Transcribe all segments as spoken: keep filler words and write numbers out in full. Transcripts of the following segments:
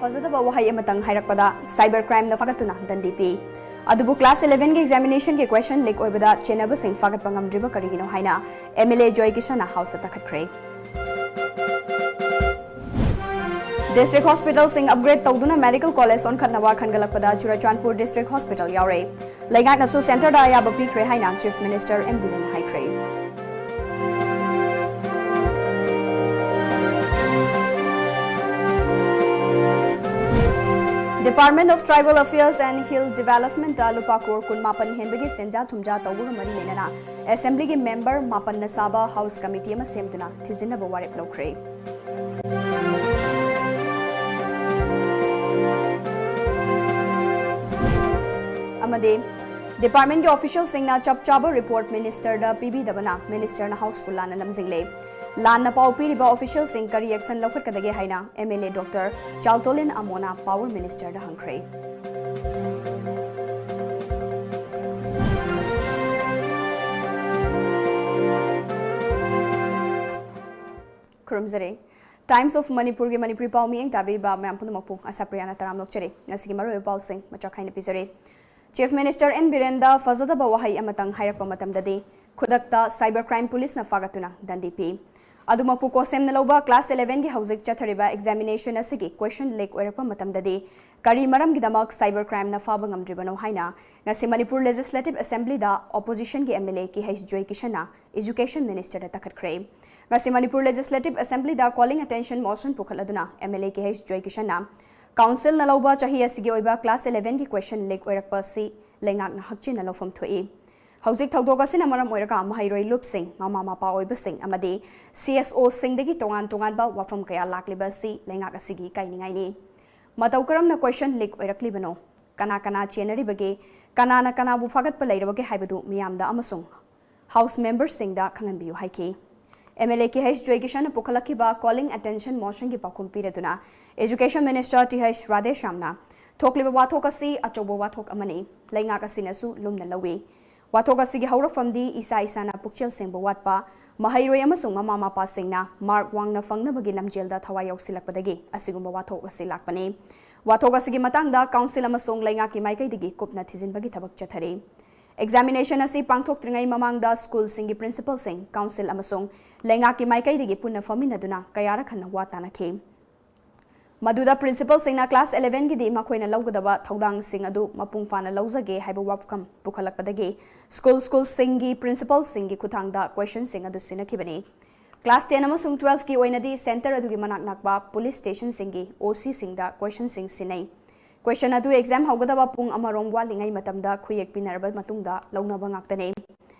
ꯐꯖꯗꯕ ꯋꯥꯍꯩ ꯑꯃꯇꯪ ꯍꯥꯏꯔꯛꯄꯗ cyber crimeꯅ ꯐꯥꯒꯠꯇꯨꯅ ꯗꯟꯗꯤ ꯄꯤ꯫ ꯑꯗꯨꯕꯨ class elevenꯒꯤ examinationꯒꯤ question leak ꯑꯣꯏꯕꯗ ꯆꯦꯟꯅꯕꯁꯤꯡ ꯐꯥꯒꯠꯄ ꯉꯝꯗ꯭ꯔꯤꯕ ꯀꯔꯤꯒꯤꯅꯣ ꯍꯥꯏꯅ MLA ꯖꯣꯏ ꯀꯤꯁꯟꯅ Houseꯇ ꯇꯥꯈꯠꯈ꯭ꯔꯦ꯫ District hospitalꯁꯤꯡ upgrade ꯇꯧꯗꯨꯅ medical college ꯑꯣꯟꯈꯠꯅꯕ ꯈꯟꯒꯠꯂꯛꯄꯗ ꯆꯨꯔꯆꯥꯟꯄꯨꯔ District Hospital ꯌꯥꯎꯔꯦ꯫ ꯂꯩꯉꯥꯛꯅꯁꯨ centreꯗ ꯑꯌꯥꯕ ꯄꯤꯈ꯭ꯔꯦ ꯍꯥꯏꯅ Chief Minister ꯑꯦꯟ ꯕꯤꯔꯦꯟꯅ ꯍꯥꯏꯈ꯭ꯔꯦ꯫ Department of Tribal Affairs and Hill Developmentꯇ ꯂꯨꯄꯥ ꯀ꯭ꯔꯣꯔ ꯀꯨꯟꯃꯥꯄꯟ ꯍꯦꯟꯕꯒꯤ ꯁꯦꯟꯖꯥ ꯊꯨꯝꯖꯥ ꯇꯧꯕꯒ ꯃꯔꯤ ꯂꯩꯅꯅ Assemblyꯒꯤ member ꯃꯥꯄꯟꯅ ꯁꯥꯕ House Committee ꯑꯃ ꯁꯦꯝꯗꯨꯅ ꯊꯤꯖꯤꯟꯅꯕ ꯋꯥꯔꯦꯞ ꯂꯧꯈ꯭ꯔꯦ꯫ ꯑꯃꯗꯤ departmentꯀꯤ officialꯁꯤꯡꯅ ꯆꯞ ꯆꯥꯕ report ministerꯗ ꯄꯤꯕꯤꯗꯕꯅ ministerꯅ Houseꯄꯨ ꯂꯥꯟꯅ ꯂꯝꯖꯤꯡꯂꯦ꯫ ꯂꯥꯟꯅ ꯄꯥꯎ ꯄꯤꯔꯤꯕ officialꯁꯤꯡ ꯀꯔꯤ action ꯂꯧꯈꯠꯀꯗꯒꯦ ꯍꯥꯏꯅ MLA Doctor ꯆꯥꯎꯇꯣꯂꯤꯟ ꯑꯃꯣꯅ Power ministerꯗ ꯍꯪꯈ꯭ꯔꯦ꯫ ꯈꯨꯔꯨꯝꯖꯔꯤ꯫ Times of Manipurꯒꯤ Manipuri ꯄꯥꯎ ꯃꯤꯠꯌꯦꯡ ꯇꯥꯕꯤꯔꯤꯕ ꯃꯌꯥꯝ ꯄꯨꯝꯅꯃꯛꯄꯨ ꯑꯁꯥꯄ꯭ꯔꯤꯌꯥꯅ ꯇꯔꯥꯝꯅ ꯑꯣꯛꯆꯔꯤ꯫ ꯉꯁꯤꯒꯤ ꯃꯔꯨꯑꯣꯏꯕ ꯄꯥꯎꯁꯤꯡ ꯃꯆꯥꯛ ꯈꯥꯏꯅ ꯄꯤꯖꯔꯤ꯫ Chief Minister ꯑꯦꯟ ꯕꯤꯔꯦꯟꯗ ꯐꯖꯗꯕ ꯋꯥꯍꯩ ꯑꯃꯇꯪ ꯍꯥꯏꯔꯛꯄ ꯃꯇꯝꯗꯗꯤ ꯈꯨꯗꯛꯇ cyber crime policeꯅ ꯐꯥꯒꯠꯇꯨꯅ ꯗꯟꯗꯤ ꯄꯤ꯫ ꯑꯗꯨꯃꯛꯄꯨ ꯀꯣꯁꯦꯝꯅ ꯂꯧꯕ class elevenꯒꯤ ꯍꯧꯖꯤꯛ ꯆꯠꯊꯔꯤꯕ examination ꯑꯁꯤꯒꯤ question leak ꯑꯣꯏꯔꯛꯄ ꯃꯇꯝꯗꯗꯤ ꯀꯔꯤ ꯃꯔꯝꯒꯤꯗꯃꯛ cyber crimeꯅ ꯐꯥꯕ ꯉꯝꯗ꯭ꯔꯤꯕꯅꯣ ꯍꯥꯏꯅ ꯉꯁꯤ ꯃꯅꯤꯄꯨꯔ Legislative Assemblyꯗ oppositionꯒꯤ MLA ꯀꯦ ꯑꯩꯆ ꯖꯣꯏ ꯀꯤꯁꯟꯅ Education ministerꯗ ꯇꯥꯈꯠꯈ꯭ꯔꯦ꯫ ꯉꯁꯤ Manipur Legislative Assemblyꯗ calling attention motion ꯄꯨꯈꯠꯂꯗꯨꯅ MLA ꯀꯦ ꯑꯩꯆ ꯖꯣꯏ ꯀꯤꯁꯟꯅ councilꯅ ꯂꯧꯕ ꯆꯍꯤ ꯑꯁꯤꯒꯤ ꯑꯣꯏꯕ class elevenꯒꯤ question leak ꯑꯣꯏꯔꯛꯄ ꯑꯁꯤ ꯂꯩꯉꯥꯛꯅ ꯍꯛꯆꯤꯟꯅ ꯂꯧꯐꯝ ꯊꯣꯛꯏ꯫ ꯍꯧꯖꯤꯛ ꯊꯧꯗꯣꯛ ꯑꯁꯤꯅ ꯃꯔꯝ ꯑꯣꯏꯔꯒ ꯃꯍꯩꯔꯣꯏ ꯂꯨꯞꯁꯤꯡ, ꯃꯃꯥ ꯃꯄꯥ ꯑꯣꯏꯕꯁꯤꯡ ꯑꯃꯗꯤ ꯁꯤ ꯑꯦꯁ ꯑꯣꯁꯤꯡꯗꯒꯤ ꯇꯣꯉꯥꯟ ꯇꯣꯉꯥꯟꯕ ꯋꯥꯐꯝ ꯀꯌꯥ ꯂꯥꯛꯂꯤꯕ ꯑꯁꯤ ꯂꯩꯉꯥꯛ ꯑꯁꯤꯒꯤ ꯏꯀꯥꯏꯅꯤꯡꯉꯥꯏꯅꯤ꯫ ꯃꯇꯧ ꯀꯔꯝꯅ question leak ꯑꯣꯏꯔꯛꯂꯤꯕꯅꯣ? ꯀꯅꯥ ꯀꯅꯥ ꯆꯦꯟꯅꯔꯤꯕꯒꯦ? ꯀꯅꯥꯅ ꯀꯅꯥꯕꯨ ꯐꯥꯒꯠꯄ ꯂꯩꯔꯕꯒꯦ ꯍꯥꯏꯕꯗꯨ ꯃꯤꯌꯥꯝꯗ ꯑꯃꯁꯨꯡ House memberꯁꯤꯡꯗ ꯈꯪꯍꯟꯕꯤꯌꯨ ꯍꯥꯏꯈꯤ꯫ MLA ꯀꯦ ꯑꯩꯆ ꯖꯣꯏ ꯀꯤꯁꯟꯅ ꯄꯨꯈꯠꯂꯛꯈꯤꯕ calling attention motionꯒꯤ ꯄꯥꯎꯈꯨꯝ ꯄꯤꯔꯗꯨꯅ Education Minister ꯇꯤ ꯑꯩꯆ ꯔꯥꯙꯦꯁ꯭ꯌꯥꯝꯅ ꯊꯣꯛꯂꯤꯕ ꯋꯥꯊꯣꯛ ꯑꯁꯤ ꯑꯆꯧꯕ ꯋꯥꯊꯣꯛ ꯑꯃꯅꯤ, ꯂꯩꯉꯥꯛ ꯑꯁꯤꯅꯁꯨ ꯂꯨꯝꯅ ꯂꯧꯏ꯫ ꯋꯥꯊꯣꯛ ꯑꯁꯤꯒꯤ ꯍꯧꯔꯛꯐꯝꯗꯤ ꯏꯁꯥ ꯏꯁꯥꯅ ꯄꯨꯛꯆꯦꯜ ꯁꯦꯡꯕ ꯋꯥꯠꯄ, ꯃꯍꯩꯔꯣꯏ ꯑꯃꯁꯨꯡ ꯃꯃꯥ ꯃꯄꯥꯁꯤꯡꯅ ꯃꯥꯔꯛ ꯋꯥꯡꯅ ꯐꯪꯅꯕꯒꯤ ꯂꯝꯖꯦꯜꯗ ꯊꯋꯥꯏ ꯌꯥꯎꯁꯤꯜꯂꯛꯄꯗꯒꯤ ꯑꯁꯤꯒꯨꯝꯕ ꯋꯥꯊꯣꯛ ꯑꯁꯤ ꯂꯥꯛꯄꯅꯤ꯫ ꯋꯥꯊꯣꯛ ꯑꯁꯤꯒꯤ ꯃꯇꯥꯡꯗ ꯀꯥꯎꯟꯁꯤꯜ ꯑꯃꯁꯨꯡ ꯂꯩꯉꯥꯛꯀꯤ ꯃꯥꯏꯀꯩꯗꯒꯤ ꯀꯨꯞꯅ ꯊꯤꯖꯤꯟꯕꯒꯤ ꯊꯕꯛ ꯆꯠꯊꯔꯤ꯫ ꯑꯦꯛꯖꯥꯃꯤꯅꯦꯁꯟ ꯑꯁꯤ ꯄꯥꯡꯊꯣꯛꯇ꯭ꯔꯤꯉꯩ ꯃꯃꯥꯡꯗ ꯁ꯭ꯀꯨꯜꯁꯤꯡꯒꯤ ꯄ꯭ꯔꯤꯟꯁꯤꯄꯜꯁꯤꯡ, ꯀꯥꯎꯟꯁꯤꯜ ꯑꯃꯁꯨꯡ ꯂꯩꯉꯥꯛꯀꯤ ꯃꯥꯏꯀꯩꯗꯒꯤ ꯄꯨꯟꯅ ꯐꯝꯃꯤꯟꯅꯗꯨꯅ ꯀꯌꯥꯔꯛ ꯍꯟꯅ ꯋꯥ ꯇꯥꯅꯈꯤ꯫ ꯃꯗꯨꯗ ꯄ꯭ꯔꯤꯟꯁꯤꯄꯜꯁꯤꯡꯅ ꯀ꯭ꯂꯥꯁ eleven ꯒꯤꯗꯤ ꯃꯈꯣꯏꯅ ꯂꯧꯒꯗꯕ ꯊꯧꯗꯥꯡꯁꯤꯡ ꯑꯗꯨ ꯃꯄꯨꯡ ꯐꯥꯅ ꯂꯧꯖꯒꯦ ꯍꯥꯏꯕ ꯋꯥꯐꯝ ꯄꯨꯈꯠꯂꯛꯄꯗꯒꯤ ꯁ꯭ꯀꯨꯜ ꯁ꯭ꯀꯨꯜꯁꯤꯡꯒꯤ ꯄ꯭ꯔꯤꯟꯁꯤꯄꯜꯁꯤꯡꯒꯤ ꯈꯨꯠꯊꯥꯡꯗ ꯀꯣꯏꯁꯟꯁꯤꯡ ꯑꯗꯨ ꯁꯤꯟꯅꯈꯤꯕꯅꯤ꯫ ꯀ꯭ꯂꯥꯁ ten ꯑꯃꯁꯨꯡ twelve ꯀꯤ ꯑꯣꯏꯅꯗꯤ ꯁꯦꯟꯇꯔ ꯑꯗꯨꯒꯤ ꯃꯅꯥꯛ ꯅꯛꯄ ꯄꯨꯂꯤꯁ ꯁ꯭ꯇꯦꯁꯟꯁꯤꯡꯒꯤ ꯑꯣ ꯁꯤꯁꯤꯡꯗ ꯀꯣꯏꯁꯟꯁꯤꯡ ꯁꯤꯟꯅꯩ꯫ ꯀꯣꯏꯁꯟ ꯑꯗꯨ ꯑꯦꯛꯖꯥꯝ ꯍꯧꯒꯗꯕ ꯄꯨꯡ ꯑꯃꯔꯣꯝ ꯋꯥꯠꯂꯤꯉꯩ ꯃꯇꯝꯗ ꯈꯨꯌꯦꯛ ꯄꯤꯅꯔꯕ ꯃꯇꯨꯡꯗ ꯂꯧꯅꯕ ꯉꯥꯛꯇꯅꯤ꯫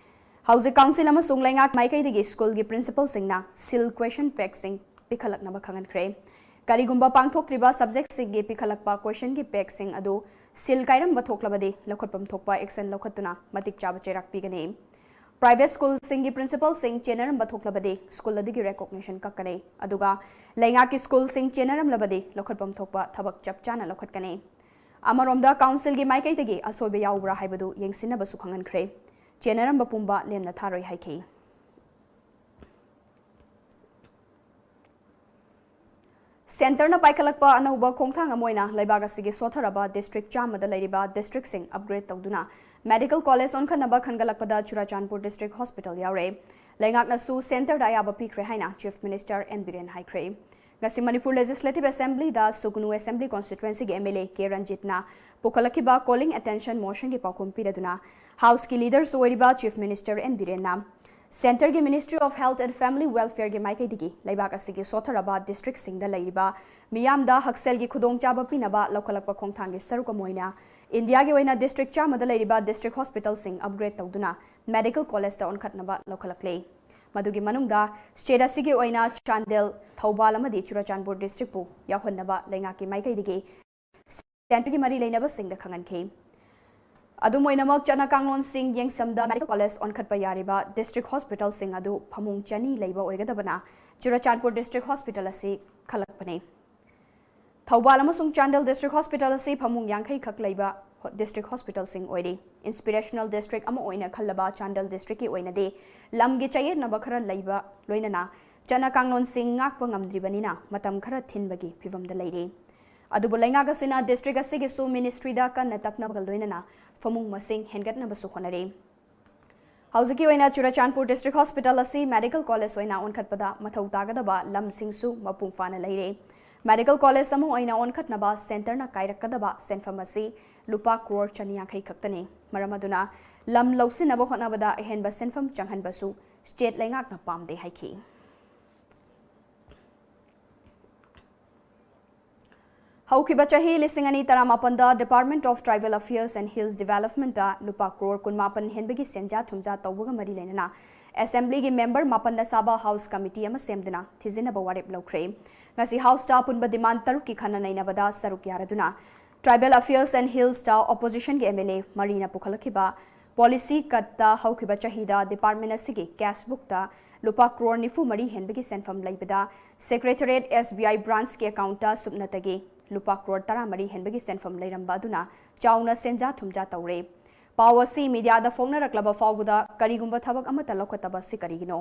ꯍꯧꯖꯤꯛ ꯀꯥꯎꯟꯁꯤꯜ ꯑꯃꯁꯨꯡ ꯂꯩꯉꯥꯛ ꯃꯥꯏꯀꯩꯗꯒꯤ ꯁ꯭ꯀꯨꯜꯒꯤ ꯄ꯭ꯔꯤꯟꯁꯤꯄꯜꯁꯤꯡꯅ ꯁꯤꯜ ꯀ꯭ꯋꯦꯁꯟ ꯄꯦꯛꯁꯤꯡ ꯄꯤꯈꯠꯂꯛꯅꯕ ꯈꯪꯍꯟꯈ꯭ꯔꯦ꯫ ꯀꯔꯤꯒꯨꯝꯕ ꯄꯥꯡꯊꯣꯛꯇ꯭ꯔꯤꯕ ꯁꯕꯖꯦꯛꯁꯤꯡꯒꯤ ꯄꯤꯈꯠꯂꯛꯄ ꯀ꯭ꯋꯦꯁꯟꯒꯤ ꯄꯦꯛꯁꯤꯡ ꯑꯗꯨ ꯁꯤꯜ ꯀꯥꯏꯔꯝꯕ ꯊꯣꯛꯂꯕꯗꯤ ꯂꯧꯈꯠꯐꯝ ꯊꯣꯛꯄ ꯑꯦꯛꯁꯟ ꯂꯧꯈꯠꯇꯨꯅ ꯃꯇꯤꯛ ꯆꯥꯕ ꯆꯩꯔꯥꯛ ꯄꯤꯒꯅꯤ꯫ ꯄ꯭ꯔꯥꯏꯚꯦꯠ ꯁ꯭ꯀꯨꯜꯁꯤꯡꯒꯤ ꯄ꯭ꯔꯤꯟꯁꯤꯄꯜꯁꯤꯡ ꯆꯦꯟꯅꯔꯝꯕ ꯊꯣꯛꯂꯕꯗꯤ ꯁ꯭ꯀꯨꯜ ꯑꯗꯨꯒꯤ ꯔꯦꯀꯣꯛꯅꯤꯁꯟ ꯀꯛꯀꯅꯤ, ꯑꯗꯨꯒ ꯂꯩꯉꯥꯛꯀꯤ ꯁ꯭ꯀꯨꯜꯁꯤꯡ ꯆꯦꯟꯅꯔꯝꯂꯕꯗꯤ ꯂꯧꯈꯠꯐꯝ ꯊꯣꯛꯄ ꯊꯕꯛ ꯆꯞ ꯆꯥꯅ ꯂꯧꯈꯠꯀꯅꯤ꯫ ꯑꯃꯔꯣꯝꯗ ꯀꯥꯎꯟꯁꯤꯜꯒꯤ ꯃꯥꯏꯀꯩꯗꯒꯤ ꯑꯁꯣꯏꯕ ꯌꯥꯎꯕ꯭ꯔꯥ ꯍꯥꯏꯕꯗꯨ ꯌꯦꯡꯁꯤꯟꯅꯕꯁꯨ ꯈꯪꯍꯟꯈ꯭ꯔꯦ꯫ ꯆꯦꯟꯅꯔꯝꯕ ꯄꯨꯝꯕ ꯂꯦꯝꯅ ꯊꯥꯔꯣꯏ ꯍꯥꯏꯈꯤ꯫ ꯁꯦꯟꯇꯔꯅ ꯄꯥꯏꯈꯠꯂꯛꯄ ꯑꯅꯧꯕ ꯈꯣꯡꯊꯥꯡ ꯑꯃ ꯑꯣꯏꯅ ꯂꯩꯕꯥꯛ ꯑꯁꯤꯒꯤ ꯁꯣꯠꯊꯔꯕ ꯗꯤꯁꯇ꯭ꯔꯤꯛ ꯆꯥꯝꯃꯗ ꯂꯩꯔꯤꯕ ꯗꯤꯁꯇ꯭ꯔꯤꯛꯁꯤꯡ ꯑꯞꯒ꯭ꯔꯦꯗ ꯇꯧꯗꯨꯅ ꯃꯦꯗꯤꯀꯦꯜ ꯀꯣꯂꯦꯖ ꯑꯣꯟꯈꯠꯅꯕ ꯈꯟꯒꯠꯂꯛꯄꯗ ꯆꯨꯔꯥꯆꯥꯟꯄꯨꯔ ꯗꯤꯁꯇ꯭ꯔꯤꯛ ꯍꯣꯁꯄꯤꯇꯥꯜ ꯌꯥꯎꯔꯦ꯫ ꯂꯩꯉꯥꯛꯅꯁꯨ ꯁꯦꯟꯇꯔꯗ ꯑꯌꯥꯕ ꯄꯤꯈ꯭ꯔꯦ ꯍꯥꯏꯅ ꯆꯤꯐ ꯃꯤꯅꯤꯁꯇꯔ ꯑꯦꯟ ꯕꯤꯔꯦꯟ ꯍꯥꯏꯈ꯭ꯔꯦ꯫ ꯉꯁꯤ ꯃꯅꯤꯄꯨꯔ ꯂꯦꯖꯤꯁꯂꯦꯇꯤꯚ ꯑꯦꯁꯦꯝꯕ꯭ꯂꯤꯗ ꯁꯨꯒꯅꯨ ꯑꯦꯁꯦꯝꯕ꯭ꯂꯤ ꯀꯣꯟꯁꯇꯤꯇ꯭ꯋꯦꯟꯁꯤꯒꯤ ꯑꯦꯝ ꯑꯦꯜ ꯑꯦ ꯀꯦ ꯔꯟꯖꯤꯠꯅ ꯄꯨꯈꯠꯂꯛꯈꯤꯕ ꯀꯣꯂꯤꯡ ꯑꯦꯇꯦꯟꯁꯟ ꯃꯣꯁꯟꯒꯤ ꯄꯥꯎꯈꯨꯝ ꯄꯤꯔꯗꯨꯅ ꯍꯥꯎꯁꯀꯤ ꯂꯤꯗꯔꯁꯨ ꯑꯣꯏꯔꯤꯕ ꯆꯤꯐ ꯃꯤꯅꯤꯁꯇꯔ ꯑꯦꯟ ꯕꯤꯔꯦꯟꯅ ꯁꯦꯟꯇꯔꯒꯤ ministry of health and family ꯋꯦꯜꯐꯤꯌꯔꯒꯤ ꯃꯥꯏꯀꯩꯗꯒꯤ ꯂꯩꯕꯥꯛ ꯑꯁꯤꯒꯤ ꯁꯣꯠꯊꯔꯕ ꯗꯤꯁꯇ꯭ꯔꯤꯛꯁꯤꯡꯗ ꯂꯩꯔꯤꯕ ꯃꯤꯌꯥꯝꯗ ꯍꯛꯁꯦꯜꯒꯤ ꯈꯨꯗꯣꯡꯆꯥꯕ ꯄꯤꯅꯕ ꯂꯧꯈꯠꯂꯛꯄ ꯈꯣꯡꯊꯥꯡꯒꯤ ꯁꯔꯨꯛ ꯑꯃ ꯑꯣꯏꯅ ꯏꯟꯗꯤꯌꯥꯒꯤ ꯑꯣꯏꯅ ꯗꯤꯁꯇ꯭ꯔꯤꯛ ꯆꯥꯝꯃꯗ ꯂꯩꯔꯤꯕ ꯗꯤꯁꯇ꯭ꯔꯤꯛ ꯍꯣꯁꯄꯤꯇꯥꯜꯁꯤꯡ ꯑꯞꯒ꯭ꯔꯦꯗ ꯇꯧꯗꯨꯅ ꯃꯦꯗꯤꯀꯦꯜ ꯀꯣꯂꯦꯖꯇ ꯑꯣꯟꯈꯠꯅꯕ ꯂꯧꯈꯠꯂꯛꯂꯦ꯫ ꯃꯗꯨꯒꯤ ꯃꯅꯨꯡꯗ ꯁ꯭ꯇꯦꯠ ꯑꯁꯤꯒꯤ ꯑꯣꯏꯅ ꯆꯥꯟꯗꯦꯜ, ꯊꯧꯕꯥꯜ ꯑꯃꯗꯤ ꯆꯨꯔꯥꯆꯥꯟꯄꯨꯔ ꯗꯤꯁꯇ꯭ꯔꯤꯛꯄꯨ ꯌꯥꯎꯍꯟꯅꯕ ꯂꯩꯉꯥꯛꯀꯤ ꯃꯥꯏꯀꯩꯗꯒꯤ ꯁꯦꯟꯇꯔꯒꯤ ꯃꯔꯤ ꯂꯩꯅꯕꯁꯤꯡꯗ ꯈꯪꯍꯟꯈꯤ꯫ ꯑꯗꯨꯝ ꯑꯣꯏꯅꯃꯛ, ꯆꯠꯅ ꯀꯥꯡꯂꯣꯟꯁꯤꯡ ꯌꯦꯡꯁꯝꯗ ꯃꯦꯗꯤꯀꯦꯜ ꯀꯣꯂꯦꯖ ꯑꯣꯟꯈꯠꯄ ꯌꯥꯔꯤꯕ ꯗꯤꯁꯇ꯭ꯔꯤꯛ ꯍꯣꯁꯄꯤꯇꯥꯜꯁꯤꯡ ꯑꯗꯨ ꯐꯃꯨꯡ ꯆꯅꯤ ꯂꯩꯕ ꯑꯣꯏꯒꯗꯕꯅ ꯆꯨꯔꯥꯆꯥꯟꯄꯨꯔ ꯗꯤꯁꯇ꯭ꯔꯤꯛ ꯍꯣꯁꯄꯤꯇꯥꯜ ꯑꯁꯤ ꯈꯜꯂꯛꯄꯅꯤ꯫ ꯊꯧꯕꯥꯜ ꯑꯃꯁꯨꯡ ꯆꯥꯟꯗꯦꯜ district hospital ꯑꯁꯤ ꯐꯃꯨꯡ ꯌꯥꯡꯈꯩ ꯈꯛ ꯂꯩꯕ district hospitalꯁꯤꯡ ꯑꯣꯏꯔꯤ꯫ Inspirational district ꯑꯃ ꯑꯣꯏꯅ ꯈꯜꯂꯕ ꯆꯥꯟꯗꯦꯜ districtꯀꯤ ꯑꯣꯏꯅꯗꯤ ꯂꯝꯒꯤ ꯆꯌꯦꯠꯅꯕ ꯈꯔ ꯂꯩꯕ ꯂꯣꯏꯅꯅ ꯆꯠꯅ ꯀꯥꯡꯂꯣꯟꯁꯤꯡ ꯉꯥꯛꯄ ꯉꯝꯗ꯭ꯔꯤꯕꯅꯤꯅ ꯃꯇꯝ ꯈꯔ ꯊꯤꯟꯕꯒꯤ ꯐꯤꯚꯝꯗ ꯂꯩꯔꯤ꯫ ꯑꯗꯨꯕꯨ ꯂꯩꯉꯥꯛ ꯑꯁꯤꯅ district ꯑꯁꯤꯒꯤꯁꯨ ministryꯗ ꯀꯟꯅ ꯇꯛꯅꯕꯒ ꯂꯣꯏꯅꯅ ꯐꯃꯨꯡ ꯃꯁꯤꯡ ꯍꯦꯟꯒꯠꯅꯕꯁꯨ ꯍꯣꯠꯅꯔꯤ꯫ ꯍꯧꯖꯤꯛꯀꯤ ꯑꯣꯏꯅ ꯆꯨꯔꯆꯥꯟꯄꯨꯔ district hospital ꯑꯁꯤ medical college ꯑꯣꯏꯅ ꯑꯣꯟꯈꯠꯄꯗ ꯃꯊꯧ ꯇꯥꯒꯗꯕ ꯂꯝꯁꯤꯡꯁꯨ ꯃꯄꯨꯡ ꯐꯥꯅ ꯂꯩꯔꯦ꯫ Medical college ꯑꯃ ꯑꯣꯏꯅ ꯑꯣꯟꯈꯠꯅꯕ centreꯅ ꯀꯥꯏꯔꯛꯀꯗꯕ ꯁꯦꯟꯐꯝ ꯑꯁꯤ ꯂꯨꯄꯥ ꯀ꯭ꯔꯣꯔ ꯆꯅꯤ ꯌꯥꯡꯈꯩ ꯈꯛꯇꯅꯤ꯫ ꯃꯔꯝ ꯑꯗꯨꯅ ꯂꯝ ꯂꯧꯁꯤꯟꯅꯕ ꯍꯣꯠꯅꯕꯗ ꯑꯍꯦꯟꯕ ꯁꯦꯟꯐꯝ ꯆꯪꯍꯟꯕꯁꯨ state ꯂꯩꯉꯥꯛꯅ ꯄꯥꯝꯗꯦ ꯍꯥꯏꯈꯤ꯫ ꯍꯧꯈꯤꯕ ꯆꯍꯤ ꯂꯤꯁꯤꯡ ꯑꯅꯤ ꯇꯔꯥꯃꯥꯄꯟꯗ Department of Tribal Affairs and Hills Developmentꯇ ꯂꯨꯄꯥ ꯀ꯭ꯔꯣꯔ ꯀꯨꯟꯃꯥꯄꯟ ꯍꯦꯟꯕꯒꯤ ꯁꯦꯟꯖꯥ ꯊꯨꯝꯖꯥ ꯇꯧꯕꯒ ꯃꯔꯤ ꯂꯩꯅꯅ Assemblyꯒꯤ member ꯃꯥꯄꯟꯅ ꯁꯥꯕ House Committee ꯑꯃ ꯁꯦꯝꯗꯨꯅ ꯊꯤꯖꯤꯟꯅꯕ ꯋꯥꯔꯦꯞ ꯂꯧꯈ꯭ꯔꯦ꯫ ꯉꯁꯤ Houseꯇ ꯑꯄꯨꯟꯕ demand ꯇꯔꯨꯛꯀꯤ ꯈꯟꯅ ꯅꯩꯅꯕꯗ ꯁꯔꯨꯛ ꯌꯥꯔꯗꯨꯅ Tribal Affairs and Hillsꯇ oppositionꯒꯤ MLA ꯃꯔꯤꯅ ꯄꯨꯈꯠꯂꯛꯈꯤꯕ policy cutꯇ ꯍꯧꯈꯤꯕ ꯆꯍꯤꯗ department ꯑꯁꯤꯒꯤ cash bookꯇ ꯂꯨꯄꯥ ꯀ꯭ꯔꯣꯔ ꯅꯤꯐꯨ ꯃꯔꯤ ꯍꯦꯟꯕꯒꯤ ꯁꯦꯟꯐꯝ ꯂꯩꯕꯗ Secretariat SBI branchꯀꯤ accountꯇ ꯁꯨꯞꯅꯇꯒꯤ ꯂꯨꯄꯥ ꯀ꯭ꯔꯣꯔ ꯇꯔꯥꯃꯔꯤ ꯍꯦꯟꯕꯒꯤ ꯁꯦꯟꯐꯝ ꯂꯩꯔꯝꯕ ꯑꯗꯨꯅ ꯆꯥꯎꯅ ꯁꯦꯟꯖꯥ ꯊꯨꯝꯖꯥ ꯇꯧꯔꯦ꯫ ꯄꯥꯎ ꯑꯁꯤ mediaꯗ ꯐꯣꯡꯅꯔꯛꯂꯕ ꯐꯥꯎꯕꯗ ꯀꯔꯤꯒꯨꯝꯕ ꯊꯕꯛ ꯑꯃꯠꯇ ꯂꯧꯈꯠꯇꯕ ꯑꯁꯤ ꯀꯔꯤꯒꯤꯅꯣ?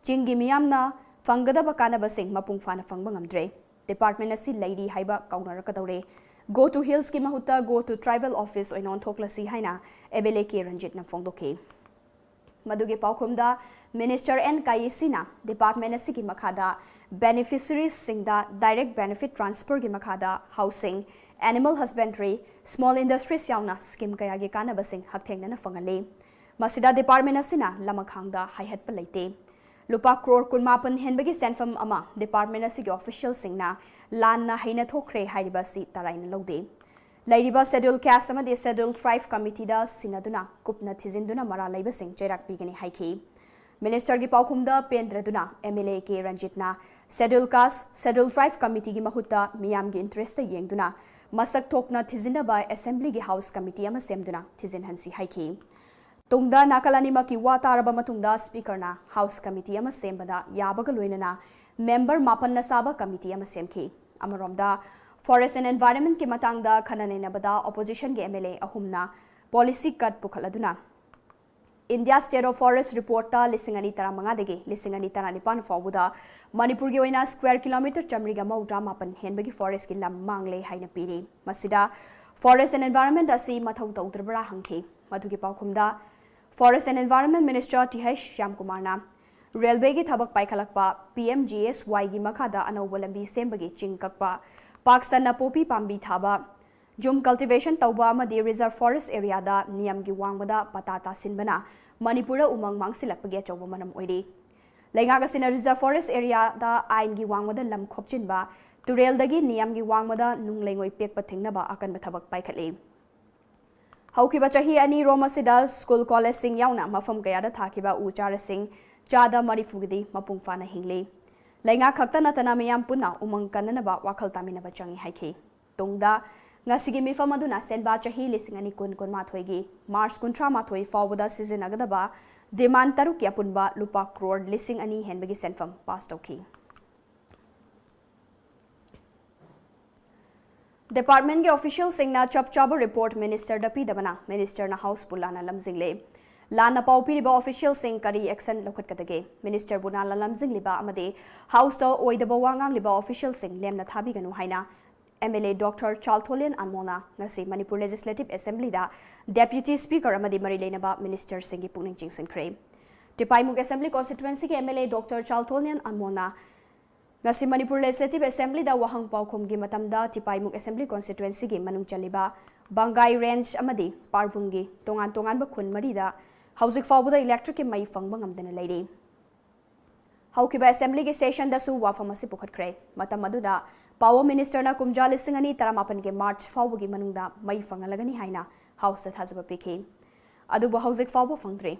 ꯆꯤꯡꯒꯤ ꯃꯤꯌꯥꯝꯅ ꯐꯪꯒꯗꯕ ꯀꯥꯟꯅꯕꯁꯤꯡ ꯃꯄꯨꯡ ꯐꯥꯅ ꯐꯪꯕ ꯉꯝꯗ꯭ꯔꯦ꯫ Department ꯑꯁꯤ ꯂꯩꯔꯤ ꯍꯥꯏꯕ ꯀꯥꯎꯅꯔꯛꯀꯗꯧꯔꯦ꯫ Go to Hillsꯀꯤ ꯃꯍꯨꯠꯇ Go to Tribal Office ꯑꯣꯏꯅ ꯑꯣꯟꯊꯣꯛꯂꯁꯤ ꯍꯥꯏꯅ MLA ꯀꯦ ꯔꯟꯖꯤꯠꯅ ꯐꯣꯡꯗꯣꯛꯈꯤ꯫ ꯃꯗꯨꯒꯤ ꯄꯥꯎꯈꯨꯝꯗ Minister ꯑꯦꯟ ꯀꯥꯌꯦꯁꯤꯅ department ꯑꯁꯤꯒꯤ ꯃꯈꯥꯗ beneficiariesꯁꯤꯡꯗ direct benefit transferꯒꯤ ꯃꯈꯥꯗ housing, animal husbandry, small industries ꯌꯥꯎꯅ scheme ꯀꯌꯥꯒꯤ ꯀꯥꯟꯅꯕꯁꯤꯡ ꯍꯛꯊꯦꯡꯅꯅ ꯐꯪꯍꯜꯂꯤ꯫ ꯃꯁꯤꯗ department ꯑꯁꯤꯅ ꯂꯃꯈꯥꯡꯗ ꯍꯥꯏꯍꯠꯄ ꯂꯩꯇꯦ꯫ ꯂꯨꯄꯥ ꯀ꯭ꯔꯣꯔ ꯀꯨꯟꯃꯥꯄꯟ ꯍꯦꯟꯕꯒꯤ ꯁꯦꯟꯐꯝ ꯑꯃ department ꯑꯁꯤꯒꯤ officialꯁꯤꯡꯅ ꯂꯥꯟꯅ ꯍꯩꯅ ꯊꯣꯛꯈ꯭ꯔꯦ ꯍꯥꯏꯔꯤꯕ ꯑꯁꯤ ꯇꯔꯥꯏꯅ ꯂꯧꯗꯦ꯫ ꯂꯩꯔꯤꯕ Scheduled Caste ꯑꯃꯗꯤ Scheduled Tribe Committeeꯗ ꯁꯤꯟꯅꯗꯨꯅ ꯀꯨꯞꯅ ꯊꯤꯖꯤꯟꯗꯨꯅ ꯃꯔꯥꯜ ꯂꯩꯕꯁꯤꯡ ꯆꯩꯔꯥꯛ ꯄꯤꯒꯅꯤ ꯍꯥꯏꯈꯤ꯫ Ministerꯒꯤ ꯄꯥꯎꯈꯨꯝꯗ ꯄꯦꯟꯗ꯭ꯔꯗꯨꯅ MLA ꯀꯦ ꯔꯟꯖꯤꯠꯅ Scheduled Caste, Scheduled Tribe Committeeꯒꯤ ꯃꯍꯨꯠꯇ ꯃꯤꯌꯥꯝꯒꯤ interestꯇ ꯌꯦꯡꯗꯨꯅ ꯃꯁꯛ ꯊꯣꯛꯅ ꯊꯤꯖꯤꯟꯅꯕ Assemblyꯒꯤ House Committee ꯑꯃ ꯁꯦꯝꯗꯨꯅ ꯊꯤꯖꯤꯟꯍꯟꯁꯤ ꯍꯥꯏꯈꯤ꯫ ꯇꯨꯡꯗ ꯅꯥꯀꯜ ꯑꯅꯤꯃꯛꯀꯤ ꯋꯥ ꯇꯥꯔꯕ ꯃꯇꯨꯡꯗ Speakerꯅ House Committee ꯑꯃ ꯁꯦꯝꯕꯗ ꯌꯥꯕꯒ ꯂꯣꯏꯅꯅ member ꯃꯥꯄꯟꯅ ꯁꯥꯕ committee ꯑꯃ ꯁꯦꯝꯈꯤ꯫ ꯑꯃꯔꯣꯝꯗ Forest and Environment ꯀꯤ ꯃꯇꯥꯡꯗ ꯈꯟꯅ ꯅꯩꯅꯕꯗ opposition ꯒꯤ M L A ꯑꯍꯨꯝꯅ policy cut ꯄꯨꯈꯠꯂꯗꯨꯅ India State of Forest Report ꯇ ꯂꯤꯁꯤꯡ ꯑꯅꯤ ꯇꯔꯥꯃꯉꯥꯗꯒꯤ ꯂꯤꯁꯤꯡ ꯑꯅꯤ ꯇꯔꯥꯅꯤꯄꯥꯟ ꯐꯥꯎꯕꯗ ꯃꯅꯤꯄꯨꯔꯒꯤ ꯑꯣꯏꯅ square kilometre ꯆꯥꯃꯔꯤꯒ ꯃꯧꯗ꯭ꯔꯥ ꯃꯥꯄꯟ ꯍꯦꯟꯕꯒꯤ forest ꯀꯤ ꯂꯝ ꯃꯥꯡꯂꯦ ꯍꯥꯏꯅ ꯄꯤꯔꯤ꯫ ꯃꯁꯤꯗ Forest and Environment ꯑꯁꯤ ꯃꯊꯧ ꯇꯧꯗ꯭ꯔꯕ꯭ꯔꯥ ꯍꯪꯈꯤ꯫ ꯃꯗꯨꯒꯤ ꯄꯥꯎꯈꯨꯝꯗ Forest and Environment Minister T H ꯁ꯭ꯌꯥꯝꯀꯨꯃꯥꯔꯅ railway ꯒꯤ ꯊꯕꯛ ꯄꯥꯏꯈꯠꯂꯛꯄ P M G S Y ꯒꯤ ꯃꯈꯥꯗ ꯑꯅꯧꯕ ꯂꯝꯕꯤ ꯁꯦꯝꯕꯒꯤ ꯆꯤꯡ ꯀꯛꯄ, ꯄꯥꯛ ꯁꯟꯅ ꯄꯣꯄꯤ ꯄꯥꯝꯕꯤ ꯊꯥꯕ, ꯖꯨꯝ cultivation ꯇꯧꯕ ꯑꯃꯗꯤ reserve forest area ꯗ ꯅꯤꯌꯝꯒꯤ ꯋꯥꯡꯃꯗ ꯄꯇꯥ ꯇꯥꯁꯤꯟꯕꯅ ꯃꯅꯤꯄꯨꯔꯗ ꯎꯃꯪ ꯃꯥꯡꯁꯤꯜꯂꯛꯄꯒꯤ ꯑꯆꯧꯕ ꯃꯔꯝ ꯑꯣꯏꯔꯤ꯫ ꯂꯩꯉꯥꯛ ꯑꯁꯤꯅ reserve forest area ꯗ ꯑꯥꯏꯟꯒꯤ ꯋꯥꯡꯃꯗ ꯂꯝ ꯈꯣꯞꯆꯤꯟꯕ, ꯇꯨꯔꯦꯜꯗꯒꯤ ꯅꯤꯌꯝꯒꯤ ꯋꯥꯡꯃꯗ ꯅꯨꯡ ꯂꯩꯉꯣꯏ ꯄꯦꯛꯄ ꯊꯤꯡꯅꯕ ꯑꯀꯟꯕ ꯊꯕꯛ ꯄꯥꯏꯈꯠꯂꯤ꯫ ꯍꯧꯈꯤꯕ ꯆꯍꯤ ꯑꯅꯤ ꯔꯣꯝ ꯑꯁꯤꯗ school college ꯁꯤꯡ ꯌꯥꯎꯅ ꯃꯐꯝ ꯀꯌꯥꯗ ꯊꯥꯈꯤꯕ ꯎ ꯆꯥꯔꯥꯁꯤꯡ ꯆꯥꯗ ꯃꯔꯤꯐꯨꯒꯤꯗꯤ ꯃꯄꯨꯡ ꯐꯥꯅ ꯍꯤꯡꯂꯤ꯫ ꯂꯩꯉꯥꯛ ꯈꯛꯇ ꯅꯠꯇꯅ ꯃꯤꯌꯥꯝ ꯄꯨꯟꯅ ꯎꯃꯪ ꯀꯟꯅꯅꯕ ꯋꯥꯈꯜ ꯇꯥꯃꯤꯟꯅꯕ ꯆꯪꯏ ꯍꯥꯏꯈꯤ꯫ ꯇꯨꯡꯗ ꯉꯁꯤꯒꯤ ꯃꯤꯐꯝ ꯑꯗꯨꯅ ꯁꯦꯟꯕꯥ ꯆꯍꯤ ꯂꯤꯁꯤꯡ ꯑꯅꯤ ꯀꯨꯟ ꯀꯨꯟꯃꯥꯊꯣꯏꯒꯤ March ꯀꯨꯟꯊ꯭ꯔꯥ ꯃꯥꯊꯣꯏ ꯐꯥꯎꯕꯗ ꯁꯤꯖꯤꯟꯅꯒꯗꯕ demand ꯇꯔꯨꯛꯀꯤ ꯑꯄꯨꯟꯕ ꯂꯨꯄꯥ crore ꯂꯤꯁꯤꯡ ꯑꯅꯤ ꯍꯦꯟꯕꯒꯤ ꯁꯦꯟꯐꯝ pass ꯇꯧꯈꯤ꯫ Department ꯀꯤ official ꯁꯤꯡꯅ ꯆꯞ ꯆꯥꯕ report minister ꯗ ꯄꯤꯗꯕꯅ minister ꯅ House ꯄꯨ ꯂꯥꯟꯅ ꯂꯝꯖꯤꯡꯂꯦ꯫ ꯂꯥꯟꯅ ꯄꯥꯎ ꯄꯤꯔꯤꯕ official ꯁꯤꯡ ꯀꯔꯤ action ꯂꯧꯈꯠꯀꯗꯒꯦ? Minister ꯕꯨ ꯂꯥꯟꯅ ꯂꯝꯖꯤꯡꯂꯤꯕ ꯑꯃꯗꯤ House ꯇ ꯑꯣꯏꯗꯕ ꯋꯥ ꯉꯥꯡꯂꯤꯕ official ꯁꯤꯡ ꯂꯦꯝꯅ ꯊꯥꯕꯤꯒꯅꯨ ꯍꯥꯏꯅ M L A Doctor ꯆꯥꯜꯊꯣꯂꯦꯟ ꯑꯟꯃꯣꯜꯅ ꯉꯁꯤ ꯃꯅꯤꯄꯨꯔ Legislative Assembly ꯗ Deputy Speaker ꯑꯃꯗꯤ ꯃꯔꯤ ꯂꯩꯅꯕ minister ꯁꯤꯡꯒꯤ ꯄꯨꯛꯅꯤꯡ ꯆꯤꯡꯁꯤꯟꯈ꯭ꯔꯦ꯫ ꯇꯤꯄꯥꯏꯃꯨꯛ Assembly Constituency ꯒꯤ M L A Doctor ꯆꯥꯜꯊꯣꯂꯦꯟ ꯑꯟꯃꯣꯜꯅ ꯉꯁꯤ ꯃꯅꯤꯄꯨꯔ Legislative Assembly ꯗ ꯋꯥꯍꯪ ꯄꯥꯎꯈꯨꯝꯒꯤ ꯃꯇꯝꯗ ꯇꯤꯄꯥꯏꯃꯨꯛ Assembly Constituency ꯒꯤ ꯃꯅꯨꯡ ꯆꯜꯂꯤꯕ ꯕꯪꯒꯥꯏ Range ꯑꯃꯗꯤ ꯄꯥꯔꯕꯨꯡꯒꯤ ꯇꯣꯉꯥꯟ ꯇꯣꯉꯥꯟꯕ ꯈꯨꯟ ꯃꯔꯤꯗ ꯍꯧꯖꯤꯛ ꯐꯥꯎꯕꯗ electric ꯀꯤ ꯃꯩ ꯐꯪꯕ ꯉꯝꯗꯅ ꯂꯩꯔꯤ꯫ ꯍꯧꯈꯤꯕ Assembly ꯒꯤ session ꯗꯁꯨ ꯋꯥꯐꯝ ꯑꯁꯤ ꯄꯨꯈꯠꯈ꯭ꯔꯦ꯫ ꯃꯇꯝ ꯑꯗꯨꯗ Power Minister ꯅ ꯀꯨꯝꯖꯥ ꯂꯤꯁꯤꯡ ꯑꯅꯤ ꯇꯔꯥꯃꯥꯄꯟ ꯒꯤ March ꯐꯥꯎꯕꯒꯤ ꯃꯅꯨꯡꯗ ꯃꯩ ꯐꯪꯍꯜꯂꯒꯅꯤ ꯍꯥꯏꯅ House ꯇ ꯊꯥꯖꯕ ꯄꯤꯈꯤ꯫ ꯑꯗꯨꯕꯨ ꯍꯧꯖꯤꯛ ꯐꯥꯎꯕ ꯐꯪꯗ꯭ꯔꯤ꯫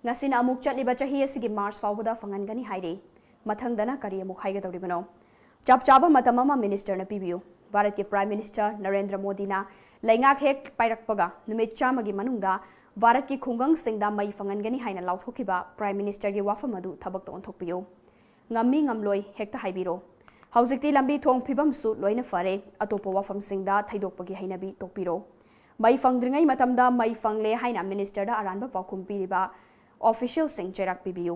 ꯉꯁꯤꯅ ꯑꯃꯨꯛ ꯆꯠꯂꯤꯕ ꯆꯍꯤ ꯑꯁꯤꯒꯤ March ꯐꯥꯎꯕꯗ ꯐꯪꯍꯟꯒꯅꯤ ꯍꯥꯏꯔꯤ꯫ ꯃꯊꯪꯗꯅ ꯀꯔꯤ ꯑꯃꯨꯛ ꯍꯥꯏꯒꯗꯧꯔꯤꯕꯅꯣ? ꯆꯞ ꯆꯥꯕ ꯃꯇꯝ ꯑꯃ minister ꯅ ꯄꯤꯕꯤꯌꯨ꯫ ꯚꯥꯔꯠꯀꯤ Prime Minister ꯅꯔꯦꯟꯗ꯭ꯔ ꯃꯣꯗꯤꯅ ꯂꯩꯉꯥꯛ ꯍꯦꯛ ꯄꯥꯏꯔꯛꯄꯒ ꯅꯨꯃꯤꯠ ꯆꯥꯝꯃꯒꯤ ꯃꯅꯨꯡꯗ ꯚꯥꯔꯠꯀꯤ ꯈꯨꯡꯒꯪꯁꯤꯡꯗ ꯃꯩ ꯐꯪꯍꯟꯒꯅꯤ ꯍꯥꯏꯅ ꯂꯥꯎꯊꯣꯛꯈꯤꯕ Prime Minister ꯒꯤ ꯋꯥꯐꯝ ꯑꯗꯨ ꯊꯕꯛꯇ ꯑꯣꯟꯊꯣꯛꯄꯤꯌꯨ꯫ ꯉꯝꯃꯤ ꯉꯝꯂꯣꯏ ꯍꯦꯛꯇ ꯍꯥꯏꯕꯤꯔꯣ꯫ ꯍꯧꯖꯤꯛꯇꯤ ꯂꯝꯕꯤ ꯊꯣꯡ ꯐꯤꯕꯝꯁꯨ ꯂꯣꯏꯅ ꯐꯔꯦ꯫ ꯑꯇꯣꯞꯄ ꯋꯥꯐꯝꯁꯤꯡꯗ ꯊꯩꯗꯣꯛꯄꯒꯤ ꯍꯩꯅꯕꯤ ꯇꯣꯛꯄꯤꯔꯣ꯫ ꯃꯩ ꯐꯪꯗ꯭ꯔꯤꯉꯩ ꯃꯇꯝꯗ ꯃꯩ ꯐꯪꯂꯦ ꯍꯥꯏꯅ ꯃꯤꯅꯤꯁꯇꯔꯗ ꯑꯔꯥꯟꯕ ꯄꯥꯎꯈꯨꯝ ꯄꯤꯔꯤꯕ ꯑꯣꯐꯤꯁꯤꯌꯦꯜꯁꯤꯡ ꯆꯩꯔꯥꯛ ꯄꯤꯕꯤꯌꯨ꯫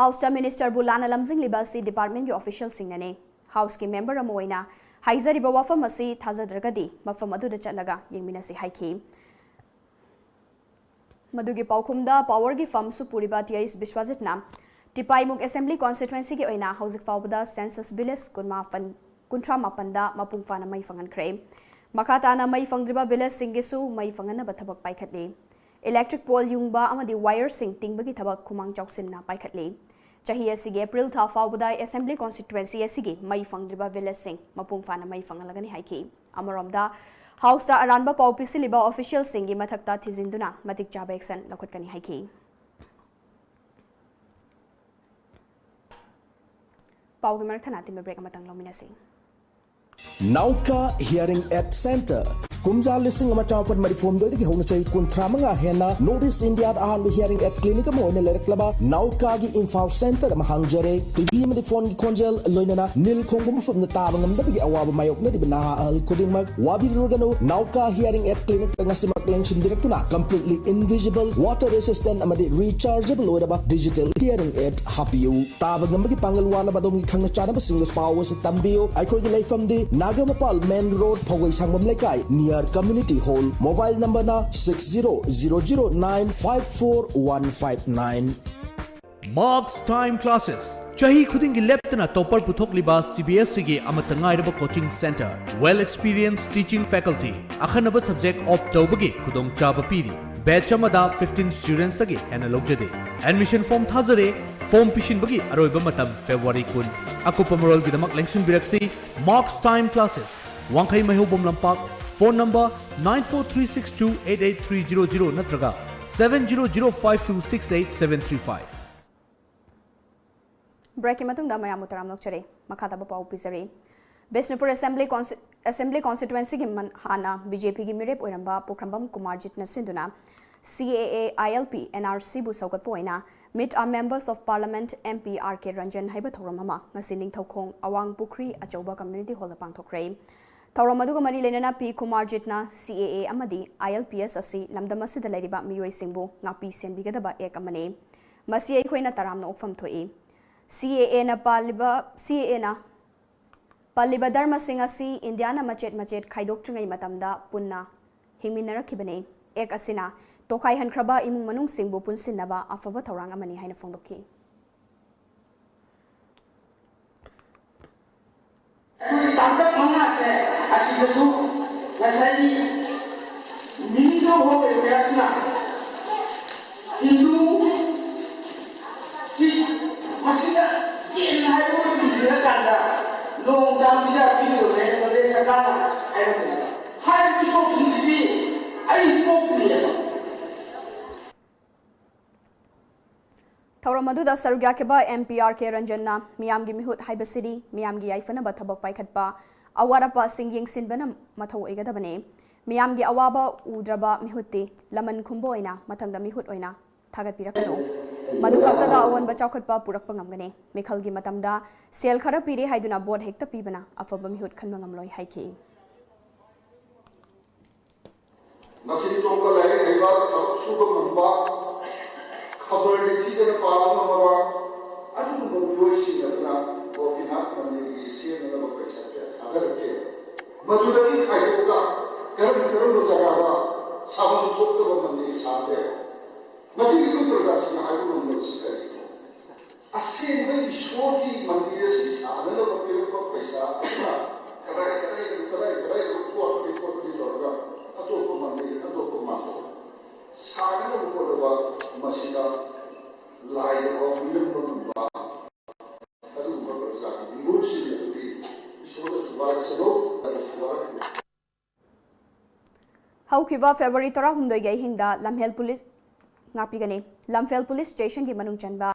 ꯍꯥꯎꯁꯇ ꯃꯤꯅꯤꯁꯇꯔꯕꯨ ꯂꯥꯟꯅ ꯂꯝꯖꯤꯡꯂꯤꯕ ꯑꯁꯤ ꯗꯤꯄꯥꯔꯠꯃꯦꯟꯒꯤ ꯑꯣꯐꯤꯁꯤꯌꯦꯜꯁꯤꯡꯅꯅꯤ꯫ ꯍꯥꯎꯁꯀꯤ ꯃꯦꯝꯕꯔ ꯑꯃ ꯑꯣꯏꯅ ꯍꯥꯏꯖꯔꯤꯕ ꯋꯥꯐꯝ ꯑꯁꯤ ꯊꯥꯖꯗ꯭ꯔꯒꯗꯤ ꯃꯐꯝ ꯑꯗꯨꯗ ꯆꯠꯂꯒ ꯌꯦꯡꯃꯤꯟꯅꯁꯤ ꯍꯥꯏꯈꯤ꯫ ꯃꯗꯨꯒꯤ ꯄꯥꯎꯈꯨꯝꯗ ꯄꯥꯋꯔꯒꯤ ꯐꯝꯁꯨ ꯄꯨꯔꯤꯕ ꯇꯤ ꯑꯩꯆ ꯕꯤꯁ꯭ꯋꯥꯖꯤꯠꯅ ꯇꯤꯄꯥꯏꯃꯨꯛ ꯑꯦꯁꯦꯝꯕ꯭ꯂꯤ ꯀꯣꯟꯁꯇꯤꯇ꯭ꯋꯦꯟꯁꯤꯒꯤ ꯑꯣꯏꯅ ꯍꯧꯖꯤꯛ ꯐꯥꯎꯕꯗ ꯁꯦꯟꯁꯁ ꯚꯤꯂꯦꯖ ꯀꯨꯟꯃꯥꯄꯟ, ꯀꯨꯟꯊ꯭ꯔꯥ ꯃꯥꯄꯟꯗ ꯃꯄꯨꯡ ꯐꯥꯅ ꯃꯩ ꯐꯪꯍꯟꯈ꯭ꯔꯦ꯫ ꯃꯈꯥ ꯇꯥꯅ ꯃꯩ ꯐꯪꯗ꯭ꯔꯤꯕ ꯚꯤꯂꯦꯖꯁꯤꯡꯒꯤꯁꯨ ꯃꯩ ꯐꯪꯍꯟꯅꯕ ꯊꯕꯛ ꯄꯥꯏꯈꯠꯂꯤ꯫ ꯏꯂꯦꯛꯇ꯭ꯔꯤꯛ ꯄꯣꯜ ꯌꯨꯡꯕ ꯑꯃꯗꯤ ꯋꯥꯌꯔꯁꯤꯡ ꯇꯤꯡꯕꯒꯤ ꯊꯕꯛ ꯈꯨꯃꯥꯡ ꯆꯥꯎꯁꯤꯟꯅ ꯄꯥꯏꯈꯠꯂꯤ꯫ ꯆꯍꯤ ꯑꯁꯤꯒꯤ ꯑꯦꯄ꯭ꯔꯤꯜ ꯊꯥ ꯐꯥꯎꯕꯗ ꯑꯦꯁꯦꯝꯕ꯭ꯂꯤ ꯀꯣꯟꯁꯇꯤꯇ꯭ꯋꯦꯟꯁꯤ ꯑꯁꯤꯒꯤ ꯃꯩ ꯐꯪꯗ꯭ꯔꯤꯕ ꯚꯤꯂꯦꯖꯁꯤꯡ ꯃꯄꯨꯡ ꯐꯥꯅ ꯃꯩ ꯐꯪꯍꯜꯂꯒꯅꯤ ꯍꯥꯏꯈꯤ꯫ ꯑꯃꯔꯣꯝꯗ, ꯍꯥꯎꯁꯇ ꯑꯔꯥꯟꯕ ꯄꯥꯎ ꯄꯤꯁꯤꯜꯂꯤꯕ ꯑꯣꯐꯤꯁꯤꯌꯦꯜꯁꯤꯡꯒꯤ ꯃꯊꯛꯇ ꯊꯤꯖꯤꯟꯗꯨꯅ ꯃꯇꯤꯛ ꯆꯥꯕ ꯑꯦꯛꯁꯟ ꯂꯧꯈꯠꯀꯅꯤ ꯍꯥꯏꯈꯤ꯫ ꯄꯥꯎꯒꯤ ꯃꯔꯛ ꯊꯠꯅ ꯑꯇꯦꯟꯕ ꯕ꯭ꯔꯦꯛ ꯑꯃꯇꯪ ꯂꯧꯃꯤꯟꯅꯁꯤ꯫ ꯅꯥꯎꯀꯥ ꯍꯤꯌꯔꯤꯡ ꯑꯦꯗ ꯁꯦꯟꯇꯔ꯫ ꯀꯨꯝꯖꯥ ꯂꯤꯁꯤꯡ ꯑꯃ ꯆꯥꯃꯥꯄꯟ ꯃꯔꯤꯐꯨ ꯍꯨꯝꯗꯣꯏꯗꯒꯤ ꯍꯧꯅ ꯆꯍꯤ ꯀꯨꯟꯊ꯭ꯔꯥ ꯃꯉꯥ ꯍꯦꯟꯅ ꯅꯣꯔꯠ ꯏꯁ ꯏꯟꯗꯤꯌꯥꯗ ꯑꯍꯥꯟꯕ ꯍꯤꯌꯔꯤꯡ ꯑꯦꯗ ꯀ꯭ꯂꯤꯅꯤꯛ ꯑꯃ ꯑꯣꯏꯅ ꯂꯩꯔꯛꯂꯕ ꯅꯥꯎꯀꯥꯒꯤ ꯏꯝꯐꯥꯜ ꯁꯦꯟꯇꯔ ꯑꯃ ꯍꯥꯡꯖꯔꯦ꯫ ꯇꯤ ꯚꯤ ꯑꯃꯗꯤ ꯐꯣꯟꯒꯤ ꯈꯣꯟꯖꯦꯜ, ꯂꯣꯏꯅꯅ ꯅꯤꯜ ꯈꯣꯡꯕ ꯃꯐꯝꯗ ꯇꯥꯕ ꯉꯝꯗꯕꯒꯤ ꯑꯋꯥꯕ ꯃꯥꯌꯣꯛꯅꯔꯤꯕ ꯅꯍꯥ ꯑꯍꯜ ꯈꯨꯗꯤꯡꯃꯛ ꯋꯥꯕꯤꯔꯨꯔꯒꯅꯨ꯫ ꯅꯥꯎꯀꯥ ꯍꯤꯌꯔꯤꯡ ꯑꯦꯗ ꯀ꯭ꯂꯤꯅꯤꯛꯇ ꯉꯁꯤꯃꯛ ꯂꯦꯡꯁꯤꯟꯕꯤꯔꯛꯇꯨꯅ completely invisible, water resistant ꯑꯃꯗꯤ rechargeable ꯑꯣꯏꯔꯕ digital hearing aid ꯍꯥꯞꯄꯤꯌꯨ꯫ ꯇꯥꯕ ꯉꯝꯕꯒꯤ ꯄꯥꯡꯒꯜ ꯋꯥꯠꯂꯕ ꯑꯗꯣꯝꯒꯤ ꯈꯪꯅ ꯆꯥꯟꯅꯕꯁꯤꯡꯗ ꯄꯥꯎ ꯑꯁꯤ ꯇꯝꯕꯤꯌꯨ꯫ ꯑꯩꯈꯣꯏꯒꯤ ꯂꯩꯐꯝꯗꯤ ꯅꯥꯒꯥꯃꯄꯥꯜ ꯃꯦꯟ ꯔꯣꯗ, ꯐꯧꯒꯩ ꯁꯪꯕꯝ ꯂꯩꯀꯥꯏ, near community hall꯫ Mobile number ꯅ six zero zero zero nine five four one five nine꯫ Marks Time Classes, ꯆꯍꯤ ꯈꯨꯗꯤꯡꯒꯤ ꯂꯦꯞꯇꯅ ꯇꯣꯄꯔ ꯄꯨꯊꯣꯛꯂꯤꯕ ꯁꯤ ꯕꯤ ꯑꯦꯁ ꯏꯒꯤ ꯑꯃꯠꯇ ꯉꯥꯏꯔꯕ coaching centre, well experienced teaching faculty, ꯑꯈꯟꯅꯕ subject opt ꯇꯧꯕꯒꯤ ꯈꯨꯗꯣꯡꯆꯥꯕ ꯄꯤꯔꯤ꯫ Batch ꯑꯃꯗ fifteen studentsꯇꯒꯤ ꯍꯦꯟꯅ ꯂꯧꯖꯗꯦ꯫ Admission form ꯊꯥꯖꯔꯦ꯫ Form ꯄꯤꯁꯤꯟꯕꯒꯤ ꯑꯔꯣꯏꯕ ꯃꯇꯝ February ꯀꯨꯟ꯫ ꯑꯀꯨꯞꯄ ꯃꯔꯣꯜꯒꯤꯗꯃꯛ ꯂꯦꯡꯁꯤꯟꯕꯤꯔꯛꯁꯤ꯫ Marks Time Classes, ꯋꯥꯡꯈꯩ ꯃꯩꯍꯧꯕꯝ ꯂꯝꯄꯥꯛ, phone number nine four three six two eight eight three zero zero ꯅꯠꯇ꯭ꯔꯒ seven zero zero five two six eight seven three five꯫ ꯕ꯭ꯔꯦꯛꯀꯤ ꯃꯇꯨꯡꯗ ꯃꯌꯥꯝꯕꯨ ꯇꯔꯥꯝꯅ ꯑꯣꯛꯆꯔꯤ꯫ ꯃꯈꯥ ꯇꯥꯕ ꯄꯥꯎ ꯄꯤꯖꯔꯤ꯫ ꯕꯤꯁꯅꯨꯄꯨꯔ ꯑꯦꯁꯦꯝꯕ꯭ꯂꯤ ꯀꯣꯟꯁꯤ-, ꯑꯦꯁꯦꯝꯕ꯭ꯂꯤ ꯀꯣꯟꯁꯇꯤꯇ꯭ꯋꯦꯟꯁꯤꯒꯤ ꯃꯟ-, ꯍꯥꯟꯅ ꯕꯤ ꯖꯦ ꯄꯤꯒꯤ ꯃꯤꯔꯦꯞ ꯑꯣꯏꯔꯝꯕ ꯄꯣꯀ꯭ꯔꯝꯕꯝ ꯀꯨꯃꯥꯔꯖꯤꯠꯅ ꯁꯤꯟꯗꯨꯅ C A A, I L P, N R C ꯕꯨ ꯁꯧꯒꯠꯄ ꯑꯣꯏꯅ Meet our Members of Parliament, M P R K Ranjan ꯍꯥꯏꯕ ꯊꯧꯔꯝ ꯑꯃ ꯉꯁꯤ ꯅꯤꯡꯊꯧꯈꯣꯡ ꯑꯋꯥꯡ ꯄꯨꯈ꯭ꯔꯤ ꯑꯆꯧꯕ Community Hall ꯗ ꯄꯥꯡꯊꯣꯛꯈ꯭ꯔꯦ꯫ ꯊꯧꯔꯝ ꯑꯗꯨꯒ ꯃꯔꯤ ꯂꯩꯅꯅ ꯄꯤ ꯀꯨꯃꯥꯔꯖꯤꯠꯅ C A A ꯑꯃꯗꯤ I L P S ꯑꯁꯤ ꯂꯝꯗꯝ ꯑꯁꯤꯗ ꯂꯩꯔꯤꯕ ꯃꯤꯑꯣꯏꯁꯤꯡꯕꯨ ꯉꯥꯛꯄꯤ ꯁꯦꯟꯕꯤꯒꯗꯕ Act ꯑꯃꯅꯤ꯫ ꯃꯁꯤ ꯑꯩꯈꯣꯏꯅ ꯇꯔꯥꯝꯅ ꯑꯣꯛꯐꯝ ꯊꯣꯛꯏ꯫ C A A ꯅ ꯄꯥꯜꯂꯤꯕ, C A A ꯅ ꯄꯜꯂꯤꯕ ꯙꯔꯃꯁꯤꯡ ꯑꯁꯤ ꯏꯟꯗꯤꯌꯥꯅ ꯃꯆꯦꯠ ꯃꯆꯦꯠ ꯈꯥꯏꯗꯣꯛꯇ꯭ꯔꯤꯉꯩ ꯃꯇꯝꯗ ꯄꯨꯟꯅ ꯍꯤꯡꯃꯤꯟꯅꯔꯛꯈꯤꯕꯅꯤ꯫ Act ꯑꯁꯤꯅ ꯇꯣꯈꯥꯏꯍꯟꯈ꯭ꯔꯕ ꯏꯃꯨꯡ ꯃꯅꯨꯡꯁꯤꯡꯕꯨ ꯄꯨꯟꯁꯤꯟꯅꯕ ꯑꯐꯕ ꯊꯧꯔꯥꯡ ꯑꯃꯅꯤ ꯍꯥꯏꯅ ꯐꯣꯡꯗꯣꯛꯈꯤ꯫ ꯑꯩꯈꯣꯏꯒꯤ ꯇꯥꯡꯀꯛ ꯃꯉꯥꯁꯦ ꯑꯁꯤꯗꯁꯨ ꯉꯁꯥꯏꯒꯤ Minister of Home Affairs ꯅ ꯍꯤꯟꯗꯨ ꯁꯤ ꯃꯁꯤꯗ ꯖꯦꯟ ꯍꯥꯏꯕ ꯑꯃ ꯊꯤꯡꯖꯤꯜꯂꯀꯥꯟꯗ ꯅꯣꯡ ꯇꯥꯕꯤꯗ ꯄꯤꯒꯗꯕꯅꯦ ꯍꯥꯏꯅ ꯃꯗꯨꯗꯩ ꯁꯔꯀꯥꯔꯅ ꯍꯥꯏꯔꯝꯕꯅꯦꯕ꯫ ꯍꯥꯏꯔꯤꯕ ꯏꯁꯣꯔꯁꯤꯡꯁꯤꯗꯤ ꯑꯩ ꯄꯣꯛꯇ꯭ꯔꯤꯑꯕ꯫ ꯊꯧꯔꯝ ꯑꯗꯨꯗ ꯁꯔꯨꯛ ꯌꯥꯈꯤꯕ M P R K ꯔꯟꯖꯟꯅ ꯃꯤꯌꯥꯝꯒꯤ ꯃꯤꯍꯨꯠ ꯍꯥꯏꯕꯁꯤꯗꯤ ꯃꯤꯌꯥꯝꯒꯤ ꯌꯥꯏꯐꯅꯕ ꯊꯕꯛ ꯄꯥꯏꯈꯠꯄ, ꯑꯋꯥꯠ ꯑꯄꯥꯁꯤꯡ ꯌꯦꯡꯁꯤꯟꯕꯅ ꯃꯊꯧ ꯑꯣꯏꯒꯗꯕꯅꯤ꯫ ꯃꯤꯌꯥꯝꯒꯤ ꯑꯋꯥꯕ ꯎꯗ꯭ꯔꯕ ꯃꯤꯍꯨꯠꯇꯤ ꯂꯃꯟ ꯈꯨꯝꯕ ꯑꯣꯏꯅ ꯃꯊꯪꯗ ꯃꯤꯍꯨꯠ ꯑꯣꯏꯅ ꯊꯥꯒꯠꯄꯤꯔꯛꯀꯅꯨ꯫ ꯃꯗꯨ ꯈꯛꯇꯗ ꯑꯑꯣꯟꯕ ꯆꯥꯎꯈꯠꯄ ꯄꯨꯔꯛꯄ ꯉꯝꯒꯅꯤ꯫ ꯃꯤꯈꯜꯒꯤ ꯃꯇꯝꯗ ꯁꯦꯜ ꯈꯔ ꯄꯤꯔꯦ ꯍꯥꯏꯗꯨꯅ ꯚꯣꯠ ꯍꯦꯛꯇ ꯄꯤꯕꯅ ꯑꯐꯕ ꯃꯤꯍꯨꯠ ꯈꯟꯕ ꯉꯝꯂꯣꯏ ꯍꯥꯏꯈꯤ꯫ ꯃꯁꯤꯡ ꯊꯣꯛꯄ ꯂꯥꯏꯔꯤꯛ ꯍꯩꯕ, ꯊꯕꯛ ꯁꯨꯕ ꯉꯝꯕ, ꯈꯕꯔ ꯅꯤꯡꯊꯤꯖꯅ ꯄꯥꯕ ꯉꯝꯃꯕ ꯑꯗꯨꯒꯨꯝꯕ ꯃꯤꯑꯣꯏꯁꯤꯡ ꯑꯗꯨꯅ ꯒꯣꯄꯤꯅꯥꯊ ꯃꯟꯗꯤꯔꯒꯤ ꯁꯦꯝꯅꯅꯕ ꯄꯩꯁꯥ ꯀꯌꯥ ꯊꯥꯗꯔꯛꯀꯦ? ꯃꯗꯨꯗꯒꯤ ꯈꯥꯏꯗꯣꯛꯑꯒ ꯀꯔꯝ ꯀꯔꯝꯕ ꯖꯒꯥꯗ ꯁꯥꯐꯝ ꯊꯣꯛꯇꯕ ꯃꯟꯗꯤꯔ ꯁꯥꯒꯦ? ꯃꯁꯤꯒꯤ ꯑꯩꯈꯣꯏ ꯄ꯭ꯔꯖꯥꯁꯤꯡꯅ ꯍꯥꯏꯕ ꯉꯝꯗꯕꯁꯤ ꯀꯔꯤꯒꯤꯅꯣ? ꯑꯁꯦꯡꯕ ꯏꯁꯣꯔꯒꯤ ꯃꯟꯗꯤꯔ ꯑꯁꯤ ꯁꯥꯅꯅꯕ ꯄꯤꯔꯛꯄ ꯄꯩꯁꯥ ꯑꯗꯨꯅ ꯀꯗꯥꯏ ꯀꯗꯥꯏ ꯀꯗꯥꯏ ꯀꯗꯥꯏꯗ ꯈꯣꯠꯄꯤ ꯈꯣꯠꯄꯤ ꯇꯧꯔꯒ ꯑꯇꯣꯞꯄ ꯃꯟꯗꯤꯔ ꯑꯇꯣꯞꯄ ꯃꯥꯟꯗꯣꯛ ꯁꯥꯅꯅꯕ ꯍꯣꯠꯅꯕ, ꯃꯁꯤꯗ ꯂꯥꯏꯗ ꯐꯥꯎ ꯃꯤꯔꯝꯕꯒꯨꯝꯕ ꯑꯗꯨꯒꯨꯝꯕ ꯄ꯭ꯔꯖꯥꯒꯤ ꯃꯤꯍꯨꯠꯁꯤꯡ ꯑꯗꯨꯗꯤ ꯏꯁꯣꯔꯗꯁꯨ ꯋꯥꯔꯛꯁꯅꯨ, ꯑꯩꯁꯨ ꯋꯥꯔꯛꯀꯅꯤ꯫ ꯍꯧꯈꯤꯕ ꯐꯦꯕ꯭ꯔꯨꯋꯥꯔꯤ ꯇꯔꯥꯍꯨꯝꯗꯣꯏꯒꯤ ꯑꯍꯤꯡꯗ ꯂꯝꯐꯦꯜ ꯄꯨꯂꯤꯁ, ꯉꯥꯛꯄꯤꯒꯅꯤ, ꯂꯝꯐꯦꯜ ꯄꯨꯂꯤꯁ ꯁ꯭ꯇꯦꯁꯟꯒꯤ ꯃꯅꯨꯡ ꯆꯟꯕ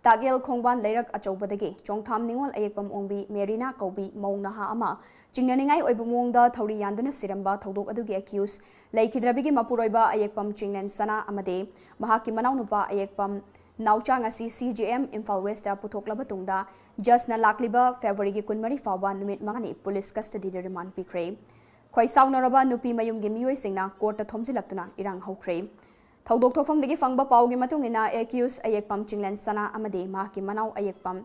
ꯇꯥꯛꯌꯦꯜ ꯈꯣꯡꯕꯥꯟ ꯂꯩꯔꯛ ꯑꯆꯧꯕꯗꯒꯤ ꯆꯣꯡꯊꯥꯝ ꯅꯤꯉꯣꯜ ꯑꯌꯦꯛꯄꯝ ꯑꯣꯡꯕꯤ ꯃꯦꯔꯤꯅꯥ ꯀꯧꯕꯤ ꯃꯧ ꯅꯍꯥ ꯑꯃ ꯆꯤꯡꯅꯅꯤꯡꯉꯥꯏ ꯑꯣꯏꯕ ꯃꯑꯣꯡꯗ ꯊꯧꯔꯤ ꯌꯥꯟꯗꯨꯅ ꯁꯤꯔꯝꯕ ꯊꯧꯗꯣꯛ ꯑꯗꯨꯒꯤ ꯑꯦꯀ꯭ꯌꯨꯁ ꯂꯩꯈꯤꯗ꯭ꯔꯕꯤꯒꯤ ꯃꯄꯨꯔꯣꯏꯕ ꯑꯌꯦꯛꯄꯝ ꯆꯤꯡꯂꯦꯟ ꯁꯅꯥ ꯑꯃꯗꯤ ꯃꯍꯥꯛꯀꯤ ꯃꯅꯥꯎꯅꯨꯄꯥ ꯑꯌꯦꯛꯄꯝ ꯅꯥꯎꯆꯥ ꯉꯁꯤ ꯁꯤ ꯖꯤ ꯑꯦꯝ ꯏꯝꯐꯥꯜ ꯋꯦꯁꯇ ꯄꯨꯊꯣꯛꯂꯕ ꯇꯨꯡꯗ ꯖꯁꯅ ꯂꯥꯛꯂꯤꯕ ꯐꯦꯕ꯭ꯔꯨꯋꯥꯔꯤꯒꯤ ꯀꯨꯟꯃꯔꯤ ꯐꯥꯎꯕ ꯅꯨꯃꯤꯠ ꯃꯉꯥꯅꯤ ꯄꯨꯂꯤꯁ ꯀꯁꯇꯗꯤꯗ ꯔꯤꯃꯥꯟ ꯄꯤꯈ꯭ꯔꯦ꯫ ꯈꯣꯏꯁꯥꯎꯅꯔꯕ ꯅꯨꯄꯤ ꯃꯌꯨꯝꯒꯤ ꯃꯤꯑꯣꯏꯁꯤꯡꯅ ꯀꯣꯔꯠꯇ ꯊꯣꯝꯖꯤꯜꯂꯛꯇꯨꯅ ꯏꯔꯥꯡ ꯍꯧꯈ꯭ꯔꯦ꯫ ꯊꯧꯗꯣꯛ ꯊꯣꯛꯐꯝꯗꯒꯤ ꯐꯪꯕ ꯄꯥꯎꯒꯤ ꯃꯇꯨꯡ ꯏꯟꯅ, ꯑꯦꯀ꯭ꯌꯨꯁ ꯑꯌꯦꯛꯄꯝ ꯆꯤꯡꯂꯦꯟ ꯁꯅꯥ ꯑꯃꯗꯤ ꯃꯍꯥꯛꯀꯤ ꯃꯅꯥꯎ ꯑꯌꯦꯛꯄꯝ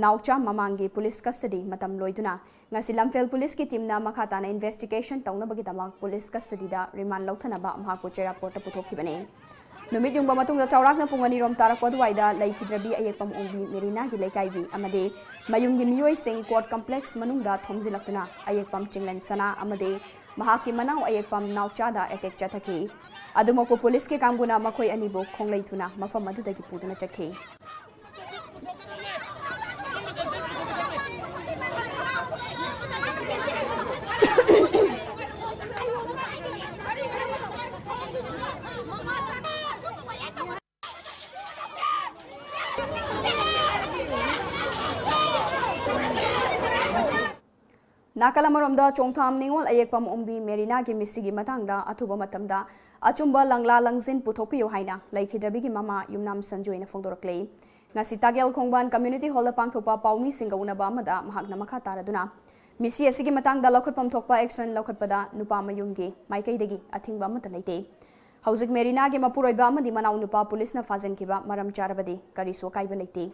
ꯅꯥꯎꯆꯥ ꯃꯃꯥꯡꯒꯤ ꯄꯨꯂꯤꯁ ꯀꯁꯇꯗꯤ ꯃꯇꯝ ꯂꯣꯏꯗꯨꯅ ꯉꯁꯤ ꯂꯝꯐꯦꯜ ꯄꯨꯂꯤꯁꯀꯤ ꯇꯤꯝꯅ ꯃꯈꯥ ꯇꯥꯅ ꯏꯟꯚꯦꯁꯇꯤꯒꯦꯁꯟ ꯇꯧꯅꯕꯒꯤꯗꯃꯛ ꯄꯨꯂꯤꯁ ꯀꯁꯇꯗꯤꯗ ꯔꯤꯃꯥꯟ ꯂꯧꯊꯅꯕ ꯃꯍꯥꯛꯄꯨ ꯆꯩꯔꯥꯛ ꯀꯣꯔꯠꯇ ꯄꯨꯊꯣꯛꯈꯤꯕꯅꯤ꯫ ꯅꯨꯃꯤꯠ ꯌꯨꯡꯕ ꯃꯇꯨꯡꯗ ꯆꯥꯎꯔꯥꯛꯅ ꯄꯨꯡ ꯑꯅꯤꯔꯣꯝ ꯇꯥꯔꯛꯄ ꯑꯗꯨꯋꯥꯏꯗ ꯂꯩꯈꯤꯗ꯭ꯔꯕꯤ ꯑꯌꯦꯛꯄꯝ ꯑꯣꯡꯕꯤ ꯃꯦꯔꯤꯅꯥꯒꯤ ꯂꯩꯀꯥꯏꯒꯤ ꯑꯃꯗꯤ ꯃꯌꯨꯝꯒꯤ ꯃꯤꯑꯣꯏꯁꯤꯡ ꯀꯣꯔꯠ ꯀꯝꯄ꯭ꯂꯦꯛꯁ ꯃꯅꯨꯡꯗ ꯊꯣꯝꯖꯤꯜꯂꯛꯇꯨꯅ ꯑꯌꯦꯛꯄꯝ ꯆꯤꯡꯂꯦꯟ ꯁꯅꯥ ꯑꯃꯗꯤ ꯃꯍꯥꯛꯀꯤ ꯃꯅꯥꯎ ꯑꯌꯦꯛꯄꯝ ꯅꯥꯎꯆꯥꯗ ꯑꯦꯇꯦꯛ ꯆꯠꯊꯈꯤ꯫ ꯑꯗꯨꯃꯛꯄꯨ ꯄꯨꯂꯤꯁꯀꯤ ꯀꯥꯡꯕꯨꯅ ꯃꯈꯣꯏ ꯑꯅꯤꯕꯨ ꯈꯣꯡꯂꯩ ꯊꯨꯅ ꯃꯐꯝ ꯑꯗꯨꯗꯒꯤ ꯄꯨꯗꯨꯅ ꯆꯠꯈꯤ꯫ ꯅꯥꯀꯜ ꯑꯃꯔꯣꯝꯗ, ꯆꯣꯡꯊꯥꯝ ꯅꯤꯉꯣꯜ ꯑꯌꯦꯛꯄꯝ ꯑꯣꯡꯕꯤ ꯃꯦꯔꯤꯅꯥꯒꯤ ꯃꯤꯁꯤꯒꯤ ꯃꯇꯥꯡꯗ ꯑꯊꯨꯕ ꯃꯇꯝꯗ ꯑꯆꯨꯝꯕ ꯂꯪꯂꯥ ꯂꯪꯖꯤꯟ ꯄꯨꯊꯣꯛꯄꯤꯌꯨ ꯍꯥꯏꯅ ꯂꯩꯈꯤꯗ꯭ꯔꯕꯤꯒꯤ ꯃꯃꯥ ꯌꯨꯝꯅꯥꯝ ꯁꯟꯖꯣꯏꯅ ꯐꯣꯡꯗꯣꯔꯛꯂꯦ꯫ ꯉꯁꯤ ꯇꯥꯒꯦꯜ ꯈꯣꯡꯕꯥꯟ ꯀꯝꯃ꯭ꯌꯨꯅꯤꯇꯤ ꯍꯣꯜꯗ ꯄꯥꯡꯊꯣꯛꯄ ꯄꯥꯎꯃꯤꯁꯤꯡꯒ ꯎꯅꯕ ꯑꯃꯗ ꯃꯍꯥꯛꯅ ꯃꯈꯥ ꯇꯥꯔꯗꯨꯅ, ꯃꯤꯁꯤ ꯑꯁꯤꯒꯤ ꯃꯇꯥꯡꯗ ꯂꯧꯈꯠꯐꯝ ꯊꯣꯛꯄ ꯑꯦꯛꯁꯟ ꯂꯧꯈꯠꯄꯗ ꯅꯨꯄꯥ ꯃꯌꯨꯝꯒꯤ ꯃꯥꯏꯀꯩꯗꯒꯤ ꯑꯊꯤꯡꯕ ꯑꯃꯠꯇ ꯂꯩꯇꯦ꯫ ꯍꯧꯖꯤꯛ ꯃꯦꯔꯤꯅꯥꯒꯤ ꯃꯄꯨꯔꯣꯏꯕ ꯑꯃꯗꯤ ꯃꯅꯥꯎꯅꯨꯄꯥ ꯄꯨꯂꯤꯁꯅ ꯐꯥꯖꯤꯟꯈꯤꯕ ꯃꯔꯝ ꯆꯥꯔꯕꯗꯤ ꯀꯔꯤꯁꯨ ꯑꯀꯥꯏꯕ ꯂꯩꯇꯦ꯫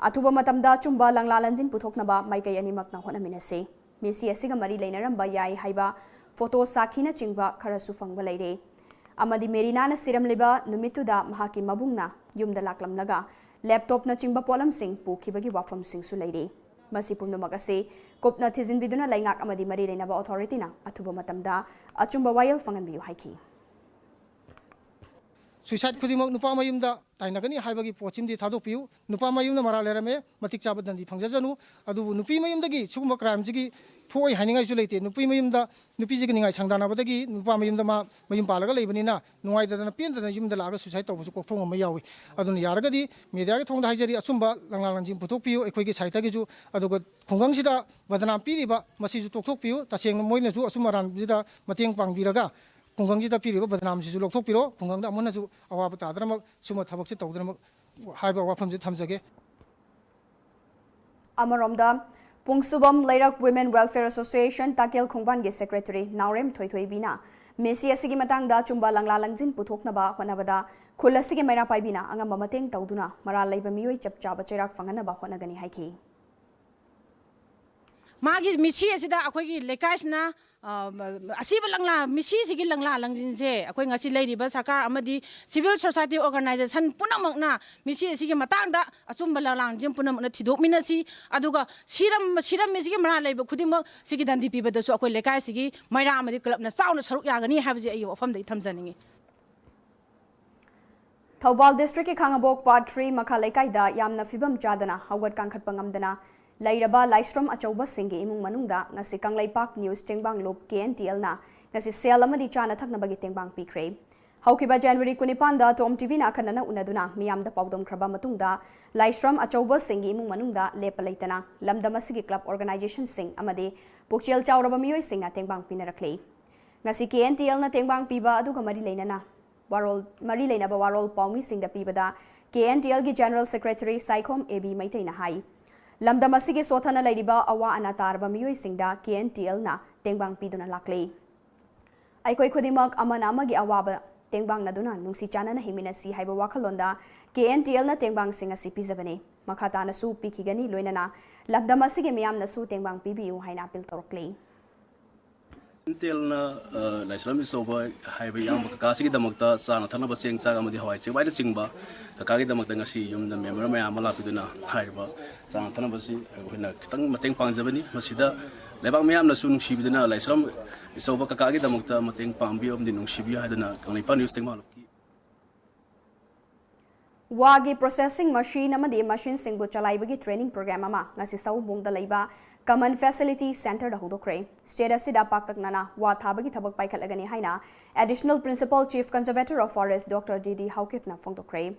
ꯑꯊꯨꯕ ꯃꯇꯝꯗ ꯑꯆꯨꯝꯕ ꯂꯪꯂꯥ ꯂꯪꯖꯤꯟ ꯄꯨꯊꯣꯛꯅꯕ ꯃꯥꯏꯀꯩ ꯑꯅꯤꯃꯛꯅ ꯍꯣꯠꯅꯃꯤꯟꯅꯁꯤ꯫ ꯃꯤꯁꯤ ꯑꯁꯤꯒ ꯃꯔꯤ ꯂꯩꯅꯔꯝꯕ ꯌꯥꯏ ꯍꯥꯏꯕ ꯐꯣꯇꯣ ꯁꯥꯈꯤꯅꯆꯤꯡꯕ ꯈꯔꯁꯨ ꯐꯪꯕ ꯂꯩꯔꯦ꯫ ꯑꯃꯗꯤ ꯃꯦꯔꯤꯅꯥꯅ ꯁꯤꯔꯝꯂꯤꯕ ꯅꯨꯃꯤꯠꯇꯨꯗ ꯃꯍꯥꯛꯀꯤ ꯃꯕꯨꯡꯅ ꯌꯨꯝꯗ ꯂꯥꯛꯂꯝꯂꯒ ꯂꯦꯞꯇꯣꯞꯅꯆꯤꯡꯕ ꯄꯣꯠꯂꯝꯁꯤꯡ ꯄꯨꯈꯤꯕꯒꯤ ꯋꯥꯐꯝꯁꯤꯡꯁꯨ ꯂꯩꯔꯤ꯫ ꯃꯁꯤ ꯄꯨꯝꯅꯃꯛ ꯑꯁꯤ ꯀꯨꯞꯅ ꯊꯤꯖꯤꯟꯕꯤꯗꯨꯅ ꯂꯩꯉꯥꯛ ꯑꯃꯗꯤ ꯃꯔꯤ ꯂꯩꯅꯕ ꯑꯣꯊꯣꯔꯤꯇꯤꯅ ꯑꯊꯨꯕ ꯃꯇꯝꯗ ꯑꯆꯨꯝꯕ ꯋꯥꯌꯦꯜ ꯐꯪꯍꯟꯕꯤꯌꯨ ꯍꯥꯏꯈꯤ꯫ Suicide ꯈꯨꯗꯤꯡꯃꯛ ꯅꯨꯄꯥ ꯃꯌꯨꯝꯗ ꯇꯥꯏꯅꯒꯅꯤ ꯍꯥꯏꯕꯒꯤ ꯄꯣꯠꯁꯤꯃꯗꯤ ꯊꯥꯗꯣꯛꯄꯤꯌꯨ꯫ ꯅꯨꯄꯥ ꯃꯌꯨꯝꯗ ꯃꯔꯥꯜ ꯂꯩꯔꯝꯃꯦ, ꯃꯇꯤꯛ ꯆꯥꯕ ꯗꯟꯗꯤ ꯐꯪꯖꯁꯅꯨ꯫ ꯑꯗꯨꯕꯨ ꯅꯨꯄꯤ ꯃꯌꯨꯝꯗꯒꯤ ꯁꯤꯒꯨꯝꯕ crimeꯁꯤꯒꯤ ꯊꯣꯛꯏ ꯍꯥꯏꯅꯤꯡꯉꯥꯏꯁꯨ ꯂꯩꯇꯦ꯫ ꯅꯨꯄꯤ ꯃꯌꯨꯝꯗ ꯅꯨꯄꯤꯁꯤꯒ ꯅꯤꯡꯉꯥꯏ ꯁꯪꯗꯥꯅꯕꯗꯒꯤ ꯅꯨꯄꯥ ꯃꯌꯨꯝꯗ ꯃꯥ ꯃꯌꯨꯝ ꯄꯥꯜꯂꯒ ꯂꯩꯕꯅꯤꯅ ꯅꯨꯡꯉꯥꯏꯇꯗꯅ ꯄꯦꯟꯗꯅ ꯌꯨꯝꯗ ꯂꯥꯛꯑꯒ suicide ꯇꯧꯕꯁꯨ ꯀꯣꯛꯊꯣꯡ ꯑꯃ ꯌꯥꯎꯏ꯫ ꯑꯗꯨꯅ ꯌꯥꯔꯒꯗꯤ mediaꯒꯤ ꯊꯣꯡꯗ ꯍꯥꯏꯖꯔꯤ, ꯑꯆꯨꯝꯕ ꯂꯪꯂꯥ ꯂꯪꯖꯤꯡ ꯄꯨꯊꯣꯛꯄꯤꯌꯨ ꯑꯩꯈꯣꯏꯒꯤ siteꯇꯒꯤꯁꯨ꯫ ꯑꯗꯨꯒ ꯈꯨꯡꯒꯪꯁꯤꯗ ꯕꯗꯅꯥꯝ ꯄꯤꯔꯤꯕ ꯃꯁꯤꯁꯨ ꯇꯣꯛꯊꯣꯛꯄꯤꯌꯨ꯫ ꯇꯁꯦꯡꯅ ꯃꯣꯏꯅꯁꯨ ꯑꯆꯨꯝ ꯑꯔꯥꯟꯁꯤꯗ ꯃꯇꯦꯡ ꯄꯥꯡꯕꯤꯔꯒ ꯈꯨꯡꯒꯪꯁꯤꯗ ꯄꯤꯔꯤꯕ ꯕꯗꯅꯥꯝꯁꯤꯁꯨ ꯂꯧꯊꯣꯛꯄꯤꯔꯣ꯫ ꯈꯨꯡꯒꯪꯗ ꯑꯃꯨꯛ ꯍꯟꯅꯁꯨ ꯑꯋꯥꯕ ꯇꯥꯗꯅꯃꯛ ꯁꯨꯝꯕ ꯊꯕꯛꯁꯦ ꯇꯧꯗꯅꯃꯛ ꯍꯥꯏꯕ ꯋꯥꯐꯝꯁꯦ ꯊꯝꯖꯒꯦ꯫ ꯑꯃꯔꯣꯝꯗ, ꯄꯨꯡꯁꯨꯕꯝ ꯂꯩꯔꯛ Women Welfare Association ꯇꯥꯀꯦꯜ ꯈꯣꯡꯕꯥꯟꯒꯤ secretary ꯅꯥꯎꯔꯦꯝ ꯊꯣꯏꯊꯣꯏꯕꯤꯅ ꯃꯤꯁꯤ ꯑꯁꯤꯒꯤ ꯃꯇꯥꯡꯗ ꯑꯆꯨꯝꯕ ꯂꯪꯂꯥ ꯂꯪꯖꯤꯟ ꯄꯨꯊꯣꯛꯅꯕ ꯍꯣꯠꯅꯕꯗ ꯈꯨꯜ ꯑꯁꯤꯒꯤ ꯃꯩꯔꯥ ꯄꯥꯏꯕꯤꯅ ꯑꯉꯝꯕ ꯃꯇꯦꯡ ꯇꯧꯗꯨꯅ ꯃꯔꯥꯜ ꯂꯩꯕ ꯃꯤꯑꯣꯏ ꯆꯞ ꯆꯥꯕ ꯆꯩꯔꯥꯛ ꯐꯪꯍꯟꯅꯕ ꯍꯣꯠꯅꯒꯅꯤ ꯍꯥꯏꯈꯤ꯫ ꯃꯥꯒꯤ ꯃꯤꯁꯤ ꯑꯁꯤꯗ ꯑꯩꯈꯣꯏꯒꯤ ꯂꯩꯀꯥꯏꯁꯤꯅ ꯑ, ꯑꯁꯤꯕ ꯂꯪꯂꯥ, ꯃꯤꯁꯤꯁꯤꯒꯤ ꯂꯪꯂꯥ ꯂꯪꯖꯤꯟꯁꯦ ꯑꯩꯈꯣꯏ ꯉꯁꯤ ꯂꯩꯔꯤꯕ ꯁꯔꯀꯥꯔ ꯑꯃꯗꯤ civil society organization ꯄꯨꯝꯅꯃꯛꯅ ꯃꯤꯁꯤ ꯑꯁꯤꯒꯤ ꯃꯇꯥꯡꯗ ꯑꯆꯨꯝꯕ ꯂꯪꯂꯥ ꯂꯪꯖꯤꯟ ꯄꯨꯝꯅꯃꯛꯅ ꯊꯤꯗꯣꯛꯃꯤꯟꯅꯁꯤ꯫ ꯑꯗꯨꯒ ꯁꯤꯔꯝ-, ꯁꯤꯔꯝꯃꯤꯁꯤꯒꯤ ꯃꯔꯥꯜ ꯂꯩꯕ ꯈꯨꯗꯤꯡꯃꯛ ꯁꯤꯒꯤ ꯗꯟꯗꯤ ꯄꯤꯕꯗꯁꯨ ꯑꯩꯈꯣꯏ ꯂꯩꯀꯥꯏꯁꯤꯒꯤ ꯃꯩꯔꯥ ꯑꯃꯗꯤ clubꯅ ꯆꯥꯎꯅ ꯁꯔꯨꯛ ꯌꯥꯒꯅꯤ ꯍꯥꯏꯕꯁꯤ ꯑꯩꯒꯤ ꯋꯥꯐꯝꯗꯒꯤ ꯊꯝꯖꯅꯤꯡꯏ꯫ ꯊꯧꯕꯥꯜ districtꯀꯤ ꯈꯥꯉꯕꯣꯛ Part three ꯃꯈꯥ ꯂꯩꯀꯥꯏꯗ ꯌꯥꯝꯅ ꯐꯤꯕꯝ ꯆꯥꯗꯅ ꯍꯧꯒꯠ ꯀꯥꯡꯈꯠꯄ ꯉꯝꯗꯅ ꯂꯩꯔꯕ ꯂꯥꯏꯁ꯭ꯔꯝ ꯑꯆꯧꯕꯁꯤꯡꯒꯤ ꯏꯃꯨꯡ ꯃꯅꯨꯡꯗ ꯉꯁꯤ ꯀꯪꯂꯩꯄꯥꯛ news ꯇꯦꯡꯕꯥꯡ ꯂꯨꯞ KNTLꯅ ꯉꯁꯤ ꯁꯦꯜ ꯑꯃꯗꯤ ꯆꯥꯅ ꯊꯛꯅꯕꯒꯤ ꯇꯦꯡꯕꯥꯡ ꯄꯤꯈ꯭ꯔꯦ꯫ ꯍꯧꯈꯤꯕ January ꯀꯨꯟꯅꯤꯄꯥꯟꯗ Tom TVꯅ ꯑꯈꯟꯅꯅ ꯎꯅꯗꯨꯅ ꯃꯤꯌꯥꯝꯗ ꯄꯥꯎꯗꯝꯈ꯭ꯔꯕ ꯃꯇꯨꯡꯗ ꯂꯥꯏꯁ꯭ꯔꯝ ꯑꯆꯧꯕꯁꯤꯡꯒꯤ ꯏꯃꯨꯡ ꯃꯅꯨꯡꯗ ꯂꯦꯞꯄ ꯂꯩꯇꯅ ꯂꯝꯗꯝ ꯑꯁꯤꯒꯤ club organizationꯁꯤꯡ ꯑꯃꯗꯤ ꯄꯨꯛꯆꯦꯜ ꯆꯥꯎꯔꯕ ꯃꯤꯑꯣꯏꯁꯤꯡꯅ ꯇꯦꯡꯕꯥꯡ ꯄꯤꯅꯔꯛꯂꯤ꯫ ꯉꯁꯤ KNTLꯅ ꯇꯦꯡꯕꯥꯡ ꯄꯤꯕ ꯑꯗꯨꯒ ꯃꯔꯤ ꯂꯩꯅꯅ ꯋꯥꯔꯣꯜ, ꯃꯔꯤ ꯂꯩꯅꯕ ꯋꯥꯔꯣꯜ ꯄꯥꯎꯃꯤꯁꯤꯡꯗ ꯄꯤꯕꯗ KNTLꯒꯤ General Secretary ꯁꯥꯏꯈꯣꯝ AB ꯃꯩꯇꯩꯅ ꯍꯥꯏ, ꯂꯝꯗꯝ ꯑꯁꯤꯒꯤ ꯁꯣꯊꯅ ꯂꯩꯔꯤꯕ ꯑꯋꯥ ꯑꯅꯥ ꯇꯥꯔꯕ ꯃꯤꯑꯣꯏꯁꯤꯡꯗ KNTLꯅ ꯇꯦꯡꯕꯥꯡ ꯄꯤꯗꯨꯅ ꯂꯥꯛꯂꯤ꯫ ꯑꯩꯈꯣꯏ ꯈꯨꯗꯤꯡꯃꯛ ꯑꯃꯅ ꯑꯃꯒꯤ ꯑꯋꯥꯕ ꯇꯦꯡꯕꯥꯡꯅꯗꯨꯅ ꯅꯨꯡꯁꯤ ꯆꯥꯟꯅꯅ ꯍꯤꯡꯃꯤꯟꯅꯁꯤ ꯍꯥꯏꯕ ꯋꯥꯈꯜꯂꯣꯟꯗ KNTLꯅ ꯇꯦꯡꯕꯥꯡꯁꯤꯡ ꯑꯁꯤ ꯄꯤꯖꯕꯅꯤ꯫ ꯃꯈꯥ ꯇꯥꯅꯁꯨ ꯄꯤꯈꯤꯒꯅꯤ, ꯂꯣꯏꯅꯅ ꯂꯝꯗꯝ ꯑꯁꯤꯒꯤ ꯃꯤꯌꯥꯝꯅꯁꯨ ꯇꯦꯡꯕꯥꯡ ꯄꯤꯕꯤꯌꯨ ꯍꯥꯏꯅ appeal ꯇꯧꯔꯛꯂꯤ꯫ KNTLꯅ, ꯑ, ꯂꯥꯏꯁ꯭ꯔꯝ ꯏꯆꯧꯕ ꯍꯥꯏꯔꯤꯕ ꯏꯌꯥꯝꯕ ꯀꯀꯥꯁꯤꯒꯤꯗꯃꯛꯇ ꯆꯥꯅ ꯊꯛꯅꯕ ꯆꯦꯡ ꯆꯥꯛ ꯑꯃꯗꯤ ꯍꯋꯥꯏ ꯆꯦꯡꯋꯥꯏꯅꯆꯤꯡꯕ ꯀꯀꯥꯒꯤꯗꯃꯛꯇ ꯉꯁꯤ ꯌꯨꯝꯗ member ꯃꯌꯥꯝ ꯑꯃ ꯂꯥꯛꯄꯤꯗꯨꯅ ꯍꯥꯏꯔꯤꯕ ꯆꯥꯅ ꯊꯛꯅꯕꯁꯤ ꯑꯩꯈꯣꯏꯅ ꯈꯤꯇꯪ ꯃꯇꯦꯡ ꯄꯥꯡꯖꯕꯅꯤ꯫ ꯃꯁꯤꯗ ꯂꯩꯕꯥꯛ ꯃꯤꯌꯥꯝꯅꯁꯨ ꯅꯨꯡꯁꯤꯕꯤꯗꯨꯅ ꯂꯥꯏꯁ꯭ꯔꯝ ꯏꯆꯧꯕ ꯀꯀꯥꯒꯤꯗꯃꯛꯇ ꯃꯇꯦꯡ ꯄꯥꯡꯕꯤꯌꯨ ꯑꯃꯗꯤ ꯅꯨꯡꯁꯤꯕꯤꯌꯨ ꯍꯥꯏꯗꯨꯅ ꯀꯪꯂꯩꯄꯥꯛ news ꯇꯦꯡꯕꯥꯡꯂꯨꯞꯀꯤ ꯋꯥꯒꯤ processing machine ꯑꯃꯗꯤ machineꯁꯤꯡꯕꯨ ꯆꯂꯥꯏꯕꯒꯤ training program ꯑꯃ ꯉꯁꯤ ꯁꯋꯣꯝꯕꯨꯡꯗ ꯂꯩꯕ Common Facility Centreꯗ ꯍꯧꯗꯣꯛꯈ꯭ꯔꯦ꯫ State ꯑꯁꯤꯗ ꯄꯥꯛꯇꯛꯅꯅ ꯋꯥ ꯊꯥꯕꯒꯤ ꯊꯕꯛ ꯄꯥꯏꯈꯠꯂꯒꯅꯤ ꯍꯥꯏꯅ Additional Principal Chief Conservator of Forest Doctor D D ꯍꯥꯎꯀꯤꯞꯅ ꯐꯣꯡꯗꯣꯛꯈ꯭ꯔꯦ꯫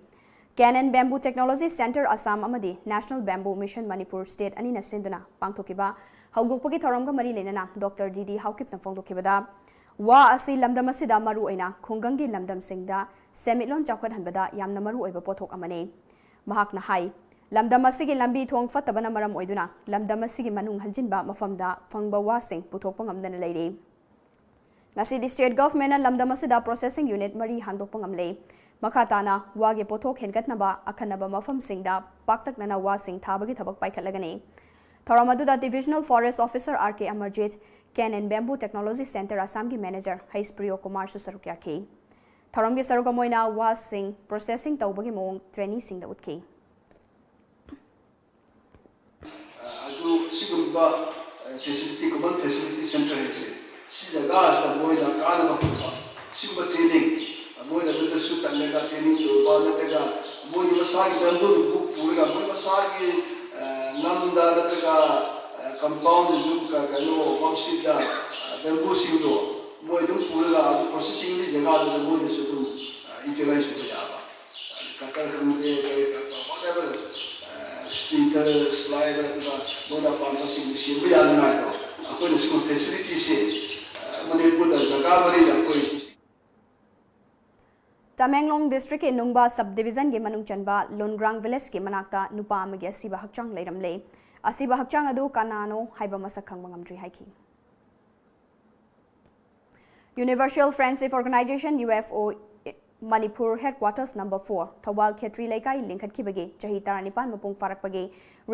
Can and Bamboo Technology Centre Assam ꯑꯃꯗꯤ National Bamboo Mission Manipur state ꯑꯅꯤꯅ ꯁꯤꯟꯗꯨꯅ ꯄꯥꯡꯊꯣꯛꯈꯤꯕ ꯍꯧꯗꯣꯛꯄꯒꯤ ꯊꯧꯔꯝꯒ ꯃꯔꯤ ꯂꯩꯅꯅ Doctor D D ꯍꯥꯎꯀꯤꯞꯅ ꯐꯣꯡꯗꯣꯛꯈꯤꯕꯗ, ꯋꯥ ꯑꯁꯤ ꯂꯝꯗꯝ ꯑꯁꯤꯗ ꯃꯔꯨꯑꯣꯏꯅ ꯈꯨꯡꯒꯪꯒꯤ ꯂꯝꯗꯝꯁꯤꯡꯗ ꯁꯦꯟꯃꯤꯠꯂꯣꯟ ꯆꯥꯎꯈꯠꯍꯟꯕꯗ ꯌꯥꯝꯅ ꯃꯔꯨꯑꯣꯏꯕ ꯄꯣꯠꯊꯣꯛ ꯑꯃꯅꯤ꯫ ꯃꯍꯥꯛꯅ ꯍꯥꯏ, ꯂꯝꯗꯝ ꯑꯁꯤꯒꯤ ꯂꯝꯕꯤ ꯊꯣꯡ ꯐꯠꯇꯕꯅ ꯃꯔꯝ ꯑꯣꯏꯗꯨꯅ ꯂꯝꯗꯝ ꯑꯁꯤꯒꯤ ꯃꯅꯨꯡ ꯍꯟꯖꯤꯟꯕ ꯃꯐꯝꯗ ꯐꯪꯕ ꯋꯥꯁꯤꯡ ꯄꯨꯊꯣꯛꯄ ꯉꯝꯗꯅ ꯂꯩꯔꯤ꯫ ꯉꯁꯤꯗꯤ state governmentꯅ ꯂꯝꯗꯝ ꯑꯁꯤꯗ processing unit ꯃꯔꯤ ꯍꯥꯡꯗꯣꯛꯄ ꯉꯝꯂꯦ꯫ ꯃꯈꯥ ꯇꯥꯅ ꯋꯥꯒꯤ ꯄꯣꯠꯊꯣꯛ ꯍꯦꯟꯒꯠꯅꯕ ꯑꯈꯟꯅꯕ ꯃꯐꯝꯁꯤꯡꯗ ꯄꯥꯛꯇꯛꯅꯅ ꯋꯥꯁꯤꯡ ꯊꯥꯕꯒꯤ ꯊꯕꯛ ꯄꯥꯏꯈꯠꯂꯒꯅꯤ꯫ ꯊꯧꯔꯝ ꯑꯗꯨꯗ Divisional Forest Officer R K Amarjit, Can and Bamboo Technology Centre Assamꯒꯤ manager ꯍꯩꯁ ꯄ꯭ꯔꯤꯌꯣ ꯀꯨꯃꯥꯔꯁꯨ ꯁꯔꯨꯛ ꯌꯥꯈꯤ꯫ ꯊꯧꯔꯝꯒꯤ ꯁꯔꯨꯛ ꯑꯃ ꯑꯣꯏꯅ ꯋꯥꯁꯤꯡ processing ꯇꯧꯕꯒꯤ ꯃꯑꯣꯡ traineeꯁꯤꯡꯗ ꯎꯠꯈꯤ꯫ ꯑꯗꯨ ꯁꯤꯒꯨꯝꯕ facility, common facility centre ꯍꯥꯏꯁꯦ, ꯁꯤ ꯖꯒꯥꯁꯤꯗ ꯃꯣꯏꯅ ꯀꯥꯟꯅꯕ ꯐꯪꯕ, ꯁꯤꯒꯨꯝꯕ training, ꯃꯣꯏꯅ ꯑꯗꯨꯗꯁꯨ ꯆꯠꯂꯒ training ꯇꯧꯕ, ꯅꯠꯇ꯭ꯔꯒ ꯃꯣꯏꯒꯤ ꯃꯁꯥꯒꯤ bambooꯗꯨ ꯄꯨꯔꯒ ꯃꯣꯏ ꯃꯁꯥꯒꯤ ꯂꯝꯗ ꯅꯠꯇ꯭ꯔꯒ compound ꯌꯨꯝ ꯀꯩꯅꯣ homesteadꯗ bambooꯁꯤꯡꯗꯣ ꯃꯣꯏ ꯑꯗꯨꯝ ꯄꯨꯔꯒ ꯑꯗꯨ processingꯒꯤ ꯖꯒꯥꯗꯨꯗ ꯃꯣꯏꯅꯁꯨ ꯑꯗꯨꯝ utilize ꯇꯧꯕ ꯌꯥꯕ꯫ Cutter ꯈꯪꯗꯦ, ꯀꯔꯤ ꯀꯔꯥ, whatever, splitter, slider, ꯑꯗꯨꯒ ꯃꯣꯏꯅ ꯑꯄꯥꯝꯕꯁꯤꯡꯗꯨ ꯁꯦꯝꯕ ꯌꯥꯅꯤꯡꯉꯥꯏꯗꯣ ꯑꯩꯈꯣꯏꯅ ꯁꯤꯒꯨꯝꯕ facilityꯁꯦ ꯃꯅꯤꯄꯨꯔꯗ ꯖꯒꯥ ꯃꯔꯤꯗ ꯑꯩꯈꯣꯏ district ꯇꯃꯦꯡꯂꯣꯡ districtꯀꯤ ꯅꯨꯡꯕ sub divisionꯒꯤ ꯃꯅꯨꯡ ꯆꯟꯕ ꯂꯨꯟꯒ꯭ꯔꯥꯡ villageꯀꯤ ꯃꯅꯥꯛꯇ ꯅꯨꯄꯥ ꯑꯃꯒꯤ ꯑꯁꯤꯕ ꯍꯛꯆꯥꯡ ꯂꯩꯔꯝꯂꯦ꯫ ꯑꯁꯤꯕ ꯍꯛꯆꯥꯡ ꯑꯗꯨ ꯀꯅꯥꯅꯣ ꯍꯥꯏꯕ ꯃꯁꯛ ꯈꯪꯕ ꯉꯝꯗ꯭ꯔꯤ ꯍꯥꯏꯈꯤ꯫ Universal Friendship Organisation, U F O, Manipur headquarters number four, Thoubal ꯈꯦꯇ꯭ꯔꯤ ꯂꯩꯀꯥꯏ ꯂꯤꯡꯈꯠꯈꯤꯕꯒꯤ ꯆꯍꯤ ꯇꯔꯥꯅꯤꯄꯥꯟ ꯃꯄꯨꯡ ꯐꯥꯔꯛꯄꯒꯤ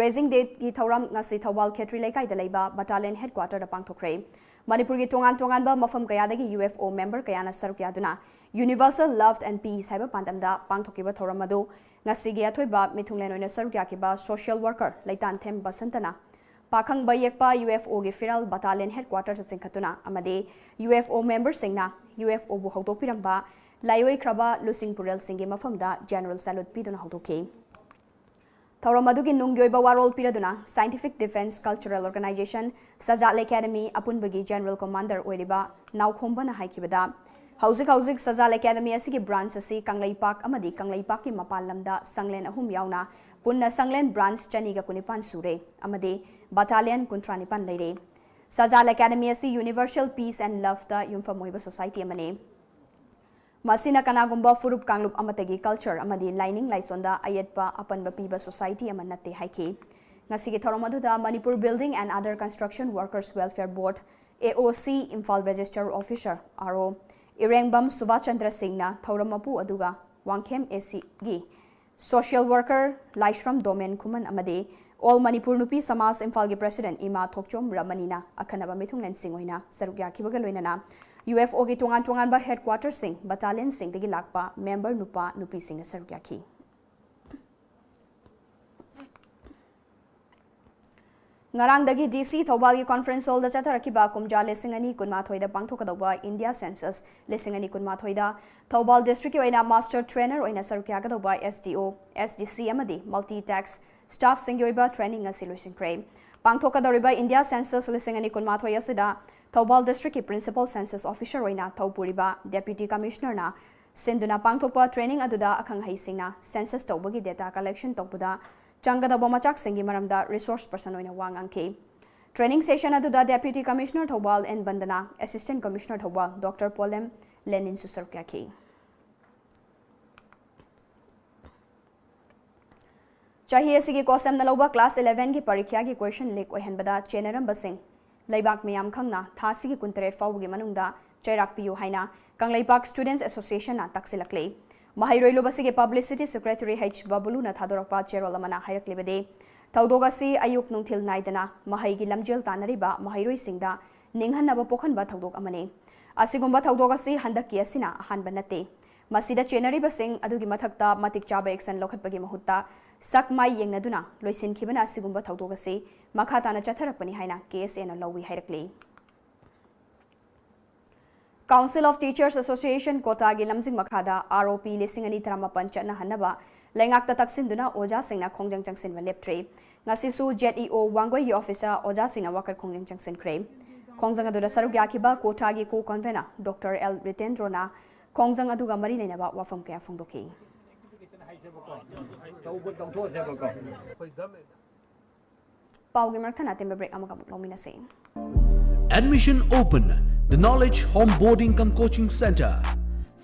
raising dateꯀꯤ ꯊꯧꯔꯝ ꯉꯁꯤ ꯊꯧꯕꯥꯜ ꯈꯦꯇ꯭ꯔꯤ ꯂꯩꯀꯥꯏꯗ ꯂꯩꯕ battalion headquarterꯗ ꯄꯥꯡꯊꯣꯛꯈ꯭ꯔꯦ꯫ ꯃꯅꯤꯄꯨꯔꯒꯤ ꯇꯣꯉꯥꯟ ꯇꯣꯉꯥꯟꯕ ꯃꯐꯝ ꯀꯌꯥꯗꯒꯤ U F O member ꯀꯌꯥꯅ ꯁꯔꯨꯛ ꯌꯥꯗꯨꯅ Universal Love and Peace ꯍꯥꯏꯕ ꯄꯥꯟꯗꯝꯗ ꯄꯥꯡꯊꯣꯛꯈꯤꯕ ꯊꯧꯔꯝ ꯑꯗꯨ ꯉꯁꯤꯒꯤ ꯑꯊꯣꯏꯕ ꯃꯤꯊꯨꯡꯂꯦꯟ ꯑꯣꯏꯅ ꯁꯔꯨꯛ ꯌꯥꯈꯤꯕ social worker ꯂꯩꯇꯥꯟꯊꯦꯝ ꯕꯁꯟꯇꯅ ꯄꯥꯈꯪꯕ ꯌꯦꯛꯄ U F Oꯒꯤ ꯐꯤꯔꯥꯜ battalion headquarterꯗ ꯆꯤꯡꯈꯠꯇꯨꯅ ꯑꯃꯗꯤ U F O memberꯁꯤꯡꯅ U F Oꯕꯨ ꯍꯧꯗꯣꯛꯄꯤꯔꯝꯕ ꯂꯥꯏꯑꯣꯏꯈ꯭ꯔꯕ ꯂꯨꯆꯤꯡ ꯄꯨꯔꯦꯜꯁꯤꯡꯒꯤ ꯃꯐꯝꯗ General Salute ꯄꯤꯗꯨꯅ ꯍꯧꯗꯣꯛꯈꯤ꯫ ꯊꯧꯔꯝ ꯑꯗꯨꯒꯤ ꯅꯨꯡꯒꯤ ꯑꯣꯏꯕ ꯋꯥꯔꯣꯜ ꯄꯤꯔꯗꯨꯅ Scientific Defence Cultural Organization, ꯁꯖꯥꯜ Academy ꯑꯄꯨꯟꯕꯒꯤ General Commander ꯑꯣꯏꯔꯤꯕ ꯅꯥꯎꯈꯣꯝꯕꯅ ꯍꯥꯏꯈꯤꯕꯗ, ꯍꯧꯖꯤꯛ ꯍꯧꯖꯤꯛ ꯁꯖꯥꯜ Academy ꯑꯁꯤꯒꯤ branch ꯑꯁꯤ ꯀꯪꯂꯩꯄꯥꯛ ꯑꯃꯗꯤ ꯀꯪꯂꯩꯄꯥꯛꯀꯤ ꯃꯄꯥꯟ ꯂꯝꯗ ꯁꯪꯂꯦꯟ ꯑꯍꯨꯝ ꯌꯥꯎꯅ ꯄꯨꯟꯅ ꯁꯪꯂꯦꯟ branch ꯆꯅꯤꯒ ꯀꯨꯟꯅꯤꯄꯥꯟ ꯁꯨꯔꯦ ꯑꯃꯗꯤ battalion ꯀꯨꯟꯊ꯭ꯔꯥ ꯅꯤꯄꯥꯟ ꯂꯩꯔꯦ꯫ ꯁꯖꯥꯜ Academy ꯑꯁꯤ universal peace and loveꯇ ꯌꯨꯝꯐꯝ ꯑꯣꯏꯕ society ꯑꯃꯅꯤ꯫ ꯃꯁꯤꯅ ꯀꯅꯥꯒꯨꯝꯕ ꯐꯨꯔꯨꯞ ꯀꯥꯡꯂꯨꯞ ꯑꯃꯠꯇꯒꯤ culture ꯑꯃꯗꯤ ꯂꯥꯏꯅꯤꯡ ꯂꯥꯏꯁꯣꯟꯗ ꯑꯌꯦꯠꯄ ꯑꯄꯟꯕ ꯄꯤꯕ society ꯑꯃ ꯅꯠꯇꯦ ꯍꯥꯏꯈꯤ꯫ ꯉꯁꯤꯒꯤ ꯊꯧꯔꯝ ꯑꯗꯨꯗ Manipur Building and Other Construction Workers Welfare Board, AOC, Imphal Register Officer, RO, ꯏꯔꯦꯡꯕꯝ Subhas Chandra ꯁꯤꯡꯅ ꯊꯧꯔꯝ ꯃꯄꯨ ꯑꯗꯨꯒ ꯋꯥꯡꯈꯦꯝ ACꯒꯤ social worker ꯂꯥꯏꯁ꯭ꯔꯝ ꯗꯣꯃꯦꯟ ꯈꯨꯃꯟ ꯑꯃꯗꯤ All Manipur ꯅꯨꯄꯤ ꯁꯃꯥꯖ ꯏꯝꯐꯥꯜꯒꯤ president ꯏꯃꯥ ꯊꯣꯛꯆꯣꯝ ꯔꯃꯅꯤꯅ ꯑꯈꯟꯅꯕ ꯃꯤꯊꯨꯡꯂꯦꯟꯁꯤꯡ ꯑꯣꯏꯅ ꯁꯔꯨꯛ ꯌꯥꯈꯤꯕꯒ ꯂꯣꯏꯅꯅ UFOꯒꯤ ꯇꯣꯉꯥꯟ ꯇꯣꯉꯥꯟꯕ headquarterꯁꯤꯡ, battalionꯁꯤꯡꯗꯒꯤ ꯂꯥꯛꯄ member ꯅꯨꯄꯥ ꯅꯨꯄꯤꯁꯤꯡꯅ ꯁꯔꯨꯛ ꯌꯥꯈꯤ꯫ ꯉꯔꯥꯡꯗꯒꯤ DC ꯊꯧꯕꯥꯜꯒꯤ conference hallꯗ ꯆꯠꯊꯔꯛꯈꯤꯕ ꯀꯨꯝꯖꯥ ꯂꯤꯁꯤꯡ ꯑꯅꯤ ꯀꯨꯟꯃꯥꯊꯣꯏꯗ ꯄꯥꯡꯊꯣꯛꯀꯗꯧꯕ India Census ꯂꯤꯁꯤꯡ ꯑꯅꯤ ꯀꯨꯟꯃꯥꯊꯣꯏꯗ ꯊꯧꯕꯥꯜ districtꯀꯤ ꯑꯣꯏꯅ master trainer ꯑꯣꯏꯅ ꯁꯔꯨꯛ ꯌꯥꯒꯗꯧꯕ SDO, SDC ꯑꯃꯗꯤ multi task staffꯁꯤꯡꯒꯤ ꯑꯣꯏꯕ training ꯑꯁꯤ ꯂꯣꯏꯁꯤꯟꯈ꯭ꯔꯦ꯫ ꯄꯥꯡꯊꯣꯛꯀꯗꯧꯔꯤꯕ India Census ꯂꯤꯁꯤꯡ ꯑꯅꯤ ꯀꯨꯟꯃꯥꯊꯣꯏ ꯑꯁꯤꯗ ꯊꯧꯕꯥꯜ districtꯀꯤ principal census officer ꯑꯣꯏꯅ ꯊꯧ ꯄꯨꯔꯤꯕ Deputy Commissionerꯅ ꯁꯤꯟꯗꯨꯅ ꯄꯥꯡꯊꯣꯛꯄ training ꯑꯗꯨꯗ ꯑꯈꯪ ꯑꯍꯩꯁꯤꯡꯅ census ꯇꯧꯕꯒꯤ data collection ꯇꯧꯕꯗ ꯆꯪꯒꯗꯧꯕ ꯃꯆꯥꯛꯁꯤꯡꯒꯤ ꯃꯔꯝꯗ resource person ꯑꯣꯏꯅ ꯋꯥ ꯉꯥꯡꯈꯤ꯫ Training session ꯑꯗꯨꯗ Deputy Commissioner ꯊꯧꯕꯥꯜ ꯑꯦꯟ ꯕꯟꯗꯅꯥ, Assistant Commissioner ꯊꯧꯕꯥꯜ ꯗꯣꯛꯇꯔ ꯄꯣꯂꯦꯝ ꯂꯦꯅꯤꯟꯁꯨ ꯁꯔꯨꯛ ꯌꯥꯈꯤ꯫ ꯆꯍꯤ ꯑꯁꯤꯒꯤ ꯀꯣꯁꯦꯝꯅ ꯂꯧꯕ class elevenꯒꯤ ꯄꯔꯤꯈ꯭ꯌꯥꯒꯤ question leak ꯑꯣꯏꯍꯟꯕꯗ ꯆꯦꯟꯅꯔꯝꯕꯁꯤꯡ ꯂꯩꯕꯥꯛ ꯃꯤꯌꯥꯝ ꯈꯪꯅ ꯊꯥ ꯑꯁꯤꯒꯤ ꯀꯨꯟꯇꯔꯦꯠ ꯐꯥꯎꯕꯒꯤ ꯃꯅꯨꯡꯗ ꯆꯩꯔꯥꯛ ꯄꯤꯌꯨ ꯍꯥꯏꯅ ꯀꯪꯂꯩꯄꯥꯛ Students Associationꯅ ꯇꯛꯁꯤꯜꯂꯛꯂꯤ꯫ ꯃꯍꯩꯔꯣꯏ ꯂꯨꯞ ꯑꯁꯤꯒꯤ publicity secretary H ꯕꯕꯨꯂꯨꯅ ꯊꯥꯗꯣꯔꯛꯄ ꯆꯦꯔꯣꯜ ꯑꯃꯅ ꯍꯥꯏꯔꯛꯂꯤꯕꯗꯤ, ꯊꯧꯗꯣꯛ ꯑꯁꯤ ꯑꯌꯨꯛ ꯅꯨꯡꯊꯤꯜ ꯅꯥꯏꯗꯅ ꯃꯍꯩꯒꯤ ꯂꯝꯖꯦꯜ ꯇꯥꯟꯅꯔꯤꯕ ꯃꯍꯩꯔꯣꯏꯁꯤꯡꯗ ꯅꯤꯡꯍꯟꯅꯕ ꯄꯣꯛꯍꯟꯕ ꯊꯧꯗꯣꯛ ꯑꯃꯅꯤ꯫ ꯑꯁꯤꯒꯨꯝꯕ ꯊꯧꯗꯣꯛ ꯑꯁꯤ ꯍꯟꯗꯛꯀꯤ ꯑꯁꯤꯅ ꯑꯍꯥꯟꯕ ꯅꯠꯇꯦ꯫ ꯃꯁꯤꯗ ꯆꯦꯟꯅꯔꯤꯕꯁꯤꯡ ꯑꯗꯨꯒꯤ ꯃꯊꯛꯇ ꯃꯇꯤꯛ ꯆꯥꯕ action ꯂꯧꯈꯠꯄꯒꯤ ꯃꯍꯨꯠꯇ ꯁꯛ ꯃꯥꯏ ꯌꯦꯡꯅꯗꯨꯅ ꯂꯣꯏꯁꯤꯟꯈꯤꯕꯅ ꯑꯁꯤꯒꯨꯝꯕ ꯊꯧꯗꯣꯛ ꯑꯁꯤ ꯃꯈꯥ ꯇꯥꯅ ꯆꯠꯊꯔꯛꯄꯅꯤ ꯍꯥꯏꯅ KSAꯅ ꯂꯧꯏ ꯍꯥꯏꯔꯛꯂꯤ꯫ Council of Teachers Association ꯀꯣꯇꯥꯒꯤ ꯂꯝꯖꯤꯡ ꯃꯈꯥꯗ ꯑꯥꯔ ꯑꯣ ꯄꯤ ꯂꯤꯁꯤꯡ ꯑꯅꯤ ꯇꯔꯥꯃꯥꯄꯟ ꯆꯠꯅꯍꯟꯅꯕ ꯂꯩꯉꯥꯛꯇ ꯇꯛꯁꯤꯟꯗꯨꯅ ꯑꯣꯖꯥꯁꯤꯡꯅ ꯈꯣꯡꯖꯪ ꯆꯪꯁꯤꯟꯕ ꯂꯦꯞꯇ꯭ꯔꯤ꯫ ꯉꯁꯤꯁꯨ ꯖꯦꯠ ꯏ ꯑꯣ ꯋꯥꯡꯒꯣꯏꯒꯤ ꯑꯣꯐꯤꯁꯇ ꯑꯣꯖꯥꯁꯤꯡꯅ ꯋꯥꯀꯠ ꯈꯣꯡꯖꯪ ꯆꯪꯁꯤꯟꯈ꯭ꯔꯦ꯫ ꯈꯣꯡꯖꯪ ꯑꯗꯨꯗ ꯁꯔꯨꯛ ꯌꯥꯈꯤꯕ ꯀꯣꯇꯥꯒꯤ ꯀꯣ ꯀꯟꯚꯦꯅꯔ ꯗꯣꯛꯇꯔ ꯑꯦꯜ ꯔꯤꯇꯦꯟꯗ꯭ꯔꯣꯅ ꯈꯣꯡꯖꯪ ꯑꯗꯨꯒ ꯃꯔꯤ ꯂꯩꯅꯕ ꯋꯥꯐꯝ ꯀꯌꯥ ꯐꯣꯡꯗꯣꯛꯈꯤ꯫ ꯇꯧꯕ ꯇꯧꯊꯣꯛꯑꯁꯦꯕꯀꯣ꯫ ꯄꯥꯎꯒꯤ ꯃꯔꯛ ꯊꯠꯅ ꯑꯇꯦꯟꯕ ꯕ꯭ꯔꯦꯛ ꯑꯃꯒ ꯑꯃꯨꯛ ꯂꯧꯃꯤꯟꯅꯁꯤ꯫ Admission open. The Knowledge Onboarding cum Coaching Center.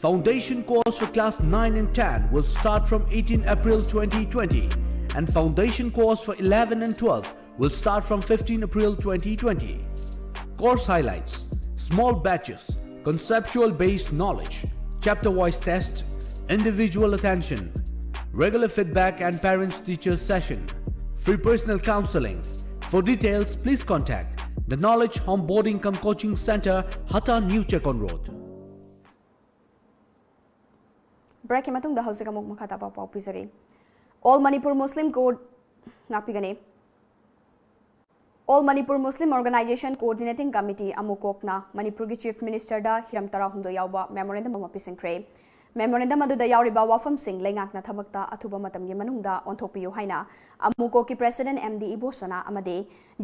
Foundation course for class nine and ten will start from eighteen April twenty twenty, and foundation course for eleven and twelve will start from fifteen April twenty twenty. Course highlights: small batches, conceptual based knowledge, chapter wise test, individual attention, regular feedback and parents teachers session, free personal counseling. For details, please contact the Knowledge Onboarding cum Coaching Center, Hata, New Chekon Road. ꯕ꯭ꯔꯦꯛꯀꯤ ꯃꯇꯨꯡꯗ ꯍꯧꯖꯤꯛ ꯑꯃꯨꯛ ꯃꯈꯥ ꯇꯥꯕ ꯄꯥꯎ ꯄꯤꯖꯔꯤ꯫ All Manipur Muslim Coord-, ꯉꯥꯛꯄꯤꯒꯅꯤ꯫ All Manipur Muslim Organization Coordinating Committee, ꯑꯃꯨꯀꯣꯛꯅ ꯃꯅꯤꯄꯨꯔꯒꯤ chief ꯃꯤꯅꯤꯁꯇꯔꯗ ꯍꯤꯔꯝ ꯇꯔꯥꯍꯨꯝꯗꯣꯏ ꯌꯥꯎꯕ ꯃꯦꯃꯣꯔꯦꯟꯗꯝ ꯑꯃ ꯄꯤꯁꯤꯟꯈ꯭ꯔꯦ꯫ ꯃꯦꯃꯣꯔꯦꯟꯗꯝ ꯑꯗꯨꯗ ꯌꯥꯎꯔꯤꯕ ꯋꯥꯐꯝꯁꯤꯡ ꯂꯩꯉꯥꯛꯅ ꯊꯕꯛꯇ ꯑꯊꯨꯕ ꯃꯇꯝꯒꯤ ꯃꯅꯨꯡꯗ ꯑꯣꯟꯊꯣꯛꯄꯤꯌꯨ ꯍꯥꯏꯅ ꯑꯃꯨꯀꯣꯛꯀꯤ ꯄ꯭ꯔꯦꯁꯤꯗꯦꯟꯠ ꯑꯦꯝ ꯗꯤ ꯏꯕꯣꯁꯅꯥ ꯑꯃꯗꯤ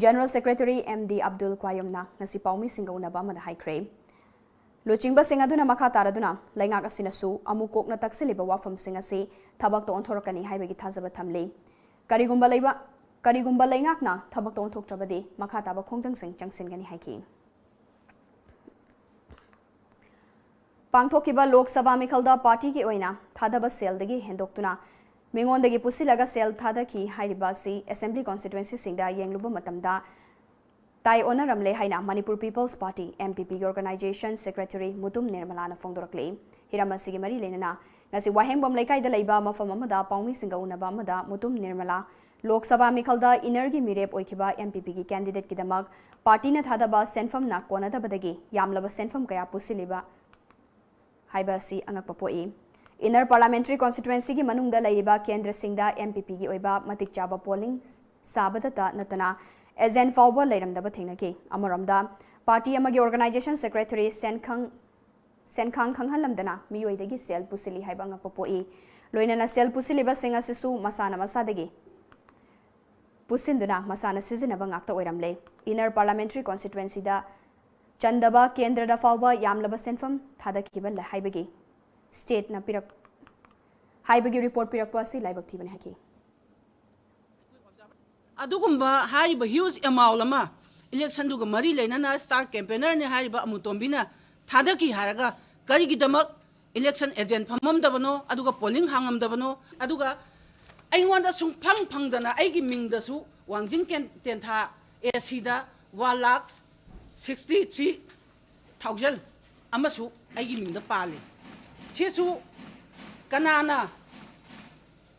general secretary M D Abdul ꯀ꯭ꯋꯥꯌꯨꯝꯅ ꯉꯁꯤ ꯄꯥꯎꯃꯤꯁꯤꯡꯒ ꯎꯅꯕ ꯑꯃꯗ ꯍꯥꯏꯈ꯭ꯔꯦ꯫ ꯂꯨꯆꯤꯡꯕꯁꯤꯡ ꯑꯗꯨꯅ ꯃꯈꯥ ꯇꯥꯔꯗꯨꯅ ꯂꯩꯉꯥꯛ ꯑꯁꯤꯅꯁꯨ ꯑꯃꯨꯛ ꯀꯣꯛꯅ ꯇꯛꯁꯤꯜꯂꯤꯕ ꯋꯥꯐꯝꯁꯤꯡ ꯑꯁꯤ ꯊꯕꯛꯇ ꯑꯣꯟꯊꯣꯔꯛꯀꯅꯤ ꯍꯥꯏꯕꯒꯤ ꯊꯥꯖꯕ ꯊꯝꯂꯤ꯫ ꯀꯔꯤꯒꯨꯝꯕ ꯂꯩꯕ-, ꯀꯔꯤꯒꯨꯝꯕ ꯂꯩꯉꯥꯛꯅ ꯊꯕꯛꯇ ꯑꯣꯟꯊꯣꯛꯇ꯭ꯔꯕꯗꯤ ꯃꯈꯥ ꯇꯥꯕ ꯈꯣꯡꯖꯪꯁꯤꯡ ꯆꯪꯁꯤꯟꯒꯅꯤ ꯍꯥꯏꯈꯤ꯫ ꯄꯥꯡꯊꯣꯛꯈꯤꯕ ꯂꯣꯛ ꯁꯚꯥ ꯃꯤꯈꯜꯗ ꯄꯥꯔꯇꯤꯒꯤ ꯑꯣꯏꯅ ꯊꯥꯗꯕ ꯁꯦꯜꯗꯒꯤ ꯍꯦꯟꯗꯣꯛꯇꯨꯅ ꯃꯤꯉꯣꯟꯗꯒꯤ ꯄꯨꯁꯤꯜꯂꯒ ꯁꯦꯜ ꯊꯥꯗꯈꯤ ꯍꯥꯏꯔꯤꯕ ꯑꯁꯤ ꯑꯦꯁꯦꯝꯕ꯭ꯂꯤ ꯀꯣꯟꯁꯇꯤꯇ꯭ꯋꯦꯟꯁꯤꯁꯤꯡꯗ ꯌꯦꯡꯂꯨꯕ ꯃꯇꯝꯗ ꯇꯥꯏ ꯑꯣꯟꯅꯔꯝꯂꯦ ꯍꯥꯏꯅ Manipur People's Party, M P ꯄꯤꯒꯤ ꯑꯣꯔꯒꯅꯥꯏꯖꯦꯁꯟ ꯁꯦꯀ꯭ꯔꯦꯇꯔꯤ ꯃꯨꯇꯨꯝ ꯅꯤꯔꯃꯂꯥꯅ ꯐꯣꯡꯗꯣꯔꯛꯂꯤ꯫ ꯍꯤꯔꯝ ꯑꯁꯤꯒꯤ ꯃꯔꯤ ꯂꯩꯅꯅ ꯉꯁꯤ ꯋꯥꯍꯦꯡꯕꯝ ꯂꯩꯀꯥꯏꯗ ꯂꯩꯕ ꯃꯐꯝ ꯑꯃꯗ ꯄꯥꯎꯃꯤꯁꯤꯡꯒ ꯎꯅꯕ ꯑꯃꯗ ꯃꯨꯇꯨꯝ ꯅꯤꯔꯃꯂꯥ ꯂꯣꯛ ꯁꯚꯥ ꯃꯤꯈꯜꯗ ꯏꯟꯅꯔꯒꯤ ꯃꯤꯔꯦꯞ ꯑꯣꯏꯈꯤꯕ ꯑꯦꯝ ꯄꯤ ꯄꯤꯒꯤ ꯀꯦꯟꯗꯤꯗꯦꯠꯀꯤꯗꯃꯛ ꯄꯥꯔꯇꯤꯅ ꯊꯥꯗꯕ ꯁꯦꯟꯐꯝꯅ ꯀꯣꯟꯅꯗꯕꯗꯒꯤ ꯌꯥꯝꯂꯕ ꯁꯦꯟꯐꯝ ꯀꯌꯥ ꯄꯨꯁꯤꯜꯂꯤꯕ ꯍꯥꯏꯕ ꯑꯁꯤ ꯑꯉꯛꯄ ꯄꯣꯛꯏ꯫ ꯏꯟꯅꯔ ꯄꯥꯔꯂꯥꯃꯦꯟꯇꯔꯤ ꯀꯣꯟꯁꯇꯤꯇ꯭ꯋꯦꯟꯁꯤꯒꯤ ꯃꯅꯨꯡꯗ ꯂꯩꯔꯤꯕ ꯀꯦꯟꯗ꯭ꯔꯁꯤꯡꯗ ꯑꯦꯝ ꯄꯤ ꯄꯤꯒꯤ ꯑꯣꯏꯕ ꯃꯇꯤꯛ ꯆꯥꯕ ꯄꯣꯂꯤꯡ ꯁꯥꯕꯗꯇ ꯅꯠꯇꯅ ꯑꯦꯖꯦꯟꯠ ꯐꯥꯎꯕ ꯂꯩꯔꯝꯗꯕ ꯊꯦꯡꯅꯈꯤ꯫ ꯑꯃꯔꯣꯝꯗ, ꯄꯥꯔꯇꯤ ꯑꯃꯒꯤ ꯑꯣꯔꯒꯅꯥꯏꯖꯦꯁꯟ ꯁꯦꯀ꯭ꯔꯦꯇꯔꯤ ꯁꯦꯟꯈꯪ ꯁꯦꯟꯈꯥꯡ ꯈꯪꯍꯜꯂꯝꯗꯅ ꯃꯤꯑꯣꯏꯗꯒꯤ ꯁꯦꯜ ꯄꯨꯁꯤꯜꯂꯤ ꯍꯥꯏꯕ ꯑꯉꯛꯄ ꯄꯣꯛꯏ꯫ ꯂꯣꯏꯅꯅ ꯁꯦꯜ ꯄꯨꯁꯤꯜꯂꯤꯕꯁꯤꯡ ꯑꯁꯤꯁꯨ ꯃꯁꯥꯅ ꯃꯁꯥꯗꯒꯤ ꯄꯨꯁꯤꯟꯗꯨꯅ ꯃꯁꯥꯅ ꯁꯤꯖꯤꯟꯅꯕ ꯉꯥꯛꯇ ꯑꯣꯏꯔꯝꯂꯦ꯫ Inner Parliamentary Constituencyꯗ ꯆꯟꯗꯕ ꯀꯦꯟꯗ꯭ꯔꯗ ꯐꯥꯎꯕ ꯌꯥꯝꯂꯕ ꯁꯦꯟꯐꯝ ꯊꯥꯗꯈꯤꯕ ꯂ-, ꯍꯥꯏꯕꯒꯤ stateꯅ ꯄꯤꯔꯛ-, ꯍꯥꯏꯕꯒꯤ report ꯄꯤꯔꯛꯄ ꯑꯁꯤ ꯂꯥꯏꯕꯛ ꯊꯤꯕꯅꯤ ꯍꯥꯏꯈꯤ꯫ ꯑꯗꯨꯒꯨꯝꯕ ꯍꯥꯏꯔꯤꯕ huge amount ꯑꯃ electionꯗꯨꯒ ꯃꯔꯤ ꯂꯩꯅꯅ star campaignerꯅꯤ ꯍꯥꯏꯔꯤꯕ ꯑꯃꯨꯇꯣꯝꯕꯤꯅ ꯊꯥꯗꯈꯤ ꯍꯥꯏꯔꯒ ꯀꯔꯤꯒꯤꯗꯃꯛ election agent ꯐꯝꯃꯝꯗꯕꯅꯣ, ꯑꯗꯨꯒ polling ꯍꯥꯡꯉꯝꯗꯕꯅꯣ? ꯑꯗꯨꯒ ꯑꯩꯉꯣꯟꯗ ꯁꯨꯡꯐꯪ ꯐꯪꯗꯅ ꯑꯩꯒꯤ ꯃꯤꯡꯗꯁꯨ ꯋꯥꯡꯖꯤꯡ ꯀꯦꯟ-, ꯇꯦꯟꯊꯥ ACꯗ one lakh sixty three thousand ꯑꯃꯁꯨ ꯑꯩꯒꯤ ꯃꯤꯡꯗ ꯄꯥꯜꯂꯤ꯫ ꯁꯤꯁꯨ ꯀꯅꯥꯅ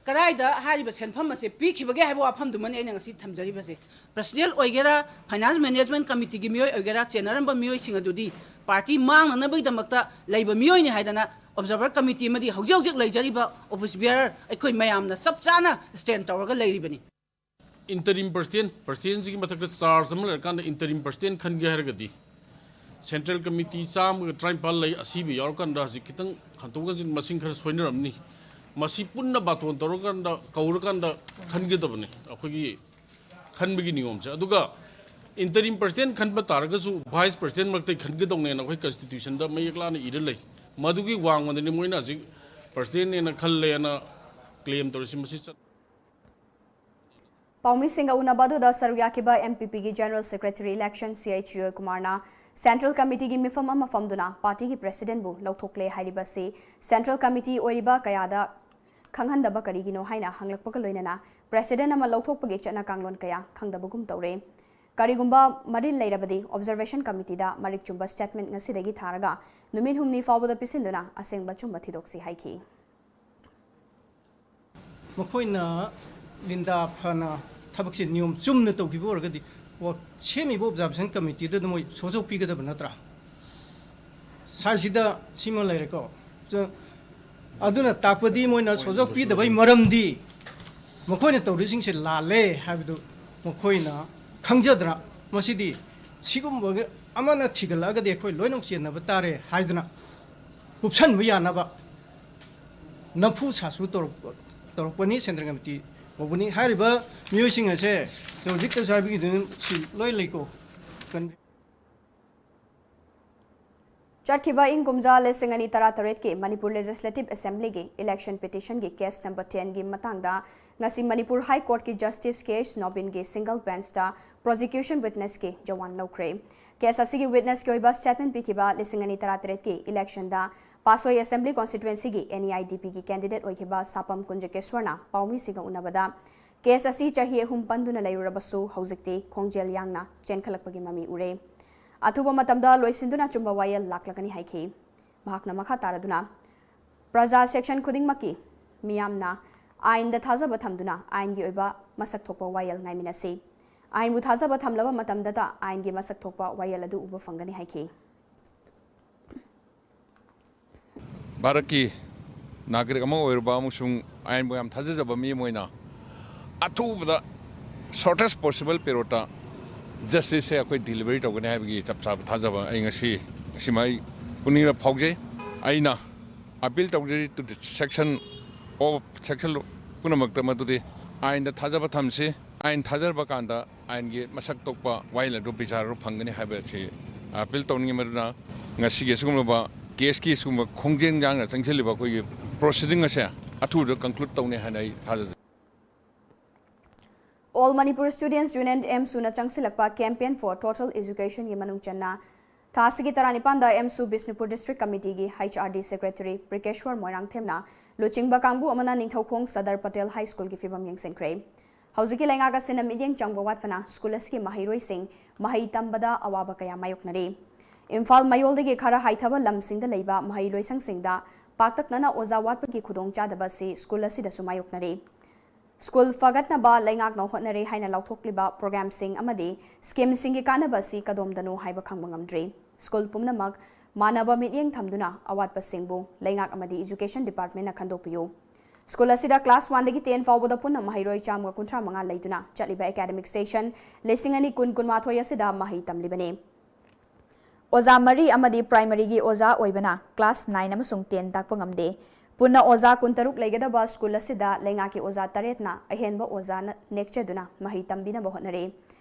ꯀꯗꯥꯏꯗ ꯍꯥꯏꯔꯤꯕ ꯁꯦꯟꯐꯝ ꯑꯁꯦ ꯄꯤꯈꯤꯕꯒꯦ ꯍꯥꯏꯕ ꯋꯥꯐꯝꯗꯨꯃꯅꯤ ꯑꯩꯅ ꯉꯁꯤ ꯊꯝꯖꯔꯤꯕꯁꯦ꯫ Personnel ꯑꯣꯏꯒꯦꯔꯥ, Finance Management Committeeꯒꯤ ꯃꯤꯑꯣꯏ ꯑꯣꯏꯒꯦꯔꯥ, ꯆꯦꯟꯅꯔꯝꯕ ꯃꯤꯑꯣꯏꯁꯤꯡ ꯑꯗꯨꯗꯤ party ꯃꯥꯡꯅꯅꯕꯒꯤꯗꯃꯛꯇ ꯂꯩꯕ ꯃꯤꯑꯣꯏꯅꯤ ꯍꯥꯏꯗꯅ Observer Committee ꯑꯃꯗꯤ ꯍꯧꯖꯤꯛ ꯍꯧꯖꯤꯛ ꯂꯩꯖꯔꯤꯕ office bearer ꯑꯩꯈꯣꯏ ꯃꯌꯥꯝꯅ ꯆꯞ ꯆꯥꯅ stand ꯇꯧꯔꯒ ꯂꯩꯔꯤꯕꯅꯤ꯫ Interim President, Presidentꯁꯤꯒꯤ ꯃꯊꯛꯇ charge ꯑꯃ ꯂꯩꯔꯀꯥꯟꯗ Interim President ꯈꯟꯒꯦ ꯍꯥꯏꯔꯒꯗꯤ Central Committee ꯆꯥꯝꯃꯒ ꯇꯔꯥꯅꯤꯄꯥꯜ ꯂꯩ, ꯑꯁꯤꯕ ꯌꯥꯎꯔꯀꯥꯟꯗ ꯍꯧꯖꯤꯛ ꯈꯤꯇꯪ ꯍꯟꯇꯣꯛ ꯍꯟꯖꯤꯟ ꯃꯁꯤꯡ ꯈꯔ ꯁꯣꯏꯅꯔꯝꯅꯤ꯫ ꯃꯁꯤ ꯄꯨꯟꯅ ꯕꯥꯇꯣꯟ ꯇꯧꯔꯀꯥꯟꯗ, ꯀꯧꯔꯀꯥꯟꯗ ꯈꯟꯒꯗꯕꯅꯤ ꯑꯩꯈꯣꯏꯒꯤ ꯈꯟꯕꯒꯤ ꯅꯤꯌꯣꯝꯁꯦ꯫ ꯑꯗꯨꯒ Interim President ꯈꯟꯕ ꯇꯥꯔꯒꯁꯨ Vice President ꯃꯔꯛꯇꯩ ꯈꯟꯒꯗꯧꯅꯦꯅ ꯑꯩꯈꯣꯏ Constitutionꯗ ꯃꯌꯦꯛ ꯂꯥꯅ ꯏꯔ ꯂꯩ꯫ ꯃꯗꯨꯒꯤ ꯋꯥꯡꯃꯗꯅꯤ ꯃꯣꯏꯅ ꯍꯧꯖꯤꯛ Presidentꯅꯦꯅ ꯈꯜꯂꯦꯅ claim ꯇꯧꯔꯤꯁꯤ꯫ ꯃꯁꯤ ꯆꯠ- ꯄꯥꯎꯃꯤꯁꯤꯡꯒ ꯎꯅꯕ ꯑꯗꯨꯗ ꯁꯔꯨꯛ ꯌꯥꯈꯤꯕ MPPꯒꯤ General Secretary election C H ꯖꯣꯏꯀꯨꯃꯥꯔꯅ Central Committeeꯒꯤ ꯃꯤꯐꯝ ꯑꯃ ꯐꯝꯗꯨꯅ partyꯒꯤ Presidentꯕꯨ ꯂꯧꯊꯣꯛꯂꯦ ꯍꯥꯏꯔꯤꯕ ꯑꯁꯤ Central Committee ꯑꯣꯏꯔꯤꯕ ꯀꯌꯥꯗ ꯈꯪꯍꯟꯗꯕ ꯀꯔꯤꯒꯤꯅꯣ ꯍꯥꯏꯅ ꯍꯪꯂꯛꯄꯒ ꯂꯣꯏꯅꯅ President ꯑꯃ ꯂꯧꯊꯣꯛꯄꯒꯤ ꯆꯠꯅ ꯀꯥꯡꯂꯣꯟ ꯀꯌꯥ ꯈꯪꯗꯕꯒꯨꯝ ꯇꯧꯔꯦ꯫ ꯀꯔꯤꯒꯨꯝꯕ ꯃꯔꯤꯜ ꯂꯩꯔꯕꯗꯤ Observation Committeeꯗ ꯃꯔꯤꯛ ꯆꯨꯝꯕ statement ꯉꯁꯤꯗꯒꯤ ꯊꯥꯔꯒ ꯅꯨꯃꯤꯠ ꯍꯨꯝꯅꯤ ꯐꯥꯎꯕꯗ ꯄꯤꯁꯤꯟꯗꯨꯅ ꯑꯁꯦꯡꯕ ꯑꯆꯨꯝꯕ ꯊꯤꯗꯣꯛꯁꯤ ꯍꯥꯏꯈꯤ꯫ ꯃꯈꯣꯏꯅ ꯂꯤꯟꯗꯥ ꯐꯅ ꯊꯕꯛꯁꯦ ꯅꯤꯌꯣꯝ ꯆꯨꯝꯅ ꯇꯧꯈꯤꯕ ꯑꯣꯏꯔꯒꯗꯤ ꯋꯥ-, ꯁꯦꯝꯃꯤꯕ Observation Committeeꯗꯨꯗ ꯃꯣꯏ ꯁꯣꯖꯧ ꯄꯤꯒꯗꯕ ꯅꯠꯇ꯭ꯔꯥ? ꯁꯥꯏꯁꯤꯗ ꯁꯤꯃ ꯂꯩꯔꯦꯀꯣ꯫ ꯆ-, ꯑꯗꯨꯅ ꯇꯥꯛꯄꯗꯤ ꯃꯣꯏꯅ ꯁꯣꯖꯧ ꯄꯤꯗꯕꯩ ꯃꯔꯝꯗꯤ ꯃꯈꯣꯏꯅ ꯇꯧꯔꯤꯁꯤꯡꯁꯦ ꯂꯥꯜꯂꯦ ꯍꯥꯏꯕꯗꯨ ꯃꯈꯣꯏꯅ ꯈꯪꯖꯗꯅ, ꯃꯁꯤꯗꯤ ꯁꯤꯒꯨꯝꯕ ꯑꯃꯅ ꯊꯤꯒꯠꯂꯛꯑꯒꯗꯤ ꯑꯩꯈꯣꯏ ꯂꯣꯏꯅꯃꯛ ꯆꯦꯟꯅꯕ ꯇꯥꯔꯦ ꯍꯥꯏꯗꯅ ꯀꯨꯞꯁꯟꯕ ꯌꯥꯅꯕ ꯅꯝꯐꯨ ꯁꯥꯁꯨ ꯇꯧꯔꯛꯄ ꯇꯧꯔꯛꯄꯅꯤ꯫ ꯁꯦꯟꯇ꯭ꯔꯦꯜ ꯀꯃꯤꯇꯤ ꯀꯧꯕꯅꯤ꯫ ꯍꯥꯏꯔꯤꯕ ꯃꯤꯑꯣꯏꯁꯤꯡ ꯑꯁꯦ ꯍꯧꯖꯤꯛꯇꯁꯨ ꯍꯥꯏꯕꯤꯈꯤꯗꯨꯅ ꯁꯤ ꯂꯣꯏ ꯂꯩꯀꯣ꯫ ꯆꯠꯈꯤꯕ ꯏꯪ ꯀꯨꯝꯖꯥ ꯂꯤꯁꯤꯡ ꯑꯅꯤ ꯇꯔꯥꯇꯔꯦꯠꯀꯤ ꯃꯅꯤꯄꯨꯔ ꯂꯦꯖꯤꯁꯂꯦꯇꯤꯚ ꯑꯦꯁꯦꯝꯕ꯭ꯂꯤꯒꯤ ꯏꯂꯦꯛꯁꯟ ꯄꯤꯇꯤꯁꯟꯒꯤ ꯀꯦꯁ ꯅꯝꯕꯔ ꯇꯦꯟꯒꯤ ꯃꯇꯥꯡꯗ ꯉꯁꯤ ꯃꯅꯤꯄꯨꯔ ꯍꯥꯏ ꯀꯣꯔꯠꯀꯤ ꯖꯁꯇꯤꯁ ꯀꯦ ꯑꯦꯁ ꯅꯣꯕꯤꯟꯒꯤ ꯁꯤꯡꯒꯜ ꯕꯦꯟꯁꯇ ꯄ꯭ꯔꯣꯁꯤꯀ꯭ꯌꯨꯁꯟ ꯋꯤꯠꯅꯦꯁꯀꯤ ꯖꯋꯥꯟ ꯂꯧꯈ꯭ꯔꯦ꯫ ꯀꯦꯁ ꯑꯁꯤꯒꯤ ꯋꯤꯠꯅꯦꯁꯀꯤ ꯑꯣꯏꯕ ꯁ꯭ꯇꯦꯠꯃꯦꯟ ꯄꯤꯈꯤꯕ ꯂꯤꯁꯤꯡ ꯑꯅꯤ ꯇꯔꯥꯇꯔꯦꯠꯀꯤ ꯏꯂꯦꯛꯁꯟꯗ ꯄꯥꯁꯣꯏ ꯑꯦꯁꯦꯝꯕ꯭ꯂꯤ ꯀꯣꯟꯁꯇꯤꯇ꯭ꯋꯦꯟꯁꯤꯒꯤ ꯑꯦꯟ ꯏ ꯑꯥꯏ ꯗꯤ ꯄꯤꯒꯤ ꯀꯦꯟꯗꯤꯗꯦꯠ ꯑꯣꯏꯈꯤꯕ ꯁꯥꯄꯝ ꯀꯨꯟꯖꯀꯦꯁ꯭ꯋꯔꯅ ꯄꯥꯎꯃꯤꯁꯤꯡꯒ ꯎꯅꯕꯗ ꯀꯦꯁ ꯑꯁꯤ ꯆꯍꯤ ꯑꯍꯨꯝ ꯄꯟꯗꯨꯅ ꯂꯩꯔꯨꯔꯕꯁꯨ ꯍꯧꯖꯤꯛꯇꯤ ꯈꯣꯡꯖꯦꯜ ꯌꯥꯡꯅ ꯆꯦꯟꯈꯠꯂꯛꯄꯒꯤ ꯃꯃꯤ ꯎꯔꯦ꯫ ꯑꯊꯨꯕ ꯃꯇꯝꯗ ꯂꯣꯏꯁꯤꯟꯗꯨꯅ ꯑꯆꯨꯝꯕ ꯋꯥꯌꯦꯜ ꯂꯥꯛꯂꯒꯅꯤ ꯍꯥꯏꯈꯤ꯫ ꯃꯍꯥꯛꯅ ꯃꯈꯥ ꯇꯥꯔꯗꯨꯅ, ꯄ꯭ꯔꯖꯥ ꯁꯦꯛꯁꯟ ꯈꯨꯗꯤꯡꯃꯛꯀꯤ ꯃꯤꯌꯥꯝꯅ ꯑꯥꯏꯟꯗ ꯊꯥꯖꯕ ꯊꯝꯗꯨꯅ ꯑꯥꯏꯟꯒꯤ ꯑꯣꯏꯕ ꯃꯁꯛ ꯊꯣꯛꯄ ꯋꯥꯌꯦꯜ ꯉꯥꯏꯃꯤꯟꯅꯁꯤ꯫ ꯑꯥꯏꯟꯕꯨ ꯊꯥꯖꯕ ꯊꯝꯂꯕ ꯃꯇꯝꯗꯇ ꯑꯥꯏꯟꯒꯤ ꯃꯁꯛ ꯊꯣꯛꯄ ꯋꯥꯌꯦꯜ ꯑꯗꯨ ꯎꯕ ꯐꯪꯒꯅꯤ ꯍꯥꯏꯈꯤ꯫ ꯚꯥꯔꯠꯀꯤ ꯅꯥꯒꯔꯤꯛ ꯑꯃ ꯑꯣꯏꯔꯨꯕ ꯑꯃꯁꯨꯡ ꯑꯥꯏꯟꯕꯨ ꯌꯥꯝ ꯊꯥꯖꯖꯕ ꯃꯤ ꯑꯃ ꯑꯣꯏꯅ ꯑꯊꯨꯕꯗ shortest possible periodꯇ justiceꯁꯦ ꯑꯩꯈꯣꯏ delivery ꯇꯧꯒꯅꯤ ꯍꯥꯏꯕꯒꯤ ꯆꯞ ꯆꯥꯕ ꯊꯥꯖꯕ ꯑꯩ ꯉꯁꯤ ꯉꯁꯤꯃꯛ ꯑꯩ ꯄꯨꯛꯅꯤꯡꯗ ꯐꯥꯎꯖꯩ꯫ ꯑꯩꯅ appeal ꯇꯧꯖꯔꯤ to the section of section ꯄꯨꯝꯅꯃꯛꯇ ꯃꯗꯨꯗꯤ ꯑꯥꯏꯟꯗ ꯊꯥꯖꯕ ꯊꯝꯁꯤ꯫ ꯑꯥꯏꯟ ꯊꯥꯖꯔꯕ ꯀꯥꯟꯗ ꯑꯥꯏꯟꯒꯤ ꯃꯁꯛ ꯊꯣꯛꯄ ꯋꯥꯌꯦꯜ ꯑꯗꯨ ꯕꯤꯆꯥꯔ ꯐꯪꯒꯅꯤ ꯍꯥꯏꯕ ꯑꯁꯤ appeal ꯇꯧꯅꯤꯡꯉꯤ꯫ ꯃꯗꯨꯅ ꯉꯁꯤꯒꯤ ꯑꯁꯤꯒꯨꯝꯂꯕ ꯀꯦꯁꯀꯤ ꯑꯁꯤꯒꯨꯝꯕ ꯈꯣꯡꯖꯦꯜ ꯌꯥꯡꯅ ꯆꯪꯁꯤꯜꯂꯤꯕ ꯑꯩꯈꯣꯏꯒꯤ proceeding ꯑꯁꯦ ꯑꯊꯨꯕꯗ conclude ꯇꯧꯅꯤ ꯍꯥꯏꯅ ꯑꯩ ꯊꯥꯖꯖꯩ꯫ All Manipur Students Union, ꯑꯦꯝꯁꯨꯅ ꯆꯪꯁꯤꯜꯂꯛꯄ Campaign for Total Educationꯒꯤ ꯃꯅꯨꯡ ꯆꯟꯅ ꯊꯥ ꯑꯁꯤꯒꯤ ꯇꯔꯥꯅꯤꯄꯥꯟꯗ ꯑꯦꯝꯁꯨ ꯕꯤꯁꯅꯨꯄꯨꯔ ꯗꯤꯁꯇ꯭ꯔꯤꯛ ꯀꯃꯤꯇꯤꯒꯤ H R D secretary Brikeshwar ꯃꯣꯏꯔꯥꯡꯊꯦꯝꯅ ꯂꯨꯆꯤꯡꯕ ꯀꯥꯡꯕꯨ ꯑꯃꯅ ꯅꯤꯡꯊꯧꯈꯣꯡ ꯁꯗꯔ ꯄꯇꯦꯜ ꯍꯥꯏ ꯁ꯭ꯀꯨꯜꯒꯤ ꯐꯤꯕꯝ ꯌꯦꯡꯁꯤꯟꯈ꯭ꯔꯦ꯫ ꯍꯧꯖꯤꯛꯀꯤ ꯂꯩꯉꯥꯛ ꯑꯁꯤꯅ ꯃꯤꯠꯌꯦꯡ ꯆꯪꯕ ꯋꯥꯠꯄꯅ ꯁ꯭ꯀꯨꯜ ꯑꯁꯤꯒꯤ ꯃꯍꯩꯔꯣꯏꯁꯤꯡ ꯃꯍꯩ ꯇꯝꯕꯗ ꯑꯋꯥꯕ ꯀꯌꯥ ꯃꯥꯌꯣꯛꯅꯔꯤ꯫ ꯏꯝꯐꯥꯜ ꯃꯌꯣꯜꯗꯒꯤ ꯈꯔ ꯍꯥꯏꯊꯕ ꯂꯝꯁꯤꯡꯗ ꯂꯩꯕ ꯃꯍꯩ ꯂꯣꯏꯁꯪꯁꯤꯡꯗ ꯄꯥꯛꯇꯛꯅꯅ ꯑꯣꯖꯥ ꯋꯥꯠꯄꯒꯤ ꯈꯨꯗꯣꯡꯆꯥꯗꯕ ꯑꯁꯤ ꯁ꯭ꯀꯨꯜ ꯑꯁꯤꯗꯁꯨ ꯃꯥꯌꯣꯛꯅꯔꯤ꯫ ꯁ꯭ꯀꯨꯜ ꯐꯒꯠꯅꯕ ꯂꯩꯉꯥꯛꯅ ꯍꯣꯠꯅꯔꯦ ꯍꯥꯏꯅ ꯂꯥꯎꯊꯣꯛꯂꯤꯕ ꯄ꯭ꯔꯣꯒ꯭ꯔꯥꯝꯁꯤꯡ ꯑꯃꯗꯤ ꯁ꯭ꯀꯤꯝꯁꯤꯡꯒꯤ ꯀꯥꯟꯅꯕ ꯑꯁꯤ ꯀꯗꯣꯝꯗꯅꯣ ꯍꯥꯏꯕ ꯈꯪꯕ ꯉꯝꯗ꯭ꯔꯤ꯫ ꯁ꯭ꯀꯨꯜ ꯄꯨꯝꯅꯃꯛ ꯃꯥꯟꯅꯕ ꯃꯤꯠꯌꯦꯡ ꯊꯝꯗꯨꯅ ꯑꯋꯥꯠꯄꯁꯤꯡꯕꯨ ꯂꯩꯉꯥꯛ ꯑꯃꯗꯤ ꯏꯖꯨꯀꯦꯁꯟ ꯗꯤꯄꯥꯔꯠꯃꯦꯟꯅ ꯈꯟꯗꯣꯛꯄꯤꯌꯨ꯫ ꯁ꯭ꯀꯨꯜ ꯑꯁꯤꯗ ꯀ꯭ꯂꯥꯁ ꯋꯥꯟꯗꯒꯤ ꯇꯦꯟ ꯐꯥꯎꯕꯗ ꯄꯨꯟꯅ ꯃꯍꯩꯔꯣꯏ ꯆꯥꯝꯃꯒ ꯀꯨꯟꯊ꯭ꯔꯥ ꯃꯉꯥ ꯂꯩꯗꯨꯅ ꯆꯠꯂꯤꯕ ꯑꯦꯀꯥꯗꯃꯤꯛ ꯁꯦꯁꯟ ꯂꯤꯁꯤꯡ ꯑꯅꯤ ꯀꯨꯟ ꯀꯨꯟꯃꯥꯊꯣꯏ ꯑꯁꯤꯗ ꯃꯍꯩ ꯇꯝꯂꯤꯕꯅꯤ꯫ ꯑꯣꯖꯥ ꯃꯔꯤ ꯑꯃꯗꯤ ꯄ꯭ꯔꯥꯏꯃꯔꯤꯒꯤ ꯑꯣꯖꯥ ꯑꯣꯏꯕꯅ ꯀ꯭ꯂꯥꯁ ꯅꯥꯏꯟ ꯑꯃꯁꯨꯡ ꯇꯦꯟ ꯇꯥꯛꯄ ꯉꯝꯗꯦ꯫ ꯄꯨꯟꯅ ꯑꯣꯖꯥ ꯀꯨꯟꯇꯔꯨꯛ ꯂꯩꯒꯗꯕ ꯁ꯭ꯀꯨꯜ ꯑꯁꯤꯗ ꯂꯩꯉꯥꯛꯀꯤ ꯑꯣꯖꯥ ꯇꯔꯦꯠꯅ ꯑꯍꯦꯟꯕ ꯑꯣꯖꯥꯅ ꯅꯦꯛꯆꯗꯨꯅ ꯃꯍꯩ ꯇꯝꯕꯤꯅꯕ ꯍꯣꯠꯅꯔꯤ꯫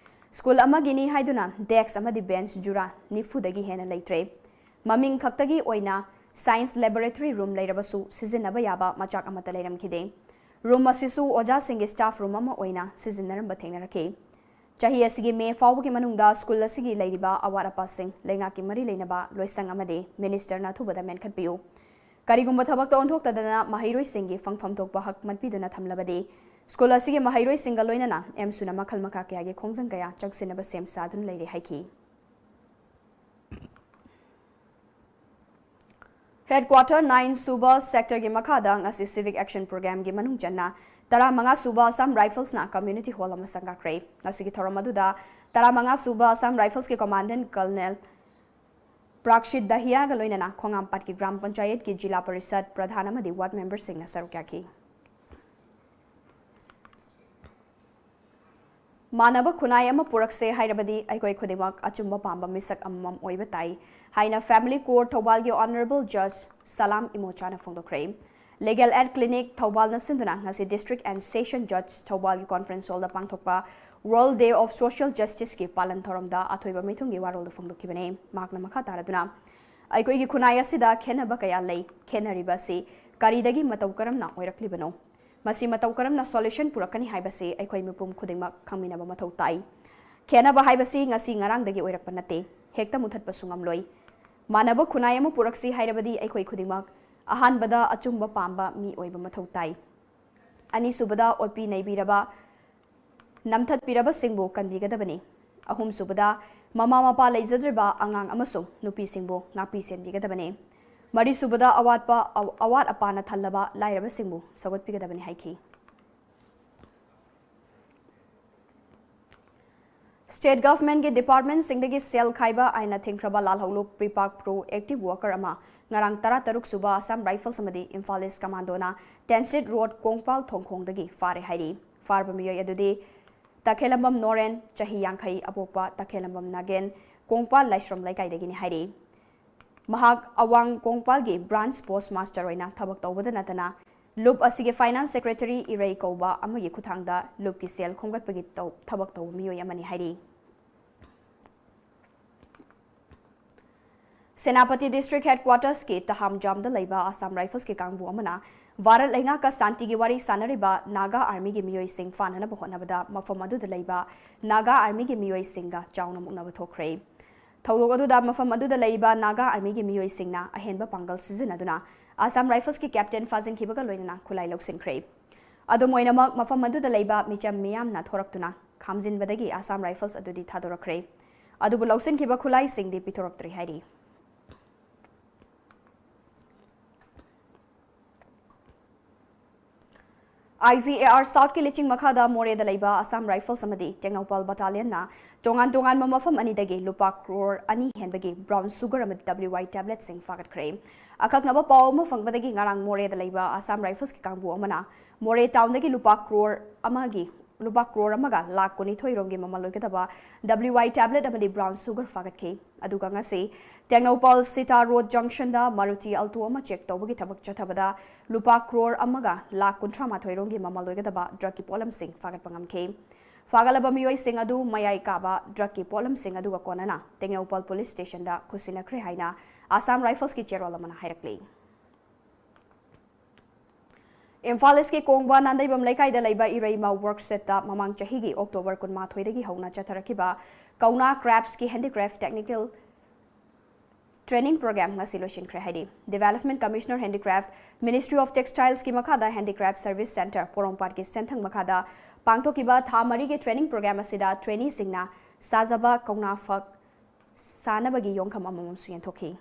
ꯁ꯭ꯀꯨꯜ ꯑꯃꯒꯤꯅꯤ ꯍꯥꯏꯗꯨꯅ ꯗꯦꯁ꯭ꯛ ꯑꯃꯗꯤ ꯕꯦꯟꯆ ꯖꯨꯔꯥ ꯅꯤꯐꯨꯗꯒꯤ ꯍꯦꯟꯅ ꯂꯩꯇ꯭ꯔꯦ꯫ ꯃꯃꯤꯡ ꯈꯛꯇꯒꯤ ꯑꯣꯏꯅ ꯁꯥꯏꯟꯁ ꯂꯦꯕꯣꯔꯦꯇꯔꯤ ꯔꯨꯝ ꯂꯩꯔꯕꯁꯨ ꯁꯤꯖꯤꯟꯅꯕ ꯌꯥꯕ ꯃꯆꯥꯛ ꯑꯃꯠꯇ ꯂꯩꯔꯝꯈꯤꯗꯦ꯫ ꯔꯨꯝ ꯑꯁꯤꯁꯨ ꯑꯣꯖꯥꯁꯤꯡꯒꯤ ꯁ꯭ꯇꯥꯐ ꯔꯨꯝ ꯑꯃ ꯑꯣꯏꯅ ꯁꯤꯖꯤꯟꯅꯔꯝꯕ ꯊꯦꯡꯅꯔꯛꯈꯤ꯫ ꯆꯍꯤ ꯑꯁꯤꯒꯤ ꯃꯦ ꯐꯥꯎꯕꯒꯤ ꯃꯅꯨꯡꯗ ꯁ꯭ꯀꯨꯜ ꯑꯁꯤꯒꯤ ꯂꯩꯔꯤꯕ ꯑꯋꯥꯠ ꯑꯄꯥꯁꯤꯡ ꯂꯩꯉꯥꯛꯀꯤ ꯃꯔꯤ ꯂꯩꯅꯕ ꯂꯣꯏꯁꯪ ꯑꯃꯗꯤ ꯃꯤꯅꯤꯁꯇꯔꯅ ꯑꯊꯨꯕꯗ ꯃꯦꯟꯈꯠꯄꯤꯌꯨ꯫ ꯀꯔꯤꯒꯨꯝꯕ ꯊꯕꯛꯇ ꯑꯣꯟꯊꯣꯛꯇꯗꯅ ꯃꯍꯩꯔꯣꯏꯁꯤꯡꯒꯤ ꯐꯪꯐꯝ ꯊꯣꯛꯄ ꯍꯛ ꯃꯠꯄꯤꯗꯨꯅ ꯊꯝꯂꯕꯗꯤ ꯁ꯭ꯀꯨꯜ ꯑꯁꯤꯒꯤ ꯃꯍꯩꯔꯣꯏꯁꯤꯡꯒ ꯂꯣꯏꯅꯅ ꯑꯦꯝꯁꯨꯅ ꯃꯈꯜ ꯃꯈꯥ ꯀꯌꯥꯒꯤ ꯈꯣꯡꯖꯪ ꯀꯌꯥ ꯆꯪꯁꯤꯟꯅꯕ ꯁꯦꯝ ꯁꯥꯗꯨꯅ ꯂꯩꯔꯦ ꯍꯥꯏꯈꯤ꯫ ꯍꯦꯗꯀ꯭ꯋꯥꯇꯔ ꯅꯥꯏꯟ ꯁꯨꯕ ꯁꯦꯛꯇꯔꯒꯤ ꯃꯈꯥꯗ ꯉꯁꯤ ꯁꯤꯚꯤꯛ ꯑꯦꯛꯁꯟ ꯄ꯭ꯔꯣꯒ꯭ꯔꯥꯝꯒꯤ ꯃꯅꯨꯡ ꯆꯟꯅ ꯇꯔꯥꯃꯉꯥ ꯁꯨꯕ ꯑꯁꯥꯝ ꯔꯥꯏꯐꯜꯁꯅ ꯀꯝꯃ꯭ꯌꯨꯅꯤꯇꯤ ꯍꯣꯜ ꯑꯃ ꯁꯪꯒꯥꯈ꯭ꯔꯦ꯫ ꯉꯁꯤꯒꯤ ꯊꯧꯔꯝ ꯑꯗꯨꯗ ꯇꯔꯥꯃꯉꯥ ꯁꯨꯕ ꯑꯁꯥꯝ ꯔꯥꯏꯐꯜꯁꯀꯤ ꯀꯃꯥꯟꯗꯦꯟ ꯀꯔꯅꯦꯜ ꯄ꯭ꯔꯥꯛꯁꯤꯠ ꯗꯍꯤꯌꯥꯒ ꯂꯣꯏꯅꯅ ꯈꯣꯡꯉꯥꯝꯄꯥꯠꯀꯤ ꯒ꯭ꯔꯥꯝ ꯄꯟꯆꯥꯌꯠꯀꯤ ꯖꯤꯂꯥ ꯄꯔꯤꯁꯠ ꯄ꯭ꯔꯙꯥꯟ ꯑꯃꯗꯤ ꯋꯥꯔꯗ ꯃꯦꯝꯕꯔꯁꯤꯡꯅ ꯁꯔꯨꯛ ꯌꯥꯈꯤ꯫ ꯃꯥꯟꯅꯕ ꯈꯨꯟꯅꯥꯏ ꯑꯃ ꯄꯨꯔꯛꯁꯦ ꯍꯥꯏꯔꯕꯗꯤ ꯑꯩꯈꯣꯏ ꯈꯨꯗꯤꯡꯃꯛ ꯑꯆꯨꯝꯕ ꯄꯥꯝꯕ ꯃꯤꯁꯛ ꯑꯃꯃꯝ ꯑꯣꯏꯕ ꯇꯥꯏ ꯍꯥꯏꯅ ꯐꯦꯃꯤꯂꯤ ꯀꯣꯔꯠ ꯊꯧꯕꯥꯜꯒꯤ ꯑꯣꯅꯔꯦꯕꯜ ꯖꯖ ꯁꯂꯥꯝ ꯏꯃꯣꯆꯥꯅ ꯐꯣꯡꯗꯣꯛꯈ꯭ꯔꯦ꯫ ꯂꯤꯒꯦꯜ ꯑꯦꯗ ꯀ꯭ꯂꯤꯅꯤꯛ ꯊꯧꯕꯥꯜꯅ ꯁꯤꯟꯗꯨꯅ ꯉꯁꯤ ꯗꯤꯁꯇ꯭ꯔꯤꯛ ꯑꯦꯟ ꯁꯦꯁꯟ ꯖꯖ ꯊꯧꯕꯥꯜꯒꯤ ꯀꯣꯟꯐ꯭ꯔꯦꯟꯁ ꯍꯣꯜꯗ ꯄꯥꯡꯊꯣꯛꯄ ꯋꯥꯔꯜꯗ ꯗꯦ ꯑꯣꯐ ꯁꯣꯁꯤꯌꯦꯜ ꯖꯁꯇꯤꯁꯀꯤ ꯄꯥꯂꯟ ꯊꯧꯔꯝꯗ ꯑꯊꯣꯏꯕ ꯃꯤꯊꯨꯡꯒꯤ ꯋꯥꯔꯣꯜꯗ ꯐꯣꯡꯗꯣꯛꯈꯤꯕꯅꯤ꯫ ꯃꯍꯥꯛꯅ ꯃꯈꯥ ꯇꯥꯔꯗꯨꯅ, ꯑꯩꯈꯣꯏꯒꯤ ꯈꯨꯟꯅꯥꯏ ꯑꯁꯤꯗ ꯈꯦꯟꯅꯕ ꯀꯌꯥ ꯂꯩ꯫ ꯈꯦꯟꯅꯔꯤꯕ ꯑꯁꯤ ꯀꯔꯤꯗꯒꯤ ꯃꯇꯧ ꯀꯔꯝꯅ ꯑꯣꯏꯔꯛꯂꯤꯕꯅꯣ? ꯃꯁꯤ ꯃꯇꯧ ꯀꯔꯝꯅ ꯁꯣꯂꯨꯁꯟ ꯄꯨꯔꯛꯀꯅꯤ ꯍꯥꯏꯕꯁꯤ ꯑꯩꯈꯣꯏ ꯃꯤꯄꯨꯝ ꯈꯨꯗꯤꯡꯃꯛ ꯈꯪꯃꯤꯟꯅꯕ ꯃꯊꯧ ꯇꯥꯏ꯫ ꯈꯦꯟꯅꯕ ꯍꯥꯏꯕꯁꯤ ꯉꯁꯤ ꯉꯔꯥꯡꯗꯒꯤ ꯑꯣꯏꯔꯛꯄ ꯅꯠꯇꯦ, ꯍꯦꯛꯇ ꯃꯨꯊꯠꯄꯁꯨ ꯉꯝꯂꯣꯏ꯫ ꯃꯥꯟꯅꯕ ꯈꯨꯟꯅꯥꯏ ꯑꯃ ꯄꯨꯔꯛꯁꯤ ꯍꯥꯏꯔꯕꯗꯤ ꯑꯩꯈꯣꯏ ꯈꯨꯗꯤꯡꯃꯛ ꯑꯍꯥꯟꯕꯗ ꯑꯆꯨꯝꯕ ꯄꯥꯝꯕ ꯃꯤ ꯑꯣꯏꯕ ꯃꯊꯧ ꯇꯥꯏ꯫ ꯑꯅꯤꯁꯨꯕꯗ, ꯑꯣꯠꯄꯤ ꯅꯩꯕꯤꯔꯕ, ꯅꯝꯊꯠꯄꯤꯔꯕꯁꯤꯡꯕꯨ ꯀꯟꯕꯤꯒꯗꯕꯅꯤ꯫ ꯑꯍꯨꯝꯁꯨꯕꯗ, ꯃꯃꯥ ꯃꯄꯥ ꯂꯩꯖꯗ꯭ꯔꯤꯕ ꯑꯉꯥꯡ ꯑꯃꯁꯨꯡ ꯅꯨꯄꯤꯁꯤꯡꯕꯨ ꯉꯥꯛꯄꯤ ꯁꯦꯟꯕꯤꯒꯗꯕꯅꯤ꯫ ꯃꯔꯤꯁꯨꯕꯗ, ꯑꯋꯥꯠꯄ, ꯑꯋꯥꯠ ꯑꯄꯥꯅ ꯊꯜꯂꯕ ꯂꯥꯏꯔꯕꯁꯤꯡꯕꯨ ꯁꯧꯒꯠꯄꯤꯒꯗꯕꯅꯤ ꯍꯥꯏꯈꯤ꯫ ꯁ꯭ꯇꯦꯠ ꯒꯚꯔꯟꯃꯦꯟꯠꯀꯤ ꯗꯤꯄꯥꯔꯠꯃꯦꯟꯠꯁꯤꯡꯗꯒꯤ ꯁꯦꯜ ꯈꯥꯏꯕ ꯑꯥꯏꯟꯅ ꯊꯤꯡꯈ꯭ꯔꯕ ꯂꯥꯜꯍꯧꯂꯨꯞ ꯄ꯭ꯔꯤꯄꯥꯛ ꯄ꯭ꯔꯣ ꯑꯦꯛꯇꯤꯚ ꯋꯥꯔꯀꯔ ꯑꯃ ꯉꯔꯥꯡ ꯇꯔꯥꯇꯔꯨꯛ ꯁꯨꯕ ꯑꯁꯥꯝ ꯔꯥꯏꯐꯜꯁ ꯑꯃꯗꯤ ꯏꯝꯐꯥꯜ ꯏꯁ ꯀꯃꯥꯟꯗꯣꯅ ꯇꯦꯟꯁꯤꯠ ꯔꯣꯗ ꯀꯣꯡꯄꯥꯜ ꯊꯣꯡꯈꯣꯡꯗꯒꯤ ꯐꯥꯔꯦ ꯍꯥꯏꯔꯤ꯫ ꯐꯥꯔꯕ ꯃꯤꯑꯣꯏ ꯑꯗꯨꯗꯤ ꯇꯈꯦꯂꯝꯕꯝ ꯅꯣꯔꯦꯟ, ꯆꯍꯤ ꯌꯥꯡꯈꯩ, ꯑꯄꯣꯛꯄ ꯇꯈꯦꯂꯝꯕꯝ ꯅꯥꯒꯦꯟ, ꯀꯣꯡꯄꯥꯜ ꯂꯥꯏꯁ꯭ꯔꯝ ꯂꯩꯀꯥꯏꯗꯒꯤꯅꯤ ꯍꯥꯏꯔꯤ꯫ ꯃꯍꯥꯛ ꯑꯋꯥꯡ ꯀꯣꯡꯄꯥꯜꯒꯤ branch post master ꯑꯣꯏꯅ ꯊꯕꯛ ꯇꯧꯕꯗ ꯅꯠꯇꯅ ꯂꯨꯞ ꯑꯁꯤꯒꯤ finance secretary ꯏꯔꯩ ꯀꯧꯕ ꯑꯃꯒꯤ ꯈꯨꯠꯊꯥꯡꯗ ꯂꯨꯞꯀꯤ ꯁꯦꯜ ꯈꯣꯝꯒꯠꯄꯒꯤ ꯇꯧ-, ꯊꯕꯛ ꯇꯧꯕ ꯃꯤꯑꯣꯏ ꯑꯃꯅꯤ ꯍꯥꯏꯔꯤ꯫ ꯁꯦꯅꯥꯄꯇꯤ district headquarters ꯀꯤ ꯇꯍꯥꯝꯖꯥꯝꯗ ꯂꯩꯕ Assam Rifles ꯀꯤ ꯀꯥꯡꯕꯨ ꯑꯃꯅ ꯚꯥꯔꯠ ꯂꯩꯉꯥꯛꯀ ꯁꯥꯟꯇꯤꯒꯤ ꯋꯥꯔꯤ ꯁꯥꯟꯅꯔꯤꯕ ꯅꯥꯒꯥ Army ꯒꯤ ꯃꯤꯑꯣꯏꯁꯤꯡ ꯐꯥꯅꯅꯕ ꯍꯣꯠꯅꯕꯗ ꯃꯐꯝ ꯑꯗꯨꯗ ꯂꯩꯕ ꯅꯥꯒꯥ Army ꯒꯤ ꯃꯤꯑꯣꯏꯁꯤꯡꯒ ꯆꯥꯎꯅ ꯃꯨꯛꯅꯕ ꯊꯣꯛꯈ꯭ꯔꯦ꯫ ꯊꯧꯗꯣꯛ ꯑꯗꯨꯗ ꯃꯐꯝ ꯑꯗꯨꯗ ꯂꯩꯔꯤꯕ ꯅꯥꯒꯥ Army ꯒꯤ ꯃꯤꯑꯣꯏꯁꯤꯡꯅ ꯑꯍꯦꯟꯕ ꯄꯥꯡꯒꯜ ꯁꯤꯖꯤꯟꯅꯗꯨꯅ Assam Rifles ꯀꯤ captain ꯐꯥꯖꯤꯟꯈꯤꯕꯒ ꯂꯣꯏꯅꯅ ꯈꯨꯠꯂꯥꯏ ꯂꯧꯁꯤꯟꯈ꯭ꯔꯦ꯫ ꯑꯗꯨꯝ ꯑꯣꯏꯅꯃꯛ, ꯃꯐꯝ ꯑꯗꯨꯗ ꯂꯩꯕ ꯃꯤꯆꯝ ꯃꯤꯌꯥꯝꯅ ꯊꯣꯔꯛꯇꯨꯅ ꯈꯥꯝꯖꯤꯟꯕꯗꯒꯤ Assam Rifles ꯑꯗꯨꯗꯤ ꯊꯥꯗꯣꯔꯛꯈ꯭ꯔꯦ꯫ ꯑꯗꯨꯕꯨ ꯂꯧꯁꯤꯟꯈꯤꯕ ꯈꯨꯠꯂꯥꯏꯁꯤꯡꯗꯤ ꯄꯤꯊꯣꯔꯛꯇ꯭ꯔꯤ ꯍꯥꯏꯔꯤ꯫ I G A R South ꯀꯤ ꯂꯤꯆꯤꯡ ꯃꯈꯥꯗ ꯃꯣꯔꯦꯗ ꯂꯩꯕ Assam Rifles ꯑꯃꯗꯤ ꯇꯦꯡꯅꯧꯄꯥꯜ Battalion ꯅ ꯇꯣꯉꯥꯟ ꯇꯣꯉꯥꯟꯕ ꯃꯐꯝ ꯑꯅꯤꯗꯒꯤ ꯂꯨꯄꯥ ꯀ꯭ꯔꯣꯔ ꯑꯅꯤ ꯍꯦꯟꯕꯒꯤ brown sugar ꯑꯃꯗꯤ W Y tablet ꯁꯤꯡ ꯐꯥꯒꯠꯈ꯭ꯔꯦ꯫ ꯑꯀꯛꯅꯕ ꯄꯥꯎ ꯑꯃ ꯐꯪꯕꯗꯒꯤ ꯉꯔꯥꯡ ꯃꯣꯔꯦꯗ ꯂꯩꯕ Assam Rifles ꯀꯤ ꯀꯥꯡꯕꯨ ꯑꯃꯅ ꯃꯣꯔꯦ town ꯗꯒꯤ ꯂꯨꯄꯥ ꯀ꯭ꯔꯣꯔ ꯑꯃꯒꯤ, ꯂꯨꯄꯥ ꯀ꯭ꯔꯣꯔ ꯑꯃꯒ ꯂꯥꯈ ꯀꯨꯟꯅꯤꯊꯣꯏ ꯔꯣꯝꯒꯤ ꯃꯃꯜ ꯑꯣꯏꯒꯗꯕ W Y tablet ꯑꯃꯗꯤ brown sugar ꯐꯥꯒꯠꯈꯤ꯫ ꯑꯗꯨꯒ ꯉꯁꯤ ꯇꯦꯡꯅꯧꯄꯥꯜ ꯁꯤꯇꯥ road junction ꯗ Maruti Alto ꯑꯃ check ꯇꯧꯕꯒꯤ ꯊꯕꯛ ꯆꯠꯊꯕꯗ ꯂꯨꯄꯥ ꯀ꯭ꯔꯣꯔ ꯑꯃꯒ ꯂꯥꯈ ꯀꯨꯟꯊ꯭ꯔꯥ ꯃꯥꯊꯣꯏ ꯔꯣꯝꯒꯤ ꯃꯃꯜ ꯑꯣꯏꯒꯗꯕ drug ꯀꯤ ꯄꯣꯠꯂꯝꯁꯤꯡ ꯐꯥꯒꯠꯄ ꯉꯝꯈꯤ꯫ ꯐꯥꯒꯠꯂꯕ ꯃꯤꯑꯣꯏꯁꯤꯡ ꯑꯗꯨ ꯃꯌꯥꯏ ꯀꯥꯕ drug ꯀꯤ ꯄꯣꯠꯂꯝꯁꯤꯡ ꯑꯗꯨꯒ ꯀꯣꯟꯅꯅ ꯇꯦꯡꯅꯧꯄꯥꯜ police station ꯗ ꯈꯨꯠꯁꯤꯟꯅꯈ꯭ꯔꯦ ꯍꯥꯏꯅ Assam Rifles ꯀꯤ ꯆꯦꯔꯣꯜ ꯑꯃꯅ ꯍꯥꯏꯔꯛꯂꯤ꯫ ꯏꯝꯐꯥꯜ East ꯀꯤ ꯀꯣꯡꯕ ꯅꯥꯟꯗꯩꯕꯝ ꯂꯩꯀꯥꯏꯗ ꯂꯩꯕ ꯏꯔꯩꯃ workshop ꯇ ꯃꯃꯥꯡ ꯆꯍꯤꯒꯤ October ꯀꯨꯟꯃꯥꯊꯣꯏꯗꯒꯤ ꯍꯧꯅ ꯆꯠꯊꯔꯛꯈꯤꯕ ꯀꯧꯅꯥ crafts ꯀꯤ handicraft technical training program ꯉꯁꯤ ꯂꯣꯏꯁꯤꯟꯈ꯭ꯔꯦ ꯍꯥꯏꯔꯤ꯫ Development Commissioner Handicraft, Ministry of Textiles ꯀꯤ ꯃꯈꯥꯗ Handicraft Service Centre ꯄꯣꯔꯣꯝꯄꯥꯠꯀꯤ ꯁꯦꯟꯊꯪ ꯃꯈꯥꯗ ꯄꯥꯡꯊꯣꯛꯈꯤꯕ ꯊꯥ ꯃꯔꯤꯒꯤ training program ꯑꯁꯤꯗ trainee ꯁꯤꯡꯅ ꯁꯥꯖꯕ ꯀꯧꯅꯥ ꯐꯛ ꯁꯥꯅꯕꯒꯤ ꯌꯣꯡꯐꯝ ꯑꯃꯃꯝꯁꯨ ꯌꯦꯟꯊꯣꯛꯈꯤ꯫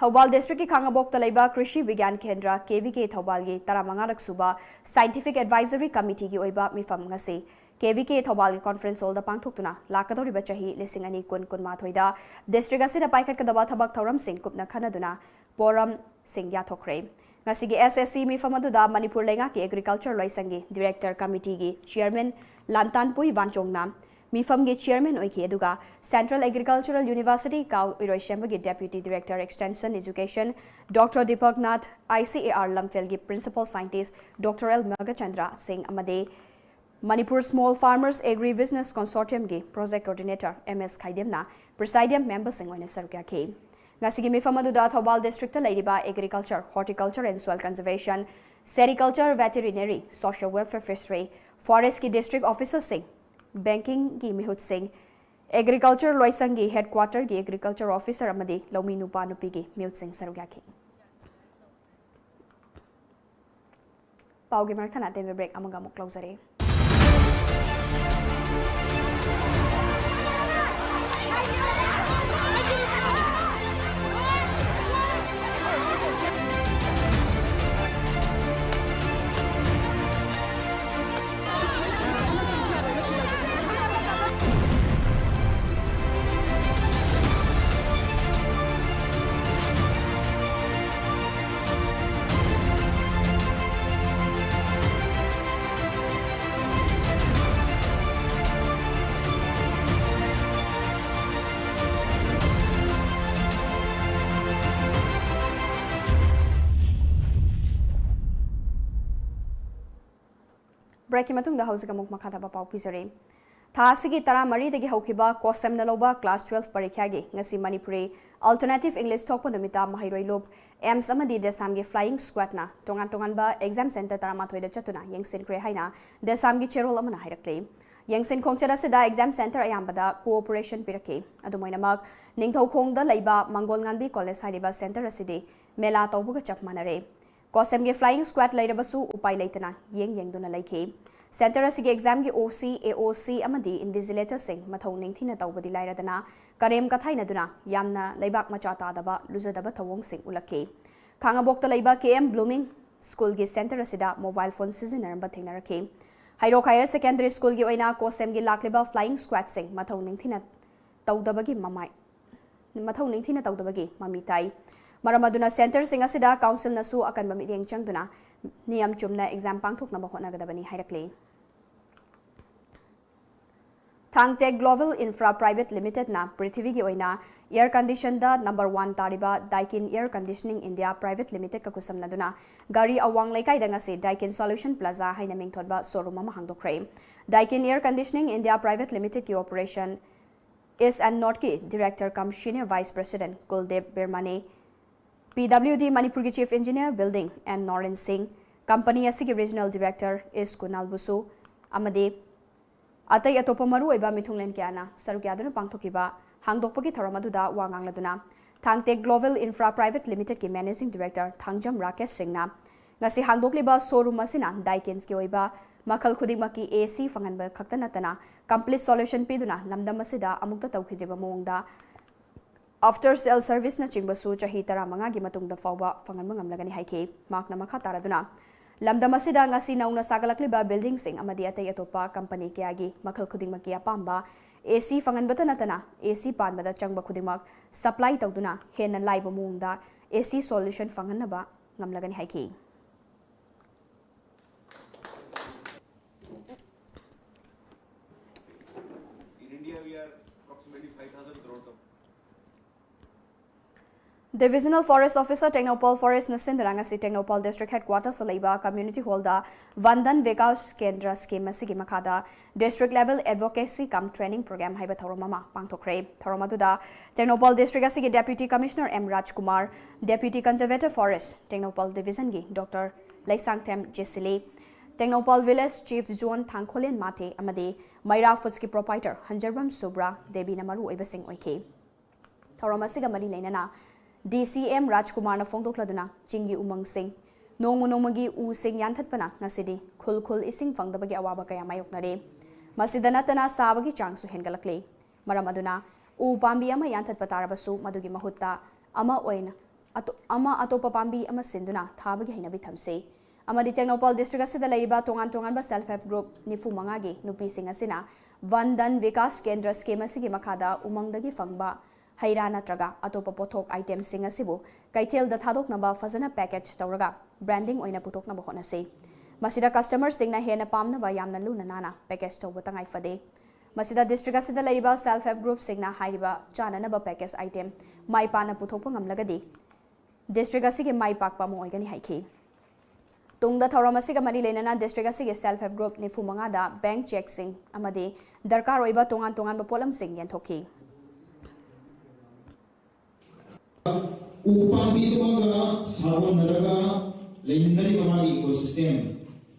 ꯊꯧꯕꯥꯜ district ꯀꯤ ꯈꯥꯉꯕꯣꯛꯇ ꯂꯩꯕ ꯀ꯭ꯔꯤꯁꯤ ꯕꯤꯒ꯭ꯌꯥꯟ ꯀꯦꯟꯗ꯭ꯔ, K V K, ꯊꯧꯕꯥꯜꯒꯤ ꯇꯔꯥꯃꯉꯥꯔꯛ ꯁꯨꯕ Scientific Advisory Committee ꯒꯤ ꯑꯣꯏꯕ ꯃꯤꯐꯝ ꯉꯁꯤ K V K ꯊꯧꯕꯥꯜꯒꯤ conference hall ꯗ ꯄꯥꯡꯊꯣꯛꯇꯨꯅ ꯂꯥꯛꯀꯗꯧꯔꯤꯕ ꯆꯍꯤ ꯂꯤꯁꯤꯡ ꯑꯅꯤ ꯀꯨꯟ ꯀꯨꯟꯃꯥꯊꯣꯏꯗ district ꯑꯁꯤꯗ ꯄꯥꯏꯈꯠꯀꯗꯕ ꯊꯕꯛ ꯊꯧꯔꯝꯁꯤꯡ ꯀꯨꯞꯅ ꯈꯟꯅꯗꯨꯅ ꯄꯣꯔꯝꯁꯤꯡ ꯌꯥꯊꯣꯛꯈ꯭ꯔꯦ꯫ ꯉꯁꯤꯒꯤ S S C ꯃꯤꯐꯝ ꯑꯗꯨꯗ ꯃꯅꯤꯄꯨꯔ ꯂꯩꯉꯥꯛꯀꯤ Agriculture ꯂꯣꯏꯁꯪꯒꯤ Director Committeeꯒꯤ Chairman ꯂꯥꯟꯇꯥꯟꯄꯨꯏ ꯕꯥꯟꯆꯣꯡꯅ ꯃꯤꯐꯝꯒꯤ Chairman ꯑꯣꯏꯈꯤ, ꯑꯗꯨꯒ Central Agricultural University ꯀꯥꯎ ꯏꯔꯣꯏꯁꯦꯝꯕꯒꯤ Deputy Director Extension Education Doctor ꯗꯤꯄꯛꯅꯥꯊ, I C A R ꯂꯝꯐꯦꯜꯒꯤ Principal Scientist Doctor L ꯃꯒꯆꯟꯗ꯭ꯔ ꯁꯤꯡ ꯑꯃꯗꯤ Manipur Small Farmers Agri Business Consortiumꯒꯤ Project Coordinator M S ꯈꯥꯏꯗꯦꯝꯅ Presidium Memberꯁꯤꯡ ꯑꯣꯏꯅ ꯁꯔꯨꯛ ꯌꯥꯈꯤ꯫ ꯉꯁꯤꯒꯤ ꯃꯤꯐꯝ ꯑꯗꯨꯗ ꯊꯧꯕꯥꯜ Districtꯇ ꯂꯩꯔꯤꯕ Agriculture, Horticulture and Soil Conservation, Sericulture, Veterinary, Social Welfare, Fishery, Forestꯀꯤ District Officerꯁꯤꯡ, Bankingꯒꯤ ꯃꯤꯍꯨꯠꯁꯤꯡ, Agriculture ꯂꯣꯏꯁꯪꯒꯤ Headquarterꯒꯤ Agriculture Officer ꯑꯃꯗꯤ ꯂꯧꯃꯤ ꯅꯨꯄꯥ ꯅꯨꯄꯤꯒꯤ ꯃꯤꯍꯨꯠꯁꯤꯡ ꯁꯔꯨꯛ ꯌꯥꯈꯤ꯫ ꯄꯥꯎꯒꯤ ꯃꯔꯛ ꯊꯠꯅ ꯑꯇꯦꯟꯕ break ꯑꯃꯒ ꯑꯃꯨꯛ ꯂꯧꯖꯔꯦ꯫ Breakꯀꯤ ꯃꯇꯨꯡꯗ ꯍꯧꯖꯤꯛ ꯑꯃꯨꯛ ꯃꯈꯥ ꯇꯥꯕ ꯄꯥꯎ ꯄꯤꯖꯔꯤ꯫ ꯊꯥ ꯑꯁꯤꯒꯤ ꯇꯔꯥꯃꯔꯤꯗꯒꯤ ꯍꯧꯈꯤꯕ ꯀꯣꯁꯦꯝꯅ ꯂꯧꯕ class twelve ꯄꯔꯤꯈ꯭ꯌꯥꯒꯤ ꯉꯁꯤ ꯃꯅꯤꯄꯨꯔꯤ Alternative English ꯊꯣꯛꯄ ꯅꯨꯃꯤꯠꯇ ꯃꯍꯩꯔꯣꯏ ꯂꯨꯞ, AIIMS ꯑꯃꯗꯤ DESAMꯒꯤ flying squadꯅ ꯇꯣꯉꯥꯟ ꯇꯣꯉꯥꯟꯕ exam center ꯇꯔꯥꯃꯥꯊꯣꯏꯗ ꯆꯠꯇꯨꯅ ꯌꯦꯡꯁꯤꯟꯈ꯭ꯔꯦ ꯍꯥꯏꯅ DESAMꯒꯤ ꯆꯦꯔꯣꯜ ꯑꯃꯅ ꯍꯥꯏꯔꯛꯂꯤ꯫ ꯌꯦꯡꯁꯤꯟ ꯈꯣꯡꯆꯠ ꯑꯁꯤꯗ exam center ꯑꯌꯥꯝꯕꯗ cooperation ꯄꯤꯔꯛꯈꯤ꯫ ꯑꯗꯨꯝ ꯑꯣꯏꯅꯃꯛ, ꯅꯤꯡꯊꯧꯈꯣꯡꯗ ꯂꯩꯕ ꯃꯪꯒꯣꯜ ꯉꯥꯟꯕꯤ college ꯍꯥꯏꯔꯤꯕ center ꯑꯁꯤꯗꯤ ꯃꯦꯂꯥ ꯇꯧꯕꯒ ꯆꯞ ꯃꯥꯟꯅꯔꯦ꯫ ꯀꯣꯁꯦꯝꯒꯤ flying squad ꯂꯩꯔꯕꯁꯨ ꯎꯄꯥꯏ ꯂꯩꯇꯅ ꯌꯦꯡ ꯌꯦꯡꯗꯨꯅ ꯂꯩꯈꯤ꯫ Center ꯑꯁꯤꯒꯤ examꯒꯤ OC, AOC ꯑꯃꯗꯤ invigilatorꯁꯤꯡ ꯃꯊꯧ ꯅꯤꯡꯊꯤꯅ ꯇꯧꯕꯗꯤ ꯂꯥꯏꯔꯗꯅ ꯀꯔꯦꯝ ꯀꯊꯥꯏꯅꯗꯨꯅ ꯌꯥꯝꯅ ꯂꯩꯕꯥꯛ ꯃꯆꯥ ꯇꯥꯗꯕ, ꯂꯨꯖꯗꯕ ꯊꯧꯑꯣꯡꯁꯤꯡ ꯎꯠꯂꯛꯈꯤ꯫ ꯈꯥꯉꯕꯣꯛꯇ ꯂꯩꯕ K M Blooming Schoolꯒꯤ center ꯑꯁꯤꯗ mobile phone ꯁꯤꯖꯤꯟꯅꯔꯝꯕ ꯊꯦꯡꯅꯔꯛꯈꯤ꯫ ꯍꯩꯔꯣꯛ Higher Secondary Schoolꯒꯤ ꯑꯣꯏꯅ ꯀꯣꯁꯦꯝꯒꯤ ꯂꯥꯛꯂꯤꯕ flying squadꯁꯤꯡ ꯃꯊꯧ ꯅꯤꯡꯊꯤꯅ ꯇꯧꯗꯕꯒꯤ ꯃꯃꯥꯏ ꯃꯊꯧ ꯅꯤꯡꯊꯤꯅ ꯇꯧꯗꯕꯒꯤ ꯃꯃꯤ ꯇꯥꯏ꯫ ꯃꯔꯝ ꯑꯗꯨꯅ centreꯁꯤꯡ ꯑꯁꯤꯗ councilꯅꯁꯨ ꯑꯀꯟꯕ ꯃꯤꯠꯌꯦꯡ ꯆꯪꯗꯨꯅ ꯅꯤꯌꯝ ꯆꯨꯝꯅ exam ꯄꯥꯡꯊꯣꯛꯅꯕ ꯍꯣꯠꯅꯒꯗꯕꯅꯤ ꯍꯥꯏꯔꯛꯂꯤ꯫ Thangtech Global Infra Private Limitedꯅ ꯄ꯭ꯔꯤꯊꯤꯕꯤꯒꯤ ꯑꯣꯏꯅ air conditionꯗ number one ꯇꯥꯔꯤꯕ Daikin Air Conditioning India Private Limitedꯀ ꯈꯨꯠꯁꯝꯅꯗꯨꯅ ꯒꯥꯔꯤ ꯑꯋꯥꯡ ꯂꯩꯀꯥꯏꯗ ꯉꯁꯤ Daikin Solution Plaza ꯍꯥꯏꯅ ꯃꯤꯡꯊꯣꯟꯕ showroom ꯑꯃ ꯍꯥꯡꯗꯣꯛꯈ꯭ꯔꯦ꯫ Daikin Air Conditioning India Private Limitedꯀꯤ operation East and Northꯀꯤ director cum senior vice president ꯀꯨꯜꯗꯤꯞ ꯕꯤꯔꯃꯥꯅꯤ, PWD ꯃꯅꯤꯄꯨꯔꯒꯤ chief engineer building N Noren ꯁꯤꯡ, company ꯑꯁꯤꯒꯤ regional director East ꯀꯨꯅꯥꯜ ꯕꯨꯁꯨ ꯑꯃꯗꯤ ꯑꯇꯩ ꯑꯇꯣꯞꯄ ꯃꯔꯨꯑꯣꯏꯕ ꯃꯤꯊꯨꯡꯂꯦꯟ ꯀꯌꯥꯅ ꯁꯔꯨꯛ ꯌꯥꯗꯨꯅ ꯄꯥꯡꯊꯣꯛꯈꯤꯕ ꯍꯥꯡꯗꯣꯛꯄꯒꯤ ꯊꯧꯔꯝ ꯑꯗꯨꯗ ꯋꯥ ꯉꯥꯡꯂꯗꯨꯅ Thangtech Global Infra Private Limitedꯀꯤ managing director Thangjam Rakesh ꯁꯤꯡꯅ ꯉꯁꯤ ꯍꯥꯡꯗꯣꯛꯂꯤꯕ showroom ꯑꯁꯤꯅ Daikinꯁꯀꯤ ꯑꯣꯏꯕ ꯃꯈꯜ ꯈꯨꯗꯤꯡꯃꯛꯀꯤ AC ꯐꯪꯍꯟꯕ ꯈꯛꯇ ꯅꯠꯇꯅ complete solution ꯄꯤꯗꯨꯅ ꯂꯝꯗꯝ ꯑꯁꯤꯗ ꯑꯃꯨꯛꯇ ꯇꯧꯈꯤꯗ꯭ꯔꯤꯕ ꯃꯑꯣꯡꯗ after sale serviceꯅꯆꯤꯡꯕꯁꯨ ꯆꯍꯤ ꯇꯔꯥꯃꯉꯥꯒꯤ ꯃꯇꯨꯡꯗ ꯐꯥꯎꯕ ꯐꯪꯍꯟꯕ ꯉꯝꯂꯒꯅꯤ ꯍꯥꯏꯈꯤ꯫ ꯃꯍꯥꯛꯅ ꯃꯈꯥ ꯇꯥꯔꯗꯨꯅ, ꯂꯝꯗꯝ ꯑꯁꯤꯗ ꯉꯁꯤ ꯅꯧꯅ ꯁꯥꯒꯠꯂꯛꯂꯤꯕ buildingꯁꯤꯡ ꯑꯃꯗꯤ ꯑꯇꯩ ꯑꯇꯣꯞꯄ company ꯀꯌꯥꯒꯤ ꯃꯈꯜ ꯈꯨꯗꯤꯡꯃꯛꯀꯤ ꯑꯄꯥꯝꯕ AC ꯐꯪꯍꯟꯕꯇ ꯅꯠꯇꯅ AC ꯄꯥꯟꯕꯗ ꯆꯪꯕ ꯈꯨꯗꯤꯡꯃꯛ supply ꯇꯧꯗꯨꯅ ꯍꯦꯟꯅ ꯂꯥꯏꯕ ꯃꯑꯣꯡꯗ AC solution ꯐꯪꯍꯟꯅꯕ ꯉꯝꯂꯒꯅꯤ ꯍꯥꯏꯈꯤ꯫ In India, we are approximately five thousand crore company. Divisional Forest Officer Tengnoupal Forestꯅ ꯁꯤꯟꯗꯨꯅ ꯉꯁꯤ ꯇꯦꯡꯅꯧꯄꯜ District Headquartersꯇ ꯂꯩꯕ Community Hallꯗ Van Dhan Vikas Kendra Scheme ꯑꯁꯤꯒꯤ ꯃꯈꯥꯗ District Level Advocacy cum Training Program ꯍꯥꯏꯕ ꯊꯧꯔꯝ ꯑꯃ ꯄꯥꯡꯊꯣꯛꯈ꯭ꯔꯦ꯫ ꯊꯧꯔꯝ ꯑꯗꯨꯗ ꯇꯦꯡꯅꯧꯄꯜ District ꯑꯁꯤꯒꯤ Deputy Commissioner M ꯔꯥꯖꯀꯨꯃꯥꯔ, Deputy Conservator Forest Tengnoupal Divisionꯒꯤ Doctor Leishangthem ꯖꯦꯁꯤꯂꯤ, Tengnoupal Village Chief John ꯊꯥꯡꯈꯣꯂꯦꯟ Mate ꯑꯃꯗꯤ ꯃꯩꯔꯥ Foodsꯀꯤ proprietor ꯍꯟꯖꯔꯕꯝ ꯁꯨꯕ꯭ꯔꯥ ꯗꯦꯕꯤꯅ ꯃꯔꯨꯑꯣꯏꯕꯁꯤꯡ ꯑꯣꯏꯈꯤ꯫ ꯊꯧꯔꯝ ꯑꯁꯤꯒ ꯃꯔꯤ ꯂꯩꯅꯅ DC M ꯔꯥꯖꯀꯨꯃꯥꯔꯅ ꯐꯣꯡꯗꯣꯛꯂꯗꯨꯅ ꯆꯤꯡꯒꯤ ꯎꯃꯪꯁꯤꯡ, ꯅꯣꯡꯃ ꯅꯣꯡꯃꯒꯤ ꯎꯁꯤꯡ ꯌꯥꯟꯊꯠꯄꯅ ꯉꯁꯤꯗꯤ ꯈꯨꯜ ꯈꯨꯜ ꯏꯁꯤꯡ ꯐꯪꯗꯕꯒꯤ ꯑꯋꯥꯕ ꯀꯌꯥ ꯃꯥꯌꯣꯛꯅꯔꯦ꯫ ꯃꯁꯤꯗ ꯅꯠꯇꯅ ꯁꯥꯕꯒꯤ ꯆꯥꯡꯁꯨ ꯍꯦꯟꯒꯠꯂꯛꯂꯦ꯫ ꯃꯔꯝ ꯑꯗꯨꯅ ꯎ ꯄꯥꯝꯕꯤ ꯑꯃ ꯌꯥꯟꯊꯠꯄ ꯇꯥꯔꯕꯁꯨ ꯃꯗꯨꯒꯤ ꯃꯍꯨꯠꯇ ꯑꯃ ꯑꯣꯏꯅ ꯑꯇꯣ-, ꯑꯃ ꯑꯇꯣꯞꯄ ꯄꯥꯝꯕꯤ ꯑꯃ ꯁꯤꯟꯗꯨꯅ ꯊꯥꯕꯒꯤ ꯍꯩꯅꯕꯤ ꯊꯝꯁꯤ꯫ ꯑꯃꯗꯤ ꯇꯦꯡꯅꯧꯄꯜ District ꯑꯁꯤꯗ ꯂꯩꯔꯤꯕ ꯇꯣꯉꯥꯟ ꯇꯣꯉꯥꯟꯕ self help group ꯅꯤꯐꯨ ꯃꯉꯥꯒꯤ ꯅꯨꯄꯤꯁꯤꯡ ꯑꯁꯤꯅ Van Dhan Vikas Kendra Scheme ꯑꯁꯤꯒꯤ ꯃꯈꯥꯗ ꯎꯃꯪꯗꯒꯤ ꯐꯪꯕ ꯍꯩ ꯔꯥ ꯅꯠꯇ꯭ꯔꯒ ꯑꯇꯣꯞꯄ ꯄꯣꯠꯊꯣꯛ itemꯁꯤꯡ ꯑꯁꯤꯕꯨ ꯀꯩꯊꯦꯜꯗ ꯊꯥꯗꯣꯛꯅꯕ ꯐꯖꯅ package ꯇꯧꯔꯒ branding ꯑꯣꯏꯅ ꯄꯨꯊꯣꯛꯅꯕ ꯍꯣꯠꯅꯁꯤ꯫ ꯃꯁꯤꯗ customerꯁꯤꯡꯅ ꯍꯦꯟꯅ ꯄꯥꯝꯅꯕ ꯌꯥꯝꯅ ꯂꯨꯅ ꯅꯥꯟꯅ package ꯇꯧꯕ ꯇꯉꯥꯏ ꯐꯗꯦ꯫ ꯃꯁꯤꯗ district ꯑꯁꯤꯗ ꯂꯩꯔꯤꯕ self help groupꯁꯤꯡꯅ ꯍꯥꯏꯔꯤꯕ ꯆꯥꯅꯅꯕ package item ꯃꯥꯏ ꯄꯥꯛꯅ ꯄꯨꯊꯣꯛꯄ ꯉꯝꯂꯒꯗꯤ district ꯑꯁꯤꯒꯤ ꯃꯥꯏ ꯄꯥꯛꯄ ꯑꯃ ꯑꯣꯏꯒꯅꯤ ꯍꯥꯏꯈꯤ꯫ ꯇꯨꯡꯗ ꯊꯧꯔꯝ ꯑꯁꯤꯒ ꯃꯔꯤ ꯂꯩꯅꯅ district ꯑꯁꯤꯒꯤ self help group ꯅꯤꯐꯨ ꯃꯉꯥꯗ bank chequeꯁꯤꯡ ꯑꯃꯗꯤ ꯗꯔꯀꯥꯔ ꯑꯣꯏꯕ ꯇꯣꯉꯥꯟ ꯇꯣꯉꯥꯟꯕ ꯄꯣꯠꯂꯝꯁꯤꯡ ꯌꯦꯟꯊꯣꯛꯈꯤ꯫ ꯎ ꯄꯥꯝꯕꯤ ꯑꯃꯒ ꯁꯥꯒꯣꯟꯅꯔꯒ ꯂꯩꯃꯤꯟꯅꯔꯤꯕ ꯃꯥꯒꯤ ecosystem,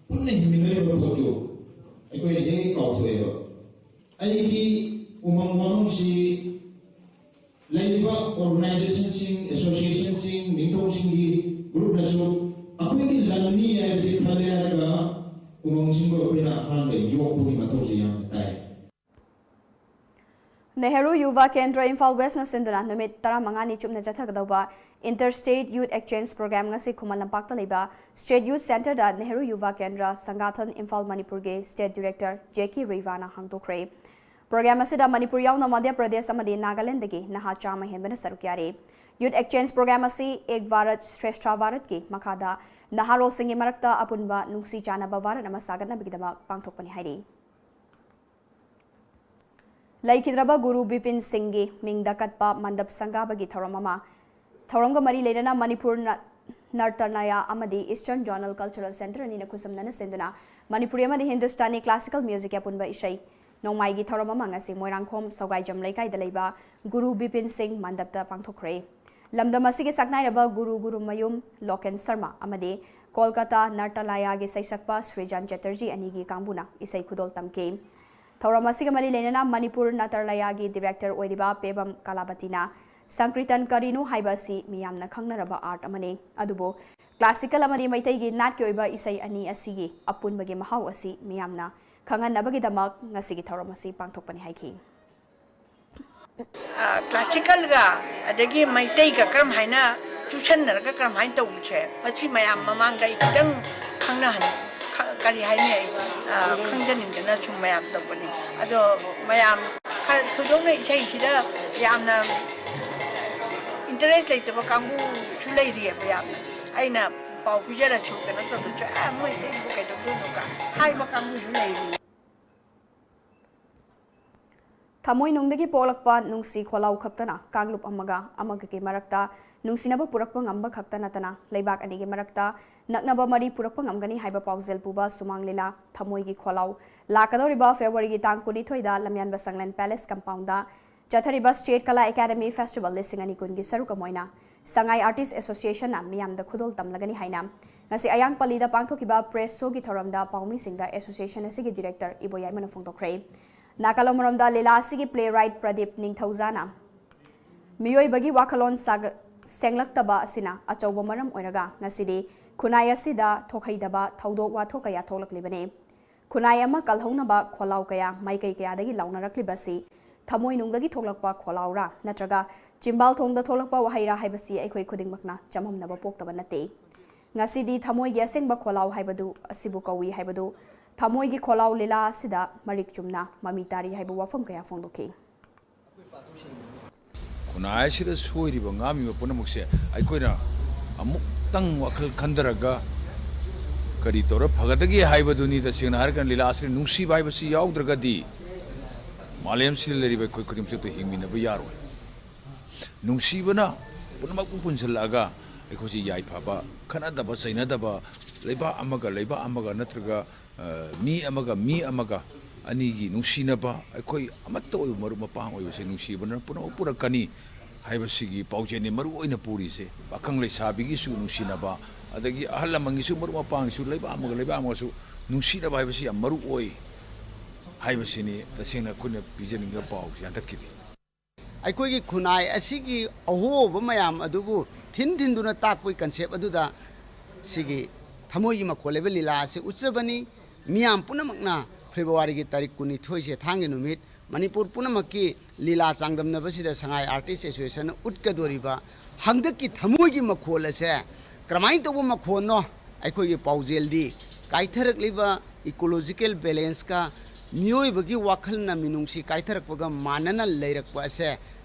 ꯄꯨꯟꯅ ꯍꯤꯡꯃꯤꯟꯅꯔꯤꯕ ꯄꯣꯠꯇꯨ ꯑꯩꯈꯣꯏꯅ ꯍꯦꯛ ꯍꯦꯛ ꯀꯥꯎꯊꯣꯛꯑꯦꯕ꯫ ꯑꯩꯒꯤ ꯎꯃꯪ ꯋꯥꯃꯪꯁꯤ ꯂꯩꯔꯤꯕ organizationꯁꯤꯡ, associationꯁꯤꯡ, ꯅꯤꯡꯊꯧꯁꯤꯡꯒꯤ groupꯅꯁꯨ ꯑꯩꯈꯣꯏꯒꯤ ꯂꯝꯅꯤ ꯍꯥꯏꯕꯁꯤ ꯈꯜꯂꯦ ꯍꯥꯏꯔꯒ ꯎꯃꯪꯁꯤꯡꯕꯨ ꯑꯩꯈꯣꯏꯅ ꯑꯍꯥꯟꯕ ꯌꯣꯛꯄꯒꯤ ꯃꯊꯧꯁꯤ ꯌꯥꯝꯅ ꯇꯥꯏ꯫ ꯅꯦꯍꯔꯨ ꯌꯨꯚꯥ ꯀꯦꯟꯗ꯭ꯔ ꯏꯝꯐꯥꯜ ꯋꯦꯁꯅ ꯁꯤꯟꯗꯨꯅ ꯅꯨꯃꯤꯠ ꯇꯔꯥꯃꯉꯥꯅꯤ ꯆꯨꯞꯅ ꯆꯠꯊꯒꯗꯧꯕ Inter State Youth Exchange Program ꯉꯁꯤ ꯈꯨꯃꯟ ꯂꯝꯄꯥꯛꯇ ꯂꯩꯕ State Youth Centreꯗ ꯅꯦꯍꯔꯨ ꯌꯨꯚꯥ ꯀꯦꯟꯗ꯭ꯔ ꯁꯪꯒꯥꯊꯟ ꯏꯝꯐꯥꯜ ꯃꯅꯤꯄꯨꯔꯒꯤ State Director ꯖꯦꯀꯤ ꯔꯤꯚꯥꯅ ꯍꯥꯡꯗꯣꯛꯈ꯭ꯔꯦ꯫ Program ꯑꯁꯤꯗ ꯃꯅꯤꯄꯨꯔ ꯌꯥꯎꯅ ꯃꯙ꯭ꯌ ꯄ꯭ꯔꯗꯦꯁ ꯑꯃꯗꯤ ꯅꯥꯒꯥꯂꯦꯟꯗꯒꯤ ꯅꯍꯥ ꯆꯥꯝꯃ ꯍꯦꯟꯕꯅ ꯁꯔꯨꯛ ꯌꯥꯔꯤ꯫ Youth Exchange Program ꯑꯁꯤ ꯑꯦꯛ ꯚꯥꯔꯠ ꯁ꯭ꯔꯦꯁ꯭ꯊ ꯚꯥꯔꯠꯀꯤ ꯃꯈꯥꯗ ꯅꯍꯥꯔꯣꯜꯁꯤꯡꯒꯤ ꯃꯔꯛꯇ ꯑꯄꯨꯟꯕ ꯅꯨꯡꯁꯤ ꯆꯥꯟꯅꯕ ꯚꯥꯔꯠ ꯑꯃ ꯁꯥꯒꯠꯅꯕꯒꯤꯗꯃꯛ ꯄꯥꯡꯊꯣꯛꯄꯅꯤ ꯍꯥꯏꯔꯤ꯫ ꯂꯩꯈꯤꯗ꯭ꯔꯕ ꯒꯨꯔꯨ ꯕꯤꯄꯤꯟ ꯁꯤꯡꯒꯤ ꯃꯤꯡꯗ ꯀꯠꯄ ꯃꯟꯗꯞ ꯁꯪꯒꯥꯕꯒꯤ ꯊꯧꯔꯝ ꯑꯃ, ꯊꯧꯔꯝꯒ ꯃꯔꯤ ꯂꯩꯅꯅ ꯃꯅꯤꯄꯨꯔ ꯅ-, ꯅꯔꯇꯅꯥꯂꯌ ꯑꯃꯗꯤ Eastern Zonal Cultural Centre ꯑꯅꯤꯅ ꯈꯨꯠꯁꯝꯅꯅ ꯁꯤꯟꯗꯨꯅ ꯃꯅꯤꯄꯨꯔꯤ ꯑꯃꯗꯤ ꯍꯤꯟꯗꯨꯁꯇꯥꯅꯤ classical musicꯀꯤ ꯑꯄꯨꯟꯕ ꯏꯁꯩ ꯅꯣꯡꯃꯥꯏꯒꯤ ꯊꯧꯔꯝ ꯑꯃ ꯉꯁꯤ ꯃꯣꯏꯔꯥꯡꯈꯣꯝ ꯁꯧꯒꯥꯏꯖꯝ ꯂꯩꯀꯥꯏꯗ ꯂꯩꯕ ꯒꯨꯔꯨ ꯕꯤꯄꯤꯟ ꯁꯤꯡ ꯃꯟꯗꯞꯇ ꯄꯥꯡꯊꯣꯛꯈ꯭ꯔꯦ꯫ ꯂꯝꯗꯝ ꯑꯁꯤꯒꯤ ꯁꯛꯅꯥꯏꯔꯕ ꯒꯨꯔꯨ ꯒꯨꯔꯨꯃꯌꯨꯝ ꯂꯣꯀꯦꯟ ꯁꯔꯃ ꯑꯃꯗꯤ ꯀꯣꯜꯀꯇꯥ ꯅꯔꯇꯅꯥꯂꯌꯒꯤ ꯁꯩꯁꯛꯄ ꯁ꯭ꯔꯤꯖꯥꯟ ꯆꯦꯇꯔꯖꯤ ꯑꯅꯤꯒꯤ ꯀꯥꯡꯕꯨꯅ ꯏꯁꯩ ꯈꯨꯗꯣꯜ ꯇꯝꯈꯤ꯫ ꯊꯧꯔꯝ ꯑꯁꯤꯒ ꯃꯔꯤ ꯂꯩꯅꯅ ꯃꯅꯤꯄꯨꯔ ꯅꯔꯇꯅꯥꯂꯌꯒꯤ director ꯑꯣꯏꯔꯤꯕ ꯄꯦꯕꯝ ꯀꯂꯥꯕꯇꯤꯅ ꯁꯪꯀ꯭ꯔꯤꯇꯟ ꯀꯔꯤꯅꯣ ꯍꯥꯏꯕ ꯑꯁꯤ ꯃꯤꯌꯥꯝꯅ ꯈꯪꯅꯔꯕ art ꯑꯃꯅꯤ, ꯑꯗꯨꯕꯨ classical ꯑꯃꯗꯤ ꯃꯩꯇꯩꯒꯤ ꯅꯥꯠꯀꯤ ꯑꯣꯏꯕ ꯏꯁꯩ ꯑꯅꯤ ꯑꯁꯤꯒꯤ ꯑꯄꯨꯟꯕꯒꯤ ꯃꯍꯥꯎ ꯑꯁꯤ ꯃꯤꯌꯥꯝꯅ ꯈꯪꯍꯟꯅꯕꯒꯤꯗꯃꯛ ꯉꯁꯤꯒꯤ ꯊꯧꯔꯝ ꯑꯁꯤ ꯄꯥꯡꯊꯣꯛꯄꯅꯤ ꯍꯥꯏꯈꯤ꯫ ꯑ, classicalꯒ ꯑꯗꯒꯤ ꯃꯩꯇꯩꯒ ꯀꯔꯝ ꯍꯥꯏꯅ ꯆꯨꯁꯟꯅꯔꯒ ꯀꯔꯝ ꯍꯥꯏꯅ ꯇꯧꯕꯁꯦ, ꯃꯁꯤ ꯃꯌꯥꯝ ꯃꯃꯥꯡꯗ ꯑꯩ ꯈꯤꯇꯪ ꯈꯪꯅꯍꯟ-, ꯈ-, ꯀꯔꯤ ꯍꯥꯏꯅꯤ, ꯑꯩ, ꯑ, ꯈꯪꯖꯅꯤꯡꯗꯅ ꯁꯨꯝ ꯃꯌꯥꯝ ꯇꯧꯕꯅꯤ꯫ ꯑꯗꯣ ꯃꯌꯥꯝ ꯊꯣꯏꯗꯣꯛꯅ ꯏꯁꯩꯁꯤꯗ ꯌꯥꯝꯅ ꯏꯟꯇꯔꯦꯁ ꯂꯩꯇꯕ ꯀꯥꯡꯕꯨꯁꯨ ꯂꯩꯔꯤꯑꯕ꯫ ꯌꯥꯝꯅ ꯑꯩꯅ ꯄꯥꯎ ꯄꯤꯖꯔꯁꯨ ꯀꯩꯅꯣ ꯇꯧꯗ꯭ꯔꯁꯨ ꯑꯦ ꯃꯣꯏ ꯏꯁꯩꯕꯨ ꯀꯩꯗꯧꯗꯣꯏꯅꯣꯒ ꯍꯥꯏꯕ ꯀꯥꯡꯕꯨꯁꯨ ꯂꯩꯔꯤ꯫ ꯊꯃꯣꯏꯅꯨꯡꯗꯒꯤ ꯄꯣꯛꯂꯛꯄ ꯅꯨꯡꯁꯤ ꯈꯣꯜꯂꯥꯎ ꯈꯛꯇꯅ ꯀꯥꯡꯂꯨꯞ ꯑꯃꯒ ꯑꯃꯒꯒꯤ ꯃꯔꯛꯇ ꯅꯨꯡꯁꯤꯅꯕ ꯄꯨꯔꯛꯄ ꯉꯝꯕ ꯈꯛꯇ ꯅꯠꯇꯅ ꯂꯩꯕꯥꯛ ꯑꯅꯤꯒꯤ ꯃꯔꯛꯇ ꯅꯛꯅꯕ ꯃꯔꯤ ꯄꯨꯔꯛꯄ ꯉꯝꯒꯅꯤ ꯍꯥꯏꯕ ꯄꯥꯎꯖꯦꯜ ꯄꯨꯕ ꯁꯨꯃꯥꯡ ꯂꯤꯂꯥ ꯊꯃꯣꯏꯒꯤ ꯈꯣꯜꯂꯥꯎ ꯂꯥꯛꯀꯗꯧꯔꯤꯕ ꯐꯦꯕ꯭ꯔꯨꯋꯥꯔꯤꯒꯤ ꯇꯥꯡ ꯀꯨꯟꯅꯤꯊꯣꯏꯗ ꯂꯝꯌꯥꯟꯕ ꯁꯪꯂꯦꯟ ꯄꯦꯂꯦꯁ ꯀꯝꯄꯥꯎꯟꯗ ꯆꯠꯊꯔꯤꯕ ꯁ꯭ꯇꯦꯠ ꯀꯂꯥ ꯑꯦꯀꯥꯗꯃꯤ ꯐꯦꯁꯇꯤꯚꯦꯜ ꯂꯤꯁꯤꯡ ꯑꯅꯤ ꯀꯨꯟꯒꯤ ꯁꯔꯨꯛ ꯑꯃ ꯑꯣꯏꯅ ꯁꯉꯥꯏ ꯑꯥꯔꯇꯤꯁ ꯑꯦꯁꯣꯁꯤꯌꯦꯁꯟꯅ ꯃꯤꯌꯥꯝꯗ ꯈꯨꯗꯣꯜ ꯇꯝꯂꯒꯅꯤ ꯍꯥꯏꯅ ꯉꯁꯤ ꯑꯌꯥꯡꯄꯜꯂꯤꯗ ꯄꯥꯡꯊꯣꯛꯈꯤꯕ ꯄ꯭ꯔꯦꯁ ꯁꯣꯒꯤ ꯊꯧꯔꯝꯗ ꯄꯥꯎꯃꯤꯁꯤꯡꯗ ꯑꯦꯁꯣꯁꯤꯌꯦꯁꯟ ꯑꯁꯤꯒꯤ ꯗꯤꯔꯦꯛꯇꯔ ꯏꯕꯣꯌꯥꯏꯃꯅ ꯐꯣꯡꯗꯣꯛꯈ꯭ꯔꯦ꯫ ꯅꯥꯀꯜ ꯑꯃꯔꯣꯝꯗ ꯂꯤꯂꯥ ꯑꯁꯤꯒꯤ ꯄ꯭ꯂꯦ ꯔꯥꯏꯠ ꯄ꯭ꯔꯗꯤꯞ ꯅꯤꯡꯊꯧꯖꯥꯅ ꯃꯤꯑꯣꯏꯕꯒꯤ ꯋꯥꯈꯜꯂꯣꯟ ꯁꯥꯒ-, ꯁꯦꯡꯂꯛꯇꯕ ꯑꯁꯤꯅ ꯑꯆꯧꯕ ꯃꯔꯝ ꯑꯣꯏꯔꯒ ꯉꯁꯤꯗꯤ ꯈꯨꯟꯅꯥꯏ ꯑꯁꯤꯗ ꯊꯣꯛꯍꯩꯗꯕ ꯊꯧꯗꯣꯛ ꯋꯥꯊꯣꯛ ꯀꯌꯥ ꯊꯣꯛꯂꯛꯂꯤꯕꯅꯤ꯫ ꯈꯨꯟꯅꯥꯏ ꯑꯃ ꯀꯜꯍꯧꯅꯕ ꯈꯣꯜꯂꯥꯎ ꯀꯌꯥ ꯃꯥꯏꯀꯩ ꯀꯌꯥꯗꯒꯤ ꯂꯥꯎꯅꯔꯛꯂꯤꯕ ꯑꯁꯤ ꯊꯃꯣꯏꯅꯨꯡꯗꯒꯤ ꯊꯣꯛꯂꯛꯄ ꯈꯣꯜꯂꯥꯎꯔꯥ ꯅꯠꯇ꯭ꯔꯒ ꯆꯤꯝꯕꯥꯜ ꯊꯣꯡꯗ ꯊꯣꯛꯂꯛꯄ ꯋꯥꯍꯩꯔꯥ ꯍꯥꯏꯕꯁꯤ ꯑꯩꯈꯣꯏ ꯈꯨꯗꯤꯡꯃꯛꯅ ꯆꯃꯝꯅꯕ ꯄꯣꯛꯇꯕ ꯅꯠꯇꯦ꯫ ꯉꯁꯤꯗꯤ ꯊꯃꯣꯏꯒꯤ ꯑꯁꯦꯡꯕ ꯈꯣꯜꯂꯥꯎ ꯍꯥꯏꯕꯗꯨ ꯑꯁꯤꯕꯨ ꯀꯧꯏ ꯍꯥꯏꯕꯗꯨ ꯊꯃꯣꯏꯒꯤ ꯈꯣꯜꯂꯥꯎ ꯂꯤꯂꯥ ꯑꯁꯤꯗ ꯃꯔꯤꯛ ꯆꯨꯝꯅ ꯃꯃꯤ ꯇꯥꯔꯤ ꯍꯥꯏꯕ ꯋꯥꯐꯝ ꯀꯌꯥ ꯐꯣꯡꯗꯣꯛꯈꯤ꯫ ꯈꯨꯟꯅꯥꯏ ꯑꯁꯤꯗ ꯁꯣꯏꯔꯤꯕ ꯉꯥꯝꯃꯤꯕ ꯄꯨꯝꯅꯃꯛꯁꯦ ꯑꯩꯈꯣꯏꯅ ꯑꯃꯨꯛꯇꯪ ꯋꯥꯈꯜ ꯈꯟꯊꯔꯒ ꯀꯔꯤ ꯇꯧꯔ ꯐꯒꯗꯒꯦ ꯍꯥꯏꯕꯗꯨꯅꯤ꯫ ꯇꯁꯦꯡꯅ ꯍꯥꯏꯔꯀꯥꯟꯗ ꯂꯤꯂꯥ ꯑꯁꯤꯗ ꯅꯨꯡꯁꯤꯕ ꯍꯥꯏꯕꯁꯤ ꯌꯥꯎꯗ꯭ꯔꯒꯗꯤ ꯃꯥꯂꯦꯝꯁꯤꯗ ꯂꯩꯔꯤꯕ ꯑꯩꯈꯣꯏ ꯈꯨꯗꯤꯡꯃꯛꯁꯦ ꯑꯝꯇ ꯍꯤꯡꯃꯤꯟꯅꯕ ꯌꯥꯔꯣꯏ꯫ ꯅꯨꯡꯁꯤꯕꯅ ꯄꯨꯝꯅꯃꯛꯄꯨ ꯄꯨꯟꯁꯤꯜꯂꯛꯑꯒ ꯑꯩꯈꯣꯏꯁꯤ ꯌꯥꯏꯐꯕ, ꯈꯠꯅꯗꯕ ꯆꯩꯅꯗꯕ, ꯂꯩꯕꯥꯛ ꯑꯃꯒ ꯂꯩꯕꯥꯛ ꯑꯃꯒ ꯅꯠꯇ꯭ꯔꯒ ꯃꯤ ꯑꯃꯒ ꯃꯤ ꯑꯃꯒ ꯑꯅꯤꯒꯤ ꯅꯨꯡꯁꯤꯅꯕ, ꯑꯩꯈꯣꯏ ꯑꯃꯠꯇ ꯑꯣꯏꯕ ꯃꯔꯨꯞ ꯃꯄꯥꯡ ꯑꯣꯏꯕꯁꯦ ꯅꯨꯡꯁꯤꯕꯅ ꯄꯨꯝꯅꯃꯛ ꯄꯨꯔꯛꯀꯅꯤ ꯍꯥꯏꯕꯁꯤꯒꯤ ꯄꯥꯎꯖꯦꯜꯅꯤ ꯃꯔꯨ ꯑꯣꯏꯅ ꯄꯨꯔꯤꯁꯦ꯫ ꯄꯥꯈꯪ ꯂꯩꯁꯥꯕꯤꯒꯤꯁꯨ ꯅꯨꯡꯁꯤꯅꯕ, ꯑꯗꯒꯤ ꯑꯍꯜ ꯂꯃꯟꯒꯤꯁꯨ, ꯃꯔꯨꯞ ꯃꯄꯥꯡꯒꯤꯁꯨ, ꯂꯩꯕꯥꯛ ꯑꯃꯒ ꯂꯩꯕꯥꯛ ꯑꯃꯒꯁꯨ ꯅꯨꯡꯁꯤꯅꯕ ꯍꯥꯏꯕꯁꯤ ꯌꯥꯝ ꯃꯔꯨ ꯑꯣꯏ ꯍꯥꯏꯕꯁꯤꯅꯤ ꯇꯁꯦꯡꯅ ꯑꯩꯈꯣꯏꯅ ꯄꯤꯖꯅꯤꯡꯕ ꯄꯥꯎꯁꯦ ꯍꯟꯗꯛꯀꯤꯗꯤ꯫ ꯑꯩꯈꯣꯏꯒꯤ ꯈꯨꯟꯅꯥꯏ ꯑꯁꯤꯒꯤ ꯑꯍꯣꯕ ꯃꯌꯥꯝ ꯑꯗꯨꯕꯨ ꯊꯤꯟ ꯊꯤꯟꯗꯨꯅ ꯇꯥꯛꯄꯒꯤ ꯀꯟꯁꯦꯞ ꯑꯗꯨꯗ ꯁꯤꯒꯤ ꯊꯃꯣꯏꯒꯤ ꯃꯈꯣꯜ ꯍꯥꯏꯕ ꯂꯤꯂꯥ ꯑꯁꯤ ꯎꯠꯆꯕꯅꯤ꯫ ꯃꯤꯌꯥꯝ ꯄꯨꯝꯅꯃꯛꯅ ꯐꯦꯕ꯭ꯔꯨꯋꯥꯔꯤꯒꯤ ꯇꯥꯔꯤꯛ ꯀꯨꯟꯅꯤꯊꯣꯏꯁꯦ ꯊꯥꯡꯒꯤ ꯅꯨꯃꯤꯠ ꯃꯅꯤꯄꯨꯔ ꯄꯨꯝꯅꯃꯛꯀꯤ ꯂꯤꯂꯥ ꯆꯥꯡꯗꯝꯅꯕꯁꯤꯗ ꯁꯉꯥꯏ ꯑꯥꯔꯇꯤꯁ ꯑꯦꯁꯣꯁꯤꯌꯦꯁꯟꯅ ꯎꯠꯀꯗꯣꯔꯤꯕ ꯍꯟꯗꯛꯀꯤ ꯊꯃꯣꯏꯒꯤ ꯃꯈꯣꯜ ꯑꯁꯦ ꯀꯔꯝꯍꯥꯏꯅ ꯇꯧꯕ ꯃꯈꯣꯜꯅꯣ? ꯑꯩꯈꯣꯏꯒꯤ ꯄꯥꯎꯖꯦꯜꯗꯤ ꯀꯥꯏꯊꯔꯛꯂꯤꯕ ꯏꯀꯣꯂꯣꯖꯤꯀꯦꯜ ꯕꯦꯂꯦꯟꯁꯀ ꯃꯤꯑꯣꯏꯕꯒꯤ ꯋꯥꯈꯜꯅ ꯃꯤꯅꯨꯡꯁꯤ ꯀꯥꯏꯊꯔꯛꯄꯒ ꯃꯥꯟꯅꯅ ꯂꯩꯔꯛꯄ ꯑꯁꯦ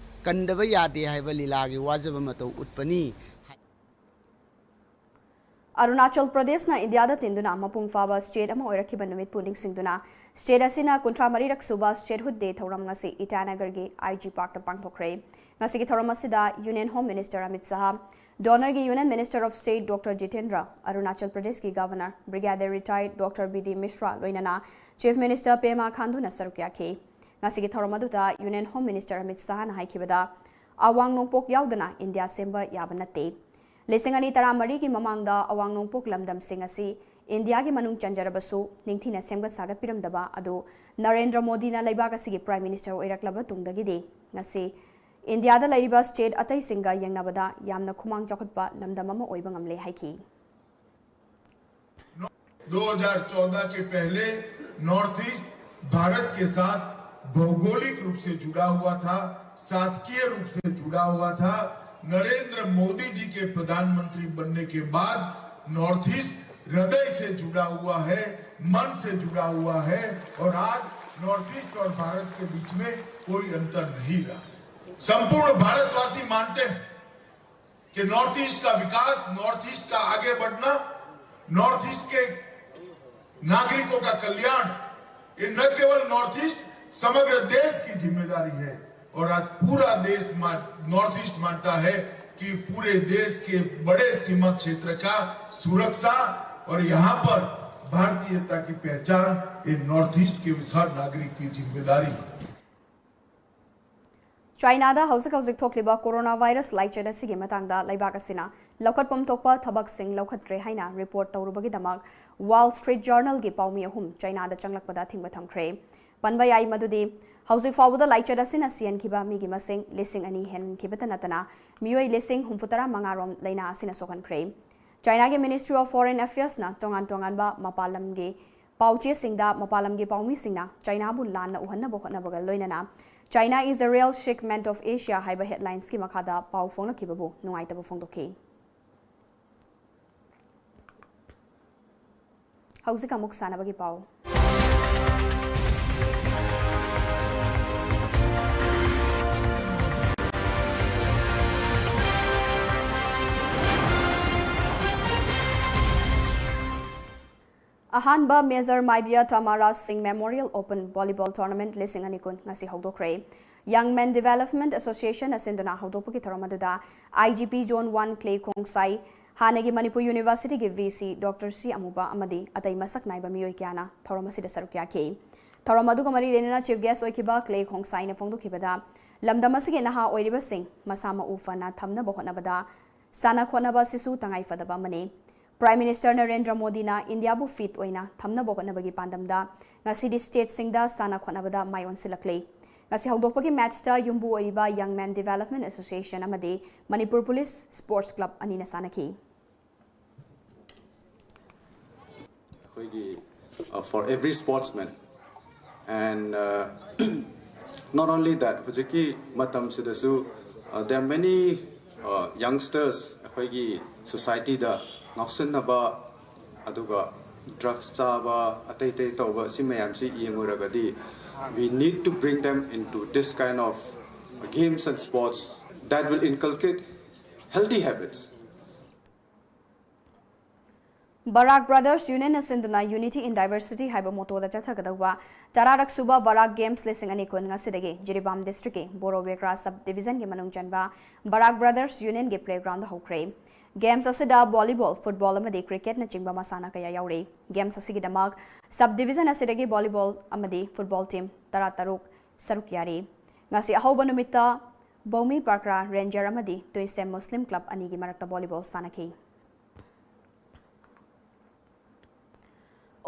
ꯀꯟꯗꯕ ꯌꯥꯗꯦ ꯍꯥꯏꯕ ꯂꯤꯂꯥꯒꯤ ꯋꯥꯖꯕ ꯃꯇꯧ ꯎꯠꯄꯅꯤ꯫ ꯑꯔꯨꯅꯥꯆꯜ ꯄ꯭ꯔꯗꯦꯁꯅ ꯏꯟꯗꯤꯌꯥꯗ ꯇꯤꯟꯗꯨꯅ ꯃꯄꯨꯡ ꯐꯥꯕ ꯁ꯭ꯇꯦꯠ ꯑꯃ ꯑꯣꯏꯔꯛꯈꯤꯕ ꯅꯨꯃꯤꯠꯄꯨ ꯅꯤꯡꯁꯤꯡꯗꯨꯅ ꯁ꯭ꯇꯦꯠ ꯑꯁꯤꯅ ꯀꯨꯟꯊ꯭ꯔꯥ ꯃꯔꯤꯔꯛ ꯁꯨꯕ ꯁ꯭ꯇꯦꯠꯍꯨꯗ ꯗꯦ ꯊꯧꯔꯝ ꯉꯁꯤ ꯏꯇꯥꯅꯒꯔꯒꯤ ꯑꯥꯏ ꯖꯤ ꯄꯥꯔꯛꯇ ꯄꯥꯡꯊꯣꯛꯈ꯭ꯔꯦ꯫ ꯉꯁꯤꯒꯤ ꯊꯧꯔꯝ ꯑꯁꯤꯗ union home minister Amit Shah, ꯗꯣꯅꯔꯒꯤ union minister of state doctor Jitendra, Arunachal ꯄ꯭ꯔꯗꯦꯁꯀꯤ governor brigadier retired doctor B D Mishra ꯂꯣꯏꯅꯅ ꯆꯤꯐ ꯃꯤꯅꯤꯁꯇꯔ ꯄꯦꯃꯥ ꯈꯥꯟꯗꯨꯅ ꯁꯔꯨꯛ ꯌꯥꯈꯤ꯫ ꯉꯁꯤꯒꯤ ꯊꯧꯔꯝ ꯑꯗꯨꯗ ꯌꯨꯅꯤꯌꯟ ꯍꯣꯝ ꯃꯤꯅꯤꯁꯇꯔ ꯑꯃꯤꯠ ꯁꯍꯥꯅ ꯍꯥꯏꯈꯤꯕꯗ, ꯑꯋꯥꯡ ꯅꯣꯡꯄꯣꯛ ꯌꯥꯎꯗꯅ ꯏꯟꯗꯤꯌꯥ ꯁꯦꯝꯕ ꯌꯥꯕ ꯅꯠꯇꯦ꯫ ꯂꯤꯁꯤꯡ ꯑꯅꯤ ꯇꯔꯥꯃꯔꯤꯒꯤ ꯃꯃꯥꯡꯗ ꯑꯋꯥꯡ ꯅꯣꯡꯄꯣꯛ ꯂꯝꯗꯝꯁꯤꯡ ꯑꯁꯤ ꯏꯟꯗꯤꯌꯥꯒꯤ ꯃꯅꯨꯡ ꯆꯟꯖꯔꯕꯁꯨ ꯅꯤꯡꯊꯤꯅ ꯁꯦꯝꯒꯠ ꯁꯥꯒꯠꯄꯤꯔꯝꯗꯕ ꯑꯗꯨ ꯅꯔꯦꯟꯗ꯭ꯔ ꯃꯣꯗꯤꯅ ꯂꯩꯕꯥꯛ ꯑꯁꯤꯒꯤ ꯄ꯭ꯔꯥꯏꯝ ꯃꯤꯅꯤꯁꯇꯔ ꯑꯣꯏꯔꯛꯂꯕ ꯇꯨꯡꯗꯒꯤꯗꯤ ꯉꯁꯤ ꯏꯟꯗꯤꯌꯥꯗ ꯂꯩꯔꯤꯕ ꯁ꯭ꯇꯦꯠ ꯑꯇꯩꯁꯤꯡꯒ ꯌꯦꯡꯅꯕꯗ ꯌꯥꯝꯅ ꯈꯨꯃꯥꯡ ꯆꯥꯎꯈꯠꯄ ꯂꯝꯗꯝ ꯑꯃ ꯑꯣꯏꯕ ꯉꯝꯂꯦ ꯍꯥꯏꯈꯤ꯫ दो हज़ार चौदह के पहले नॉर्थ ईस्ट भारत के साथ भौगोलिक रूप से जुड़ा हुआ था, शासकीय रूप से जुड़ा हुआ था। नरेंद्र मोदी जी के प्रधानमंत्री बनने के बाद नॉर्थ ईस्ट हृदय से जुड़ा हुआ है, मन से जुड़ा हुआ है और आज नॉर्थ ईस्ट और भारत के बीच में कोई अंतर नहीं रहा। संपूर्ण भारतवासी मानते हैं कि नॉर्थ ईस्ट का विकास, नॉर्थ ईस्ट का आगे बढ़ना, नॉर्थ ईस्ट के नागरिकों का कल्याण, ये न केवल नॉर्थ ईस्ट, समग्र देश की जिम्मेदारी है। और आज पूरा देश मा-, नॉर्थ ईस्ट मानता है कि पूरे देश के बड़े सीमा क्षेत्र का सुरक्षा और यहाँ पर भारतीयता की पहचान, ये नॉर्थ ईस्ट के हर नागरिक की जिम्मेदारी है। ꯆꯥꯏꯅꯥꯗ ꯍꯧꯖꯤꯛ ꯍꯧꯖꯤꯛ ꯊꯣꯛꯂꯤꯕ ꯀꯣꯔꯣꯅꯥ ꯚꯥꯏꯔꯁ ꯂꯥꯏꯆꯠ ꯑꯁꯤꯒꯤ ꯃꯇꯥꯡꯗ ꯂꯩꯕꯥꯛ ꯑꯁꯤꯅ ꯂꯧꯈꯠꯐꯝ ꯊꯣꯛꯄ ꯊꯕꯛꯁꯤꯡ ꯂꯧꯈꯠꯇ꯭ꯔꯦ ꯍꯥꯏꯅ ꯔꯤꯄꯣꯔꯠ ꯇꯧꯔꯨꯕꯒꯤꯗꯃꯛ ꯋꯥꯜ ꯁ꯭ꯇ꯭ꯔꯤꯠ ꯖꯔꯅꯦꯜꯒꯤ ꯄꯥꯎꯃꯤ ꯑꯍꯨꯝ ꯆꯥꯏꯅꯥꯗ ꯆꯪꯂꯛꯄꯗ ꯑꯊꯤꯡꯕ ꯊꯝꯈ꯭ꯔꯦ꯫ ꯄꯟꯕ ꯌꯥꯏ ꯃꯗꯨꯗꯤ ꯍꯧꯖꯤꯛ ꯐꯥꯎꯕꯗ ꯂꯥꯏꯆꯠ ꯑꯁꯤꯅ ꯁꯤꯍꯟꯈꯤꯕ ꯃꯤꯒꯤ ꯃꯁꯤꯡ ꯂꯤꯁꯤꯡ ꯑꯅꯤ ꯍꯦꯟꯈꯤꯕꯇ ꯅꯠꯇꯅ ꯃꯤꯑꯣꯏ ꯂꯤꯁꯤꯡ ꯍꯨꯝꯐꯨꯇꯔꯥ ꯃꯉꯥ ꯔꯣꯝ ꯂꯥꯏꯅꯥ ꯑꯁꯤꯅ ꯁꯣꯛꯍꯟꯈ꯭ꯔꯦ꯫ ꯆꯥꯏꯅꯥꯒꯤ Ministry of Foreign Affairsꯅ ꯇꯣꯉꯥꯟ ꯇꯣꯉꯥꯟꯕ ꯃꯄꯥꯟ ꯂꯝꯒꯤ ꯄꯥꯎꯆꯦꯁꯤꯡꯗ ꯃꯄꯥꯟ ꯂꯝꯒꯤ ꯄꯥꯎꯃꯤꯁꯤꯡꯅ ꯆꯥꯏꯅꯥꯕꯨ ꯂꯥꯟꯅ ꯎꯍꯟꯅꯕ ꯍꯣꯠꯅꯕꯒ ꯂꯣꯏꯅꯅ China is a real Shikment of Asia ꯍꯥꯏꯕ ꯍꯦꯗꯂꯥꯏꯟꯁꯀꯤ ꯃꯈꯥꯗ ꯄꯥꯎ ꯐꯣꯡꯂꯛꯈꯤꯕꯕꯨ ꯅꯨꯡꯉꯥꯏꯇꯕ ꯐꯣꯡꯗꯣꯛꯈꯤ꯫ ꯍꯧꯖꯤꯛ ꯑꯃꯨꯛ ꯁꯥꯟꯅꯕꯒꯤ ꯄꯥꯎ꯫ ꯑꯍꯥꯟꯕ Major ꯃꯥꯏꯕꯤꯌꯥ ꯇꯃꯥꯔꯥꯖ ꯁꯤꯡ Memorial Open Volleyball Tournament ꯂꯤꯁꯤꯡ ꯑꯅꯤ ꯀꯨꯟ ꯉꯁꯤ ꯍꯧꯗꯣꯛꯈ꯭ꯔꯦ꯫ Young Men Development Association ꯑꯁꯤꯟꯗꯨꯅ ꯍꯧꯗꯣꯛꯄꯒꯤ ꯊꯧꯔꯝ ꯑꯗꯨꯗ I G P Zone one Clay ꯈꯣꯡꯁꯥꯏ, ꯍꯥꯟꯅꯒꯤ ꯃꯅꯤꯄꯨꯔ University ꯒꯤ V C Doctor C ꯑꯃꯨꯕ ꯑꯃꯗꯤ ꯑꯇꯩ ꯃꯁꯛ ꯅꯥꯏꯕ ꯃꯤꯑꯣꯏ ꯀꯌꯥꯅ ꯊꯧꯔꯝ ꯑꯁꯤꯗ ꯁꯔꯨꯛ ꯌꯥꯈꯤ꯫ ꯊꯧꯔꯝ ꯑꯗꯨꯒ ꯃꯔꯤ ꯂꯩꯅꯅ Chief Guest ꯑꯣꯏꯈꯤꯕ ꯀ꯭ꯂꯦ ꯈꯣꯡꯁꯥꯏꯅ ꯐꯣꯡꯗꯣꯛꯈꯤꯕꯗ, ꯂꯝꯗꯝ ꯑꯁꯤꯒꯤ ꯅꯍꯥ ꯑꯣꯏꯔꯤꯕꯁꯤꯡ ꯃꯁꯥ ꯃꯎ ꯐꯅ ꯊꯝꯅꯕ ꯍꯣꯠꯅꯕꯗ ꯁꯥꯟꯅ ꯈꯣꯠꯅꯕ ꯑꯁꯤꯁꯨ ꯇꯉꯥꯏ ꯐꯗꯕ ꯑꯃꯅꯤ꯫ Prime Minister ꯅꯔꯦꯟꯗ꯭ꯔ ꯃꯣꯗꯤꯅ ꯏꯟꯗꯤꯌꯥꯕꯨ fit ꯑꯣꯏꯅ ꯊꯝꯅꯕ ꯍꯣꯠꯅꯕꯒꯤ ꯄꯥꯟꯗꯝꯗ ꯉꯁꯤꯗꯤ stateꯁꯤꯡꯗ ꯁꯥꯟꯅ ꯈꯣꯠꯅꯕꯗ ꯃꯥꯏ ꯑꯣꯟꯁꯤꯜꯂꯛꯂꯤ꯫ ꯉꯁꯤ ꯍꯧꯗꯣꯛꯄꯒꯤ matchꯇ ꯌꯨꯝꯕꯨ ꯑꯣꯏꯔꯤꯕ Young Men Development Association ꯑꯃꯗꯤ ꯃꯅꯤꯄꯨꯔ Police Sports Club ꯑꯅꯤꯅ ꯁꯥꯟꯅꯈꯤ꯫ ꯑꯩꯈꯣꯏꯒꯤ, uh, for every sportsman. And, uh, not only that, ꯍꯧꯖꯤꯛꯀꯤ ꯃꯇꯝꯁꯤꯗꯁꯨ, uh, there are many, uh, youngsters ꯑꯩꯈꯣꯏꯒꯤ societyꯗ ꯉꯥꯎꯁꯤꯟꯅꯕ, ꯑꯗꯨꯒ drugs ꯆꯥꯕ, ꯑꯇꯩ ꯑꯇꯩ ꯇꯧꯕ, ꯁꯤ ꯃꯌꯥꯝꯁꯤ ꯌꯦꯡꯉꯨꯔꯒꯗꯤ, we need to bring them into this kind of games and sports that will inculcate healthy habits. Barak Brothers Union ꯅ ꯁꯤꯟꯗꯨꯅ Unity in Diversity ꯍꯥꯏꯕ motto ꯗ ꯆꯠꯊꯒꯗꯧꯕ ꯇꯔꯥꯔꯛ ꯁꯨꯕ Barak Games ꯂꯤꯁꯤꯡ ꯑꯅꯤ ꯀꯨꯟ ꯉꯁꯤꯗꯒꯤ ꯖꯤꯔꯤꯕꯥꯝ district ꯀꯤ ꯕꯣꯔꯣ ꯕꯦꯀ꯭ꯔꯥ sub division ꯒꯤ ꯃꯅꯨꯡ ꯆꯟꯕ Barak Brothers Union ꯒꯤ playground ꯗ ꯍꯧꯈ꯭ꯔꯦ꯫ Games ꯑꯁꯤꯗ volleyball, football ꯑꯃꯗꯤ cricket ꯅꯆꯤꯡꯕ ꯃꯁꯥꯟꯅ ꯀꯌꯥ ꯌꯥꯎꯔꯤ꯫ Games ꯑꯁꯤꯒꯤꯗꯃꯛ sub division ꯑꯁꯤꯗꯒꯤ volleyball ꯑꯃꯗꯤ football team ꯇꯔꯥꯇꯔꯨꯛ ꯁꯔꯨꯛ ꯌꯥꯔꯤ꯫ ꯉꯁꯤ ꯑꯍꯧꯕ ꯅꯨꯃꯤꯠꯇ ꯕꯧꯃꯤ ꯄꯥꯀ꯭ꯔꯥ Ranger ꯑꯃꯗꯤ ꯇꯨꯏꯁꯦꯝ Muslim Club ꯑꯅꯤꯒꯤ ꯃꯔꯛꯇ volleyball ꯁꯥꯟꯅꯈꯤ꯫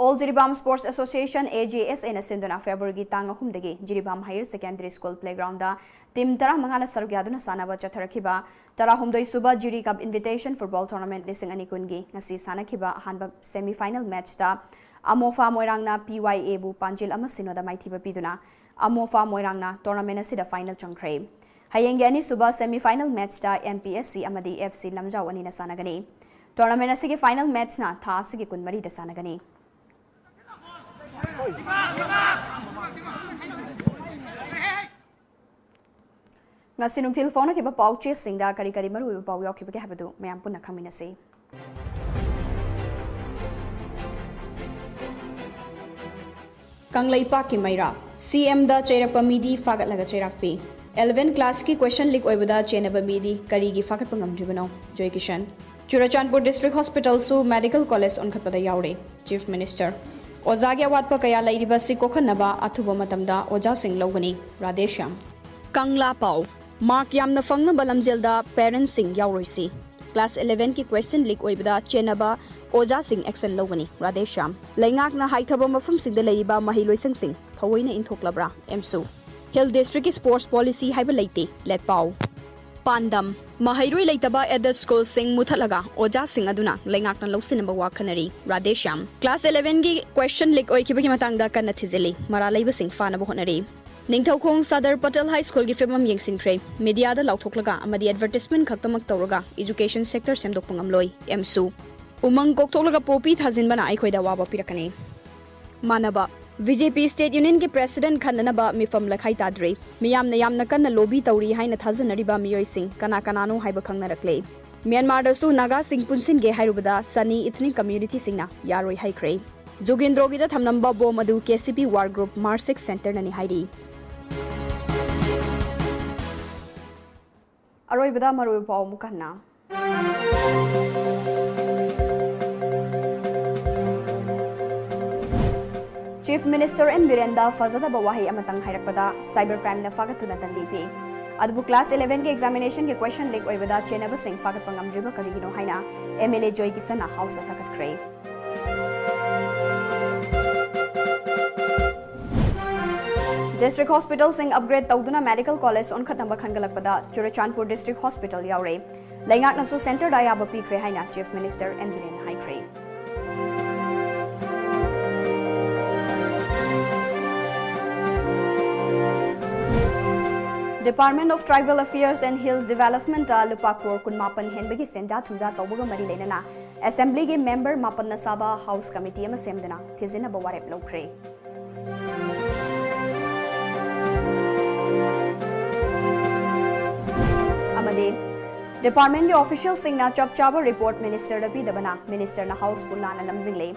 All Jiribam Sports Association, A J S A ꯅ ꯁꯤꯟꯗꯨꯅ February ꯒꯤ ꯇꯥꯡ ꯑꯍꯨꯝꯗꯒꯤ Jiribam Higher Secondary School playground ꯗ team ꯇꯔꯥꯃꯉꯥꯅ ꯁꯔꯨꯛ ꯌꯥꯗꯨꯅ ꯁꯥꯟꯅꯕ ꯆꯠꯊꯔꯛꯈꯤꯕ ꯇꯔꯥꯍꯨꯝꯗꯣꯏ ꯁꯨꯕ Jiri Cup Invitation Football Tournament ꯂꯤꯁꯤꯡ ꯑꯅꯤ ꯀꯨꯟꯒꯤ ꯉꯁꯤ ꯁꯥꯟꯅꯈꯤꯕ ꯑꯍꯥꯟꯕ semi final match ꯇ ꯑꯃꯣꯐꯥ ꯃꯣꯏꯔꯥꯡꯅ P Y A ꯕꯨ ꯄꯥꯟꯖꯤꯜ ꯑꯃ ꯁꯤꯅꯣꯗ ꯃꯥꯏꯊꯤꯕ ꯄꯤꯗꯨꯅ ꯑꯃꯣꯐꯥ ꯃꯣꯏꯔꯥꯡꯅ tournament ꯑꯁꯤꯗ final ꯆꯪꯈ꯭ꯔꯦ꯫ ꯍꯌꯦꯡꯒꯤ ꯑꯅꯤꯁꯨꯕ semi final match ꯇ M P S C ꯑꯃꯗꯤ F C ꯂꯝꯖꯥꯎ ꯑꯅꯤꯅ ꯁꯥꯟꯅꯒꯅꯤ꯫ Tournament ꯑꯁꯤꯒꯤ final match ꯅ ꯊꯥ ꯑꯁꯤꯒꯤ ꯀꯨꯟꯃꯔꯤꯗ ꯁꯥꯟꯅꯒꯅꯤ꯫ ꯉꯁꯤ ꯅꯨꯡꯊꯤꯜ ꯐꯥꯎꯅꯈꯤꯕ ꯄꯥꯎ ꯆꯦꯁꯤꯡꯗ ꯀꯔꯤ ꯀꯔꯤ ꯃꯔꯨꯑꯣꯏꯕ ꯄꯥꯎ ꯌꯥꯎꯈꯤꯕꯒꯦ ꯍꯥꯏꯕꯗꯨ ꯃꯌꯥꯝ ꯄꯨꯟꯅ ꯈꯪꯃꯤꯟꯅꯁꯤ꯫ ꯀꯪꯂꯩꯄꯥꯛꯀꯤ ꯃꯩꯔꯥ, ꯁꯤ ꯑꯦꯝꯗ ꯆꯩꯔꯛꯄ ꯃꯤꯗꯤ ꯐꯥꯒꯠꯂꯒ ꯆꯩꯔꯥꯛꯄꯤ꯫ ꯑꯦꯂꯚꯦꯟ ꯀ꯭ꯂꯥꯁꯀꯤ ꯀ꯭ꯋꯦꯁꯟ ꯂꯤꯛ ꯑꯣꯏꯕꯗ ꯆꯦꯟꯅꯕ ꯃꯤꯗꯤ ꯀꯔꯤꯒꯤ ꯐꯥꯒꯠꯄ ꯉꯝꯗ꯭ꯔꯤꯕꯅꯣ? ꯖꯣꯏ Kisan. Churachandpur district ꯍꯣꯁꯄꯤꯇꯥꯜꯁꯨ medical college ꯑꯣꯟꯈꯠꯄꯗ ꯌꯥꯎꯔꯦ꯫ Chief minister. ꯑꯣꯖꯥꯒꯤ ꯑꯋꯥꯠꯄ ꯀꯌꯥ ꯂꯩꯔꯤꯕ ꯑꯁꯤ ꯀꯣꯛꯍꯟꯅꯕ ꯑꯊꯨꯕ ꯃꯇꯝꯗ ꯑꯣꯖꯥꯁꯤꯡ ꯂꯧꯒꯅꯤ꯫ ꯔꯥꯙꯦꯁ꯭ꯌꯥꯝ꯫ ꯀꯪꯂꯥ ꯄꯥꯎ꯫ ꯃꯥꯔꯛ ꯌꯥꯝꯅ ꯐꯪꯅꯕ ꯂꯝꯖꯦꯜꯗ ꯄꯦꯔꯦꯟꯁꯁꯤꯡ ꯌꯥꯎꯔꯣꯏꯁꯤ꯫ ꯀ꯭ꯂꯥꯁ ꯑꯦꯂꯚꯦꯟꯒꯤ ꯀ꯭ꯋꯦꯁꯟ ꯂꯤꯛ ꯑꯣꯏꯕꯗ ꯆꯦꯟꯅꯕ ꯑꯣꯖꯥꯁꯤꯡ ꯑꯦꯛꯁꯟ ꯂꯧꯒꯅꯤ꯫ ꯔꯥꯙꯦꯁ꯭ꯌꯥꯝ꯫ ꯂꯩꯉꯥꯛꯅ ꯍꯥꯏꯊꯕ ꯃꯐꯝꯁꯤꯡꯗ ꯂꯩꯔꯤꯕ ꯃꯍꯩꯂꯣꯏꯁꯪꯁꯤꯡ ꯊꯑꯣꯏꯅ ꯏꯟꯊꯣꯛꯂꯕ꯭ꯔꯥ? ꯑꯦꯝꯁꯨ꯫ ꯍꯤꯜ ꯗꯤꯁꯇ꯭ꯔꯤꯛꯀꯤ ꯁ꯭ꯄꯣꯔꯠꯁ ꯄꯣꯂꯤꯁꯤ ꯍꯥꯏꯕ ꯂꯩꯇꯦ꯫ ꯂꯦꯠ ꯄꯥꯎ꯫ ꯄꯥꯟꯗꯝ꯫ ꯃꯍꯩꯔꯣꯏ ꯂꯩꯇꯕ ꯑꯦꯗꯦꯗ ꯁ꯭ꯀꯨꯜꯁꯤꯡ ꯃꯨꯊꯠꯂꯒ ꯑꯣꯖꯥꯁꯤꯡ ꯑꯗꯨꯅ ꯂꯩꯉꯥꯛꯅ ꯂꯧꯁꯤꯟꯅꯕ ꯋꯥꯈꯟꯅꯔꯤ꯫ ꯔꯥꯙꯦꯁ꯭ꯌꯥꯝ꯫ ꯀ꯭ꯂꯥꯁ ꯑꯦꯂꯚꯦꯟꯒꯤ ꯀ꯭ꯋꯦꯁꯟ ꯂꯤꯛ ꯑꯣꯏꯈꯤꯕꯒꯤ ꯃꯇꯥꯡꯗ ꯀꯟꯅ ꯊꯤꯖꯤꯜꯂꯤ꯫ ꯃꯔꯥꯜ ꯂꯩꯕꯁꯤꯡ ꯐꯥꯅꯕ ꯍꯣꯠꯅꯔꯤ꯫ ꯅꯤꯡꯊꯧꯈꯣꯡ ꯁꯗꯔ ꯄꯇꯦꯜ ꯍꯥꯏ ꯁ꯭ꯀꯨꯜꯒꯤ ꯐꯤꯕꯝ ꯌꯦꯡꯁꯤꯟꯈ꯭ꯔꯦ꯫ ꯃꯤꯗꯤꯌꯥꯗ ꯂꯥꯎꯊꯣꯛꯂꯒ ꯑꯃꯗꯤ ꯑꯦꯗꯚꯔꯇꯤꯁꯃꯦꯟ ꯈꯛꯇꯃꯛ ꯇꯧꯔꯒ ꯏꯖꯨꯀꯦꯁꯟ ꯁꯦꯛꯇꯔ ꯁꯦꯝꯗꯣꯛꯄ ꯉꯝꯂꯣꯏ꯫ ꯑꯦꯝꯁꯨ꯫ ꯎꯃꯪ ꯀꯣꯛꯊꯣꯛꯂꯒ ꯄꯣꯄꯤ ꯊꯥꯖꯤꯟꯕꯅ ꯑꯩꯈꯣꯏꯗ ꯑꯋꯥꯕ ꯄꯤꯔꯛꯀꯅꯤ꯫ ꯃꯥꯟꯅꯕ꯫ ꯕꯤ ꯖꯦ ꯄꯤ ꯁ꯭ꯇꯦꯠ ꯌꯨꯅꯤꯌꯟꯒꯤ ꯄ꯭ꯔꯦꯁꯤꯗꯦꯟꯠ ꯈꯟꯅꯅꯕ ꯃꯤꯐꯝ ꯂꯩꯈꯥꯏ ꯇꯥꯗ꯭ꯔꯤ꯫ ꯃꯤꯌꯥꯝꯅ ꯌꯥꯝꯅ ꯀꯟꯅ ꯂꯣꯕꯤ ꯇꯧꯔꯤ ꯍꯥꯏꯅ ꯊꯥꯖꯅꯔꯤꯕ ꯃꯤꯑꯣꯏꯁꯤꯡ ꯀꯅꯥ ꯀꯅꯥꯅꯣ ꯍꯥꯏꯕ ꯈꯪꯅꯔꯛꯂꯦ꯫ ꯃ꯭ꯌꯥꯟꯃꯥꯔꯗꯁꯨ ꯅꯥꯒꯥꯁꯤꯡ ꯄꯨꯟꯁꯤꯟꯒꯦ ꯍꯥꯏꯔꯨꯕꯗ ꯁꯅꯤ ꯏꯊꯅꯤꯛ ꯀꯝꯃ꯭ꯌꯨꯅꯤꯇꯤꯁꯤꯡꯅ ꯌꯥꯔꯣꯏ ꯍꯥꯏꯈ꯭ꯔꯦ꯫ ꯖꯨꯒꯦꯟꯗ꯭ꯔꯣꯒꯤꯗ ꯊꯝꯂꯝꯕ ꯕꯣꯝ ꯑꯗꯨ ꯀꯦ ꯁꯤ ꯄꯤ ꯋꯥꯔ ꯒ꯭ꯔꯨꯞ ꯃꯥꯔꯁꯤꯛ ꯁꯦꯟꯇꯔꯅꯅꯤ ꯍꯥꯏꯔꯤ꯫ ꯑꯔꯣꯏꯕꯗ ꯃꯔꯨꯑꯣꯏꯕ ꯄꯥꯎ ꯑꯃꯨꯛ ꯍꯟꯅ꯫ ꯆꯤꯐ ꯃꯤꯅꯤꯁꯇꯔ ꯑꯦꯟ ꯕꯤꯔꯦꯟꯗ ꯐꯖꯗꯕ ꯋꯥꯍꯩ ꯑꯃꯇꯪ ꯍꯥꯏꯔꯛꯄꯗ ꯁꯥꯏꯕꯔ ꯀ꯭ꯔꯥꯏꯝꯅ ꯐꯥꯒꯠꯇꯨꯅ ꯗꯟꯗꯤ ꯄꯤ꯫ ꯑꯗꯨꯕꯨ ꯀ꯭ꯂꯥꯁ ꯑꯦꯂꯚꯦꯟꯒꯤ ꯑꯦꯛꯖꯥꯃꯤꯅꯦꯁꯟꯒꯤ ꯀ꯭ꯋꯦꯁꯟ ꯂꯤꯛ ꯑꯣꯏꯕꯗ ꯆꯦꯟꯅꯕꯁꯤꯡ ꯐꯥꯒꯠꯄ ꯉꯝꯗ꯭ꯔꯤꯕ ꯀꯔꯤꯒꯤꯅꯣ ꯍꯥꯏꯅ ꯑꯦꯝ ꯑꯦꯜ ꯑꯦ ꯖꯣꯏ ꯀꯤꯁꯟꯅ ꯍꯥꯎꯁꯇ ꯊꯥꯒꯠꯈ꯭ꯔꯦ꯫ ꯗꯤꯁꯇ꯭ꯔꯤꯛ ꯍꯣꯁꯄꯤꯇꯥꯜꯁꯤꯡ ꯑꯞꯒ꯭ꯔꯦꯗ ꯇꯧꯗꯨꯅ ꯃꯦꯗꯤꯀꯦꯜ ꯀꯣꯂꯦꯖ ꯑꯣꯟꯈꯠꯅꯕ ꯈꯟꯒꯠꯂꯛꯄꯗ ꯆꯨꯔꯆꯥꯟꯄꯨꯔ ꯗꯤꯁꯇ꯭ꯔꯤꯛ ꯍꯣꯁꯄꯤꯇꯥꯜ ꯌꯥꯎꯔꯦ꯫ ꯂꯩꯉꯥꯛꯅꯁꯨ ꯁꯦꯟꯇꯔꯗ ꯑꯌꯥꯕ ꯄꯤꯈ꯭ꯔꯦ ꯍꯥꯏꯅ ꯆꯤꯐ ꯃꯤꯅꯤꯁꯇꯔ ꯑꯦꯟ ꯕꯤꯔꯦꯟꯅ ꯍꯥꯏꯈ꯭ꯔꯦ꯫ Department of Tribal Affairs and Hills Developmentꯇ ꯂꯨꯄꯥ ꯀ꯭ꯔꯣꯔ ꯀꯨꯟꯃꯥꯄꯟ ꯍꯦꯟꯕꯒꯤ ꯁꯦꯟꯖꯥ ꯊꯨꯝꯖꯥ ꯇꯧꯕꯒ ꯃꯔꯤ ꯂꯩꯅꯅ ꯑꯦꯁꯦꯝꯕ꯭ꯂꯤꯒꯤ ꯃꯦꯝꯕꯔ ꯃꯥꯄꯟꯅ ꯁꯥꯕ ꯍꯥꯎꯁ ꯀꯃꯤꯇꯤ ꯑꯃ ꯁꯦꯝꯗꯨꯅ ꯊꯤꯖꯤꯟꯅꯕ ꯋꯥꯔꯦꯞ ꯂꯧꯈ꯭ꯔꯦ꯫ ꯑꯃꯗꯤ ꯗꯤꯄꯥꯔꯠꯃꯦꯟꯒꯤ ꯑꯣꯐꯤꯁꯤꯌꯦꯜꯁꯤꯡꯅ ꯆꯞ ꯆꯥꯕ ꯔꯤꯄꯣꯔꯠ ꯃꯤꯅꯤꯁꯇꯔꯗ ꯄꯤꯗꯕꯅ ꯃꯤꯅꯤꯁꯇꯔꯅ ꯍꯥꯎꯁꯄꯨ ꯂꯥꯟꯅ ꯂꯝꯖꯤꯡꯂꯦ꯫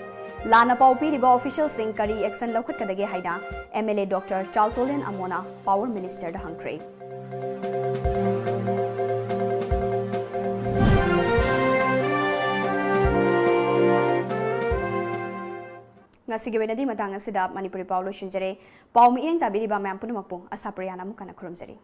ꯂꯥꯟꯅ ꯄꯥꯎ ꯄꯤꯔꯤꯕ ꯑꯣꯐꯤꯁꯤꯌꯦꯜꯁꯤꯡ ꯀꯔꯤ ꯑꯦꯛꯁꯟ ꯂꯧꯈꯠꯀꯗꯒꯦ ꯍꯥꯏꯅ M L A doctor Chaltonlien ꯑꯃꯣꯅ ꯄꯥꯋꯔ ꯃꯤꯅꯤꯁꯇꯔꯗ ꯍꯪꯈ꯭ꯔꯦ꯫ ꯉꯁꯤꯒꯤ ꯑꯣꯏꯅꯗꯤ ꯃꯇꯥꯡ ꯑꯁꯤꯗ ꯃꯅꯤꯄꯨꯔꯤ ꯄꯥꯎ ꯂꯣꯏꯁꯤꯟꯖꯔꯦ꯫ ꯄꯥꯎ ꯃꯤꯠꯌꯦꯡ ꯇꯥꯕꯤꯔꯤꯕ ꯃꯌꯥꯝ ꯄꯨꯝꯅꯃꯛꯄꯨ ꯑꯁꯥꯄ꯭ꯔꯤꯌꯥꯅ ꯑꯃꯨꯛ ꯍꯟꯅ ꯈꯨꯔꯨꯝꯖꯔꯤ꯫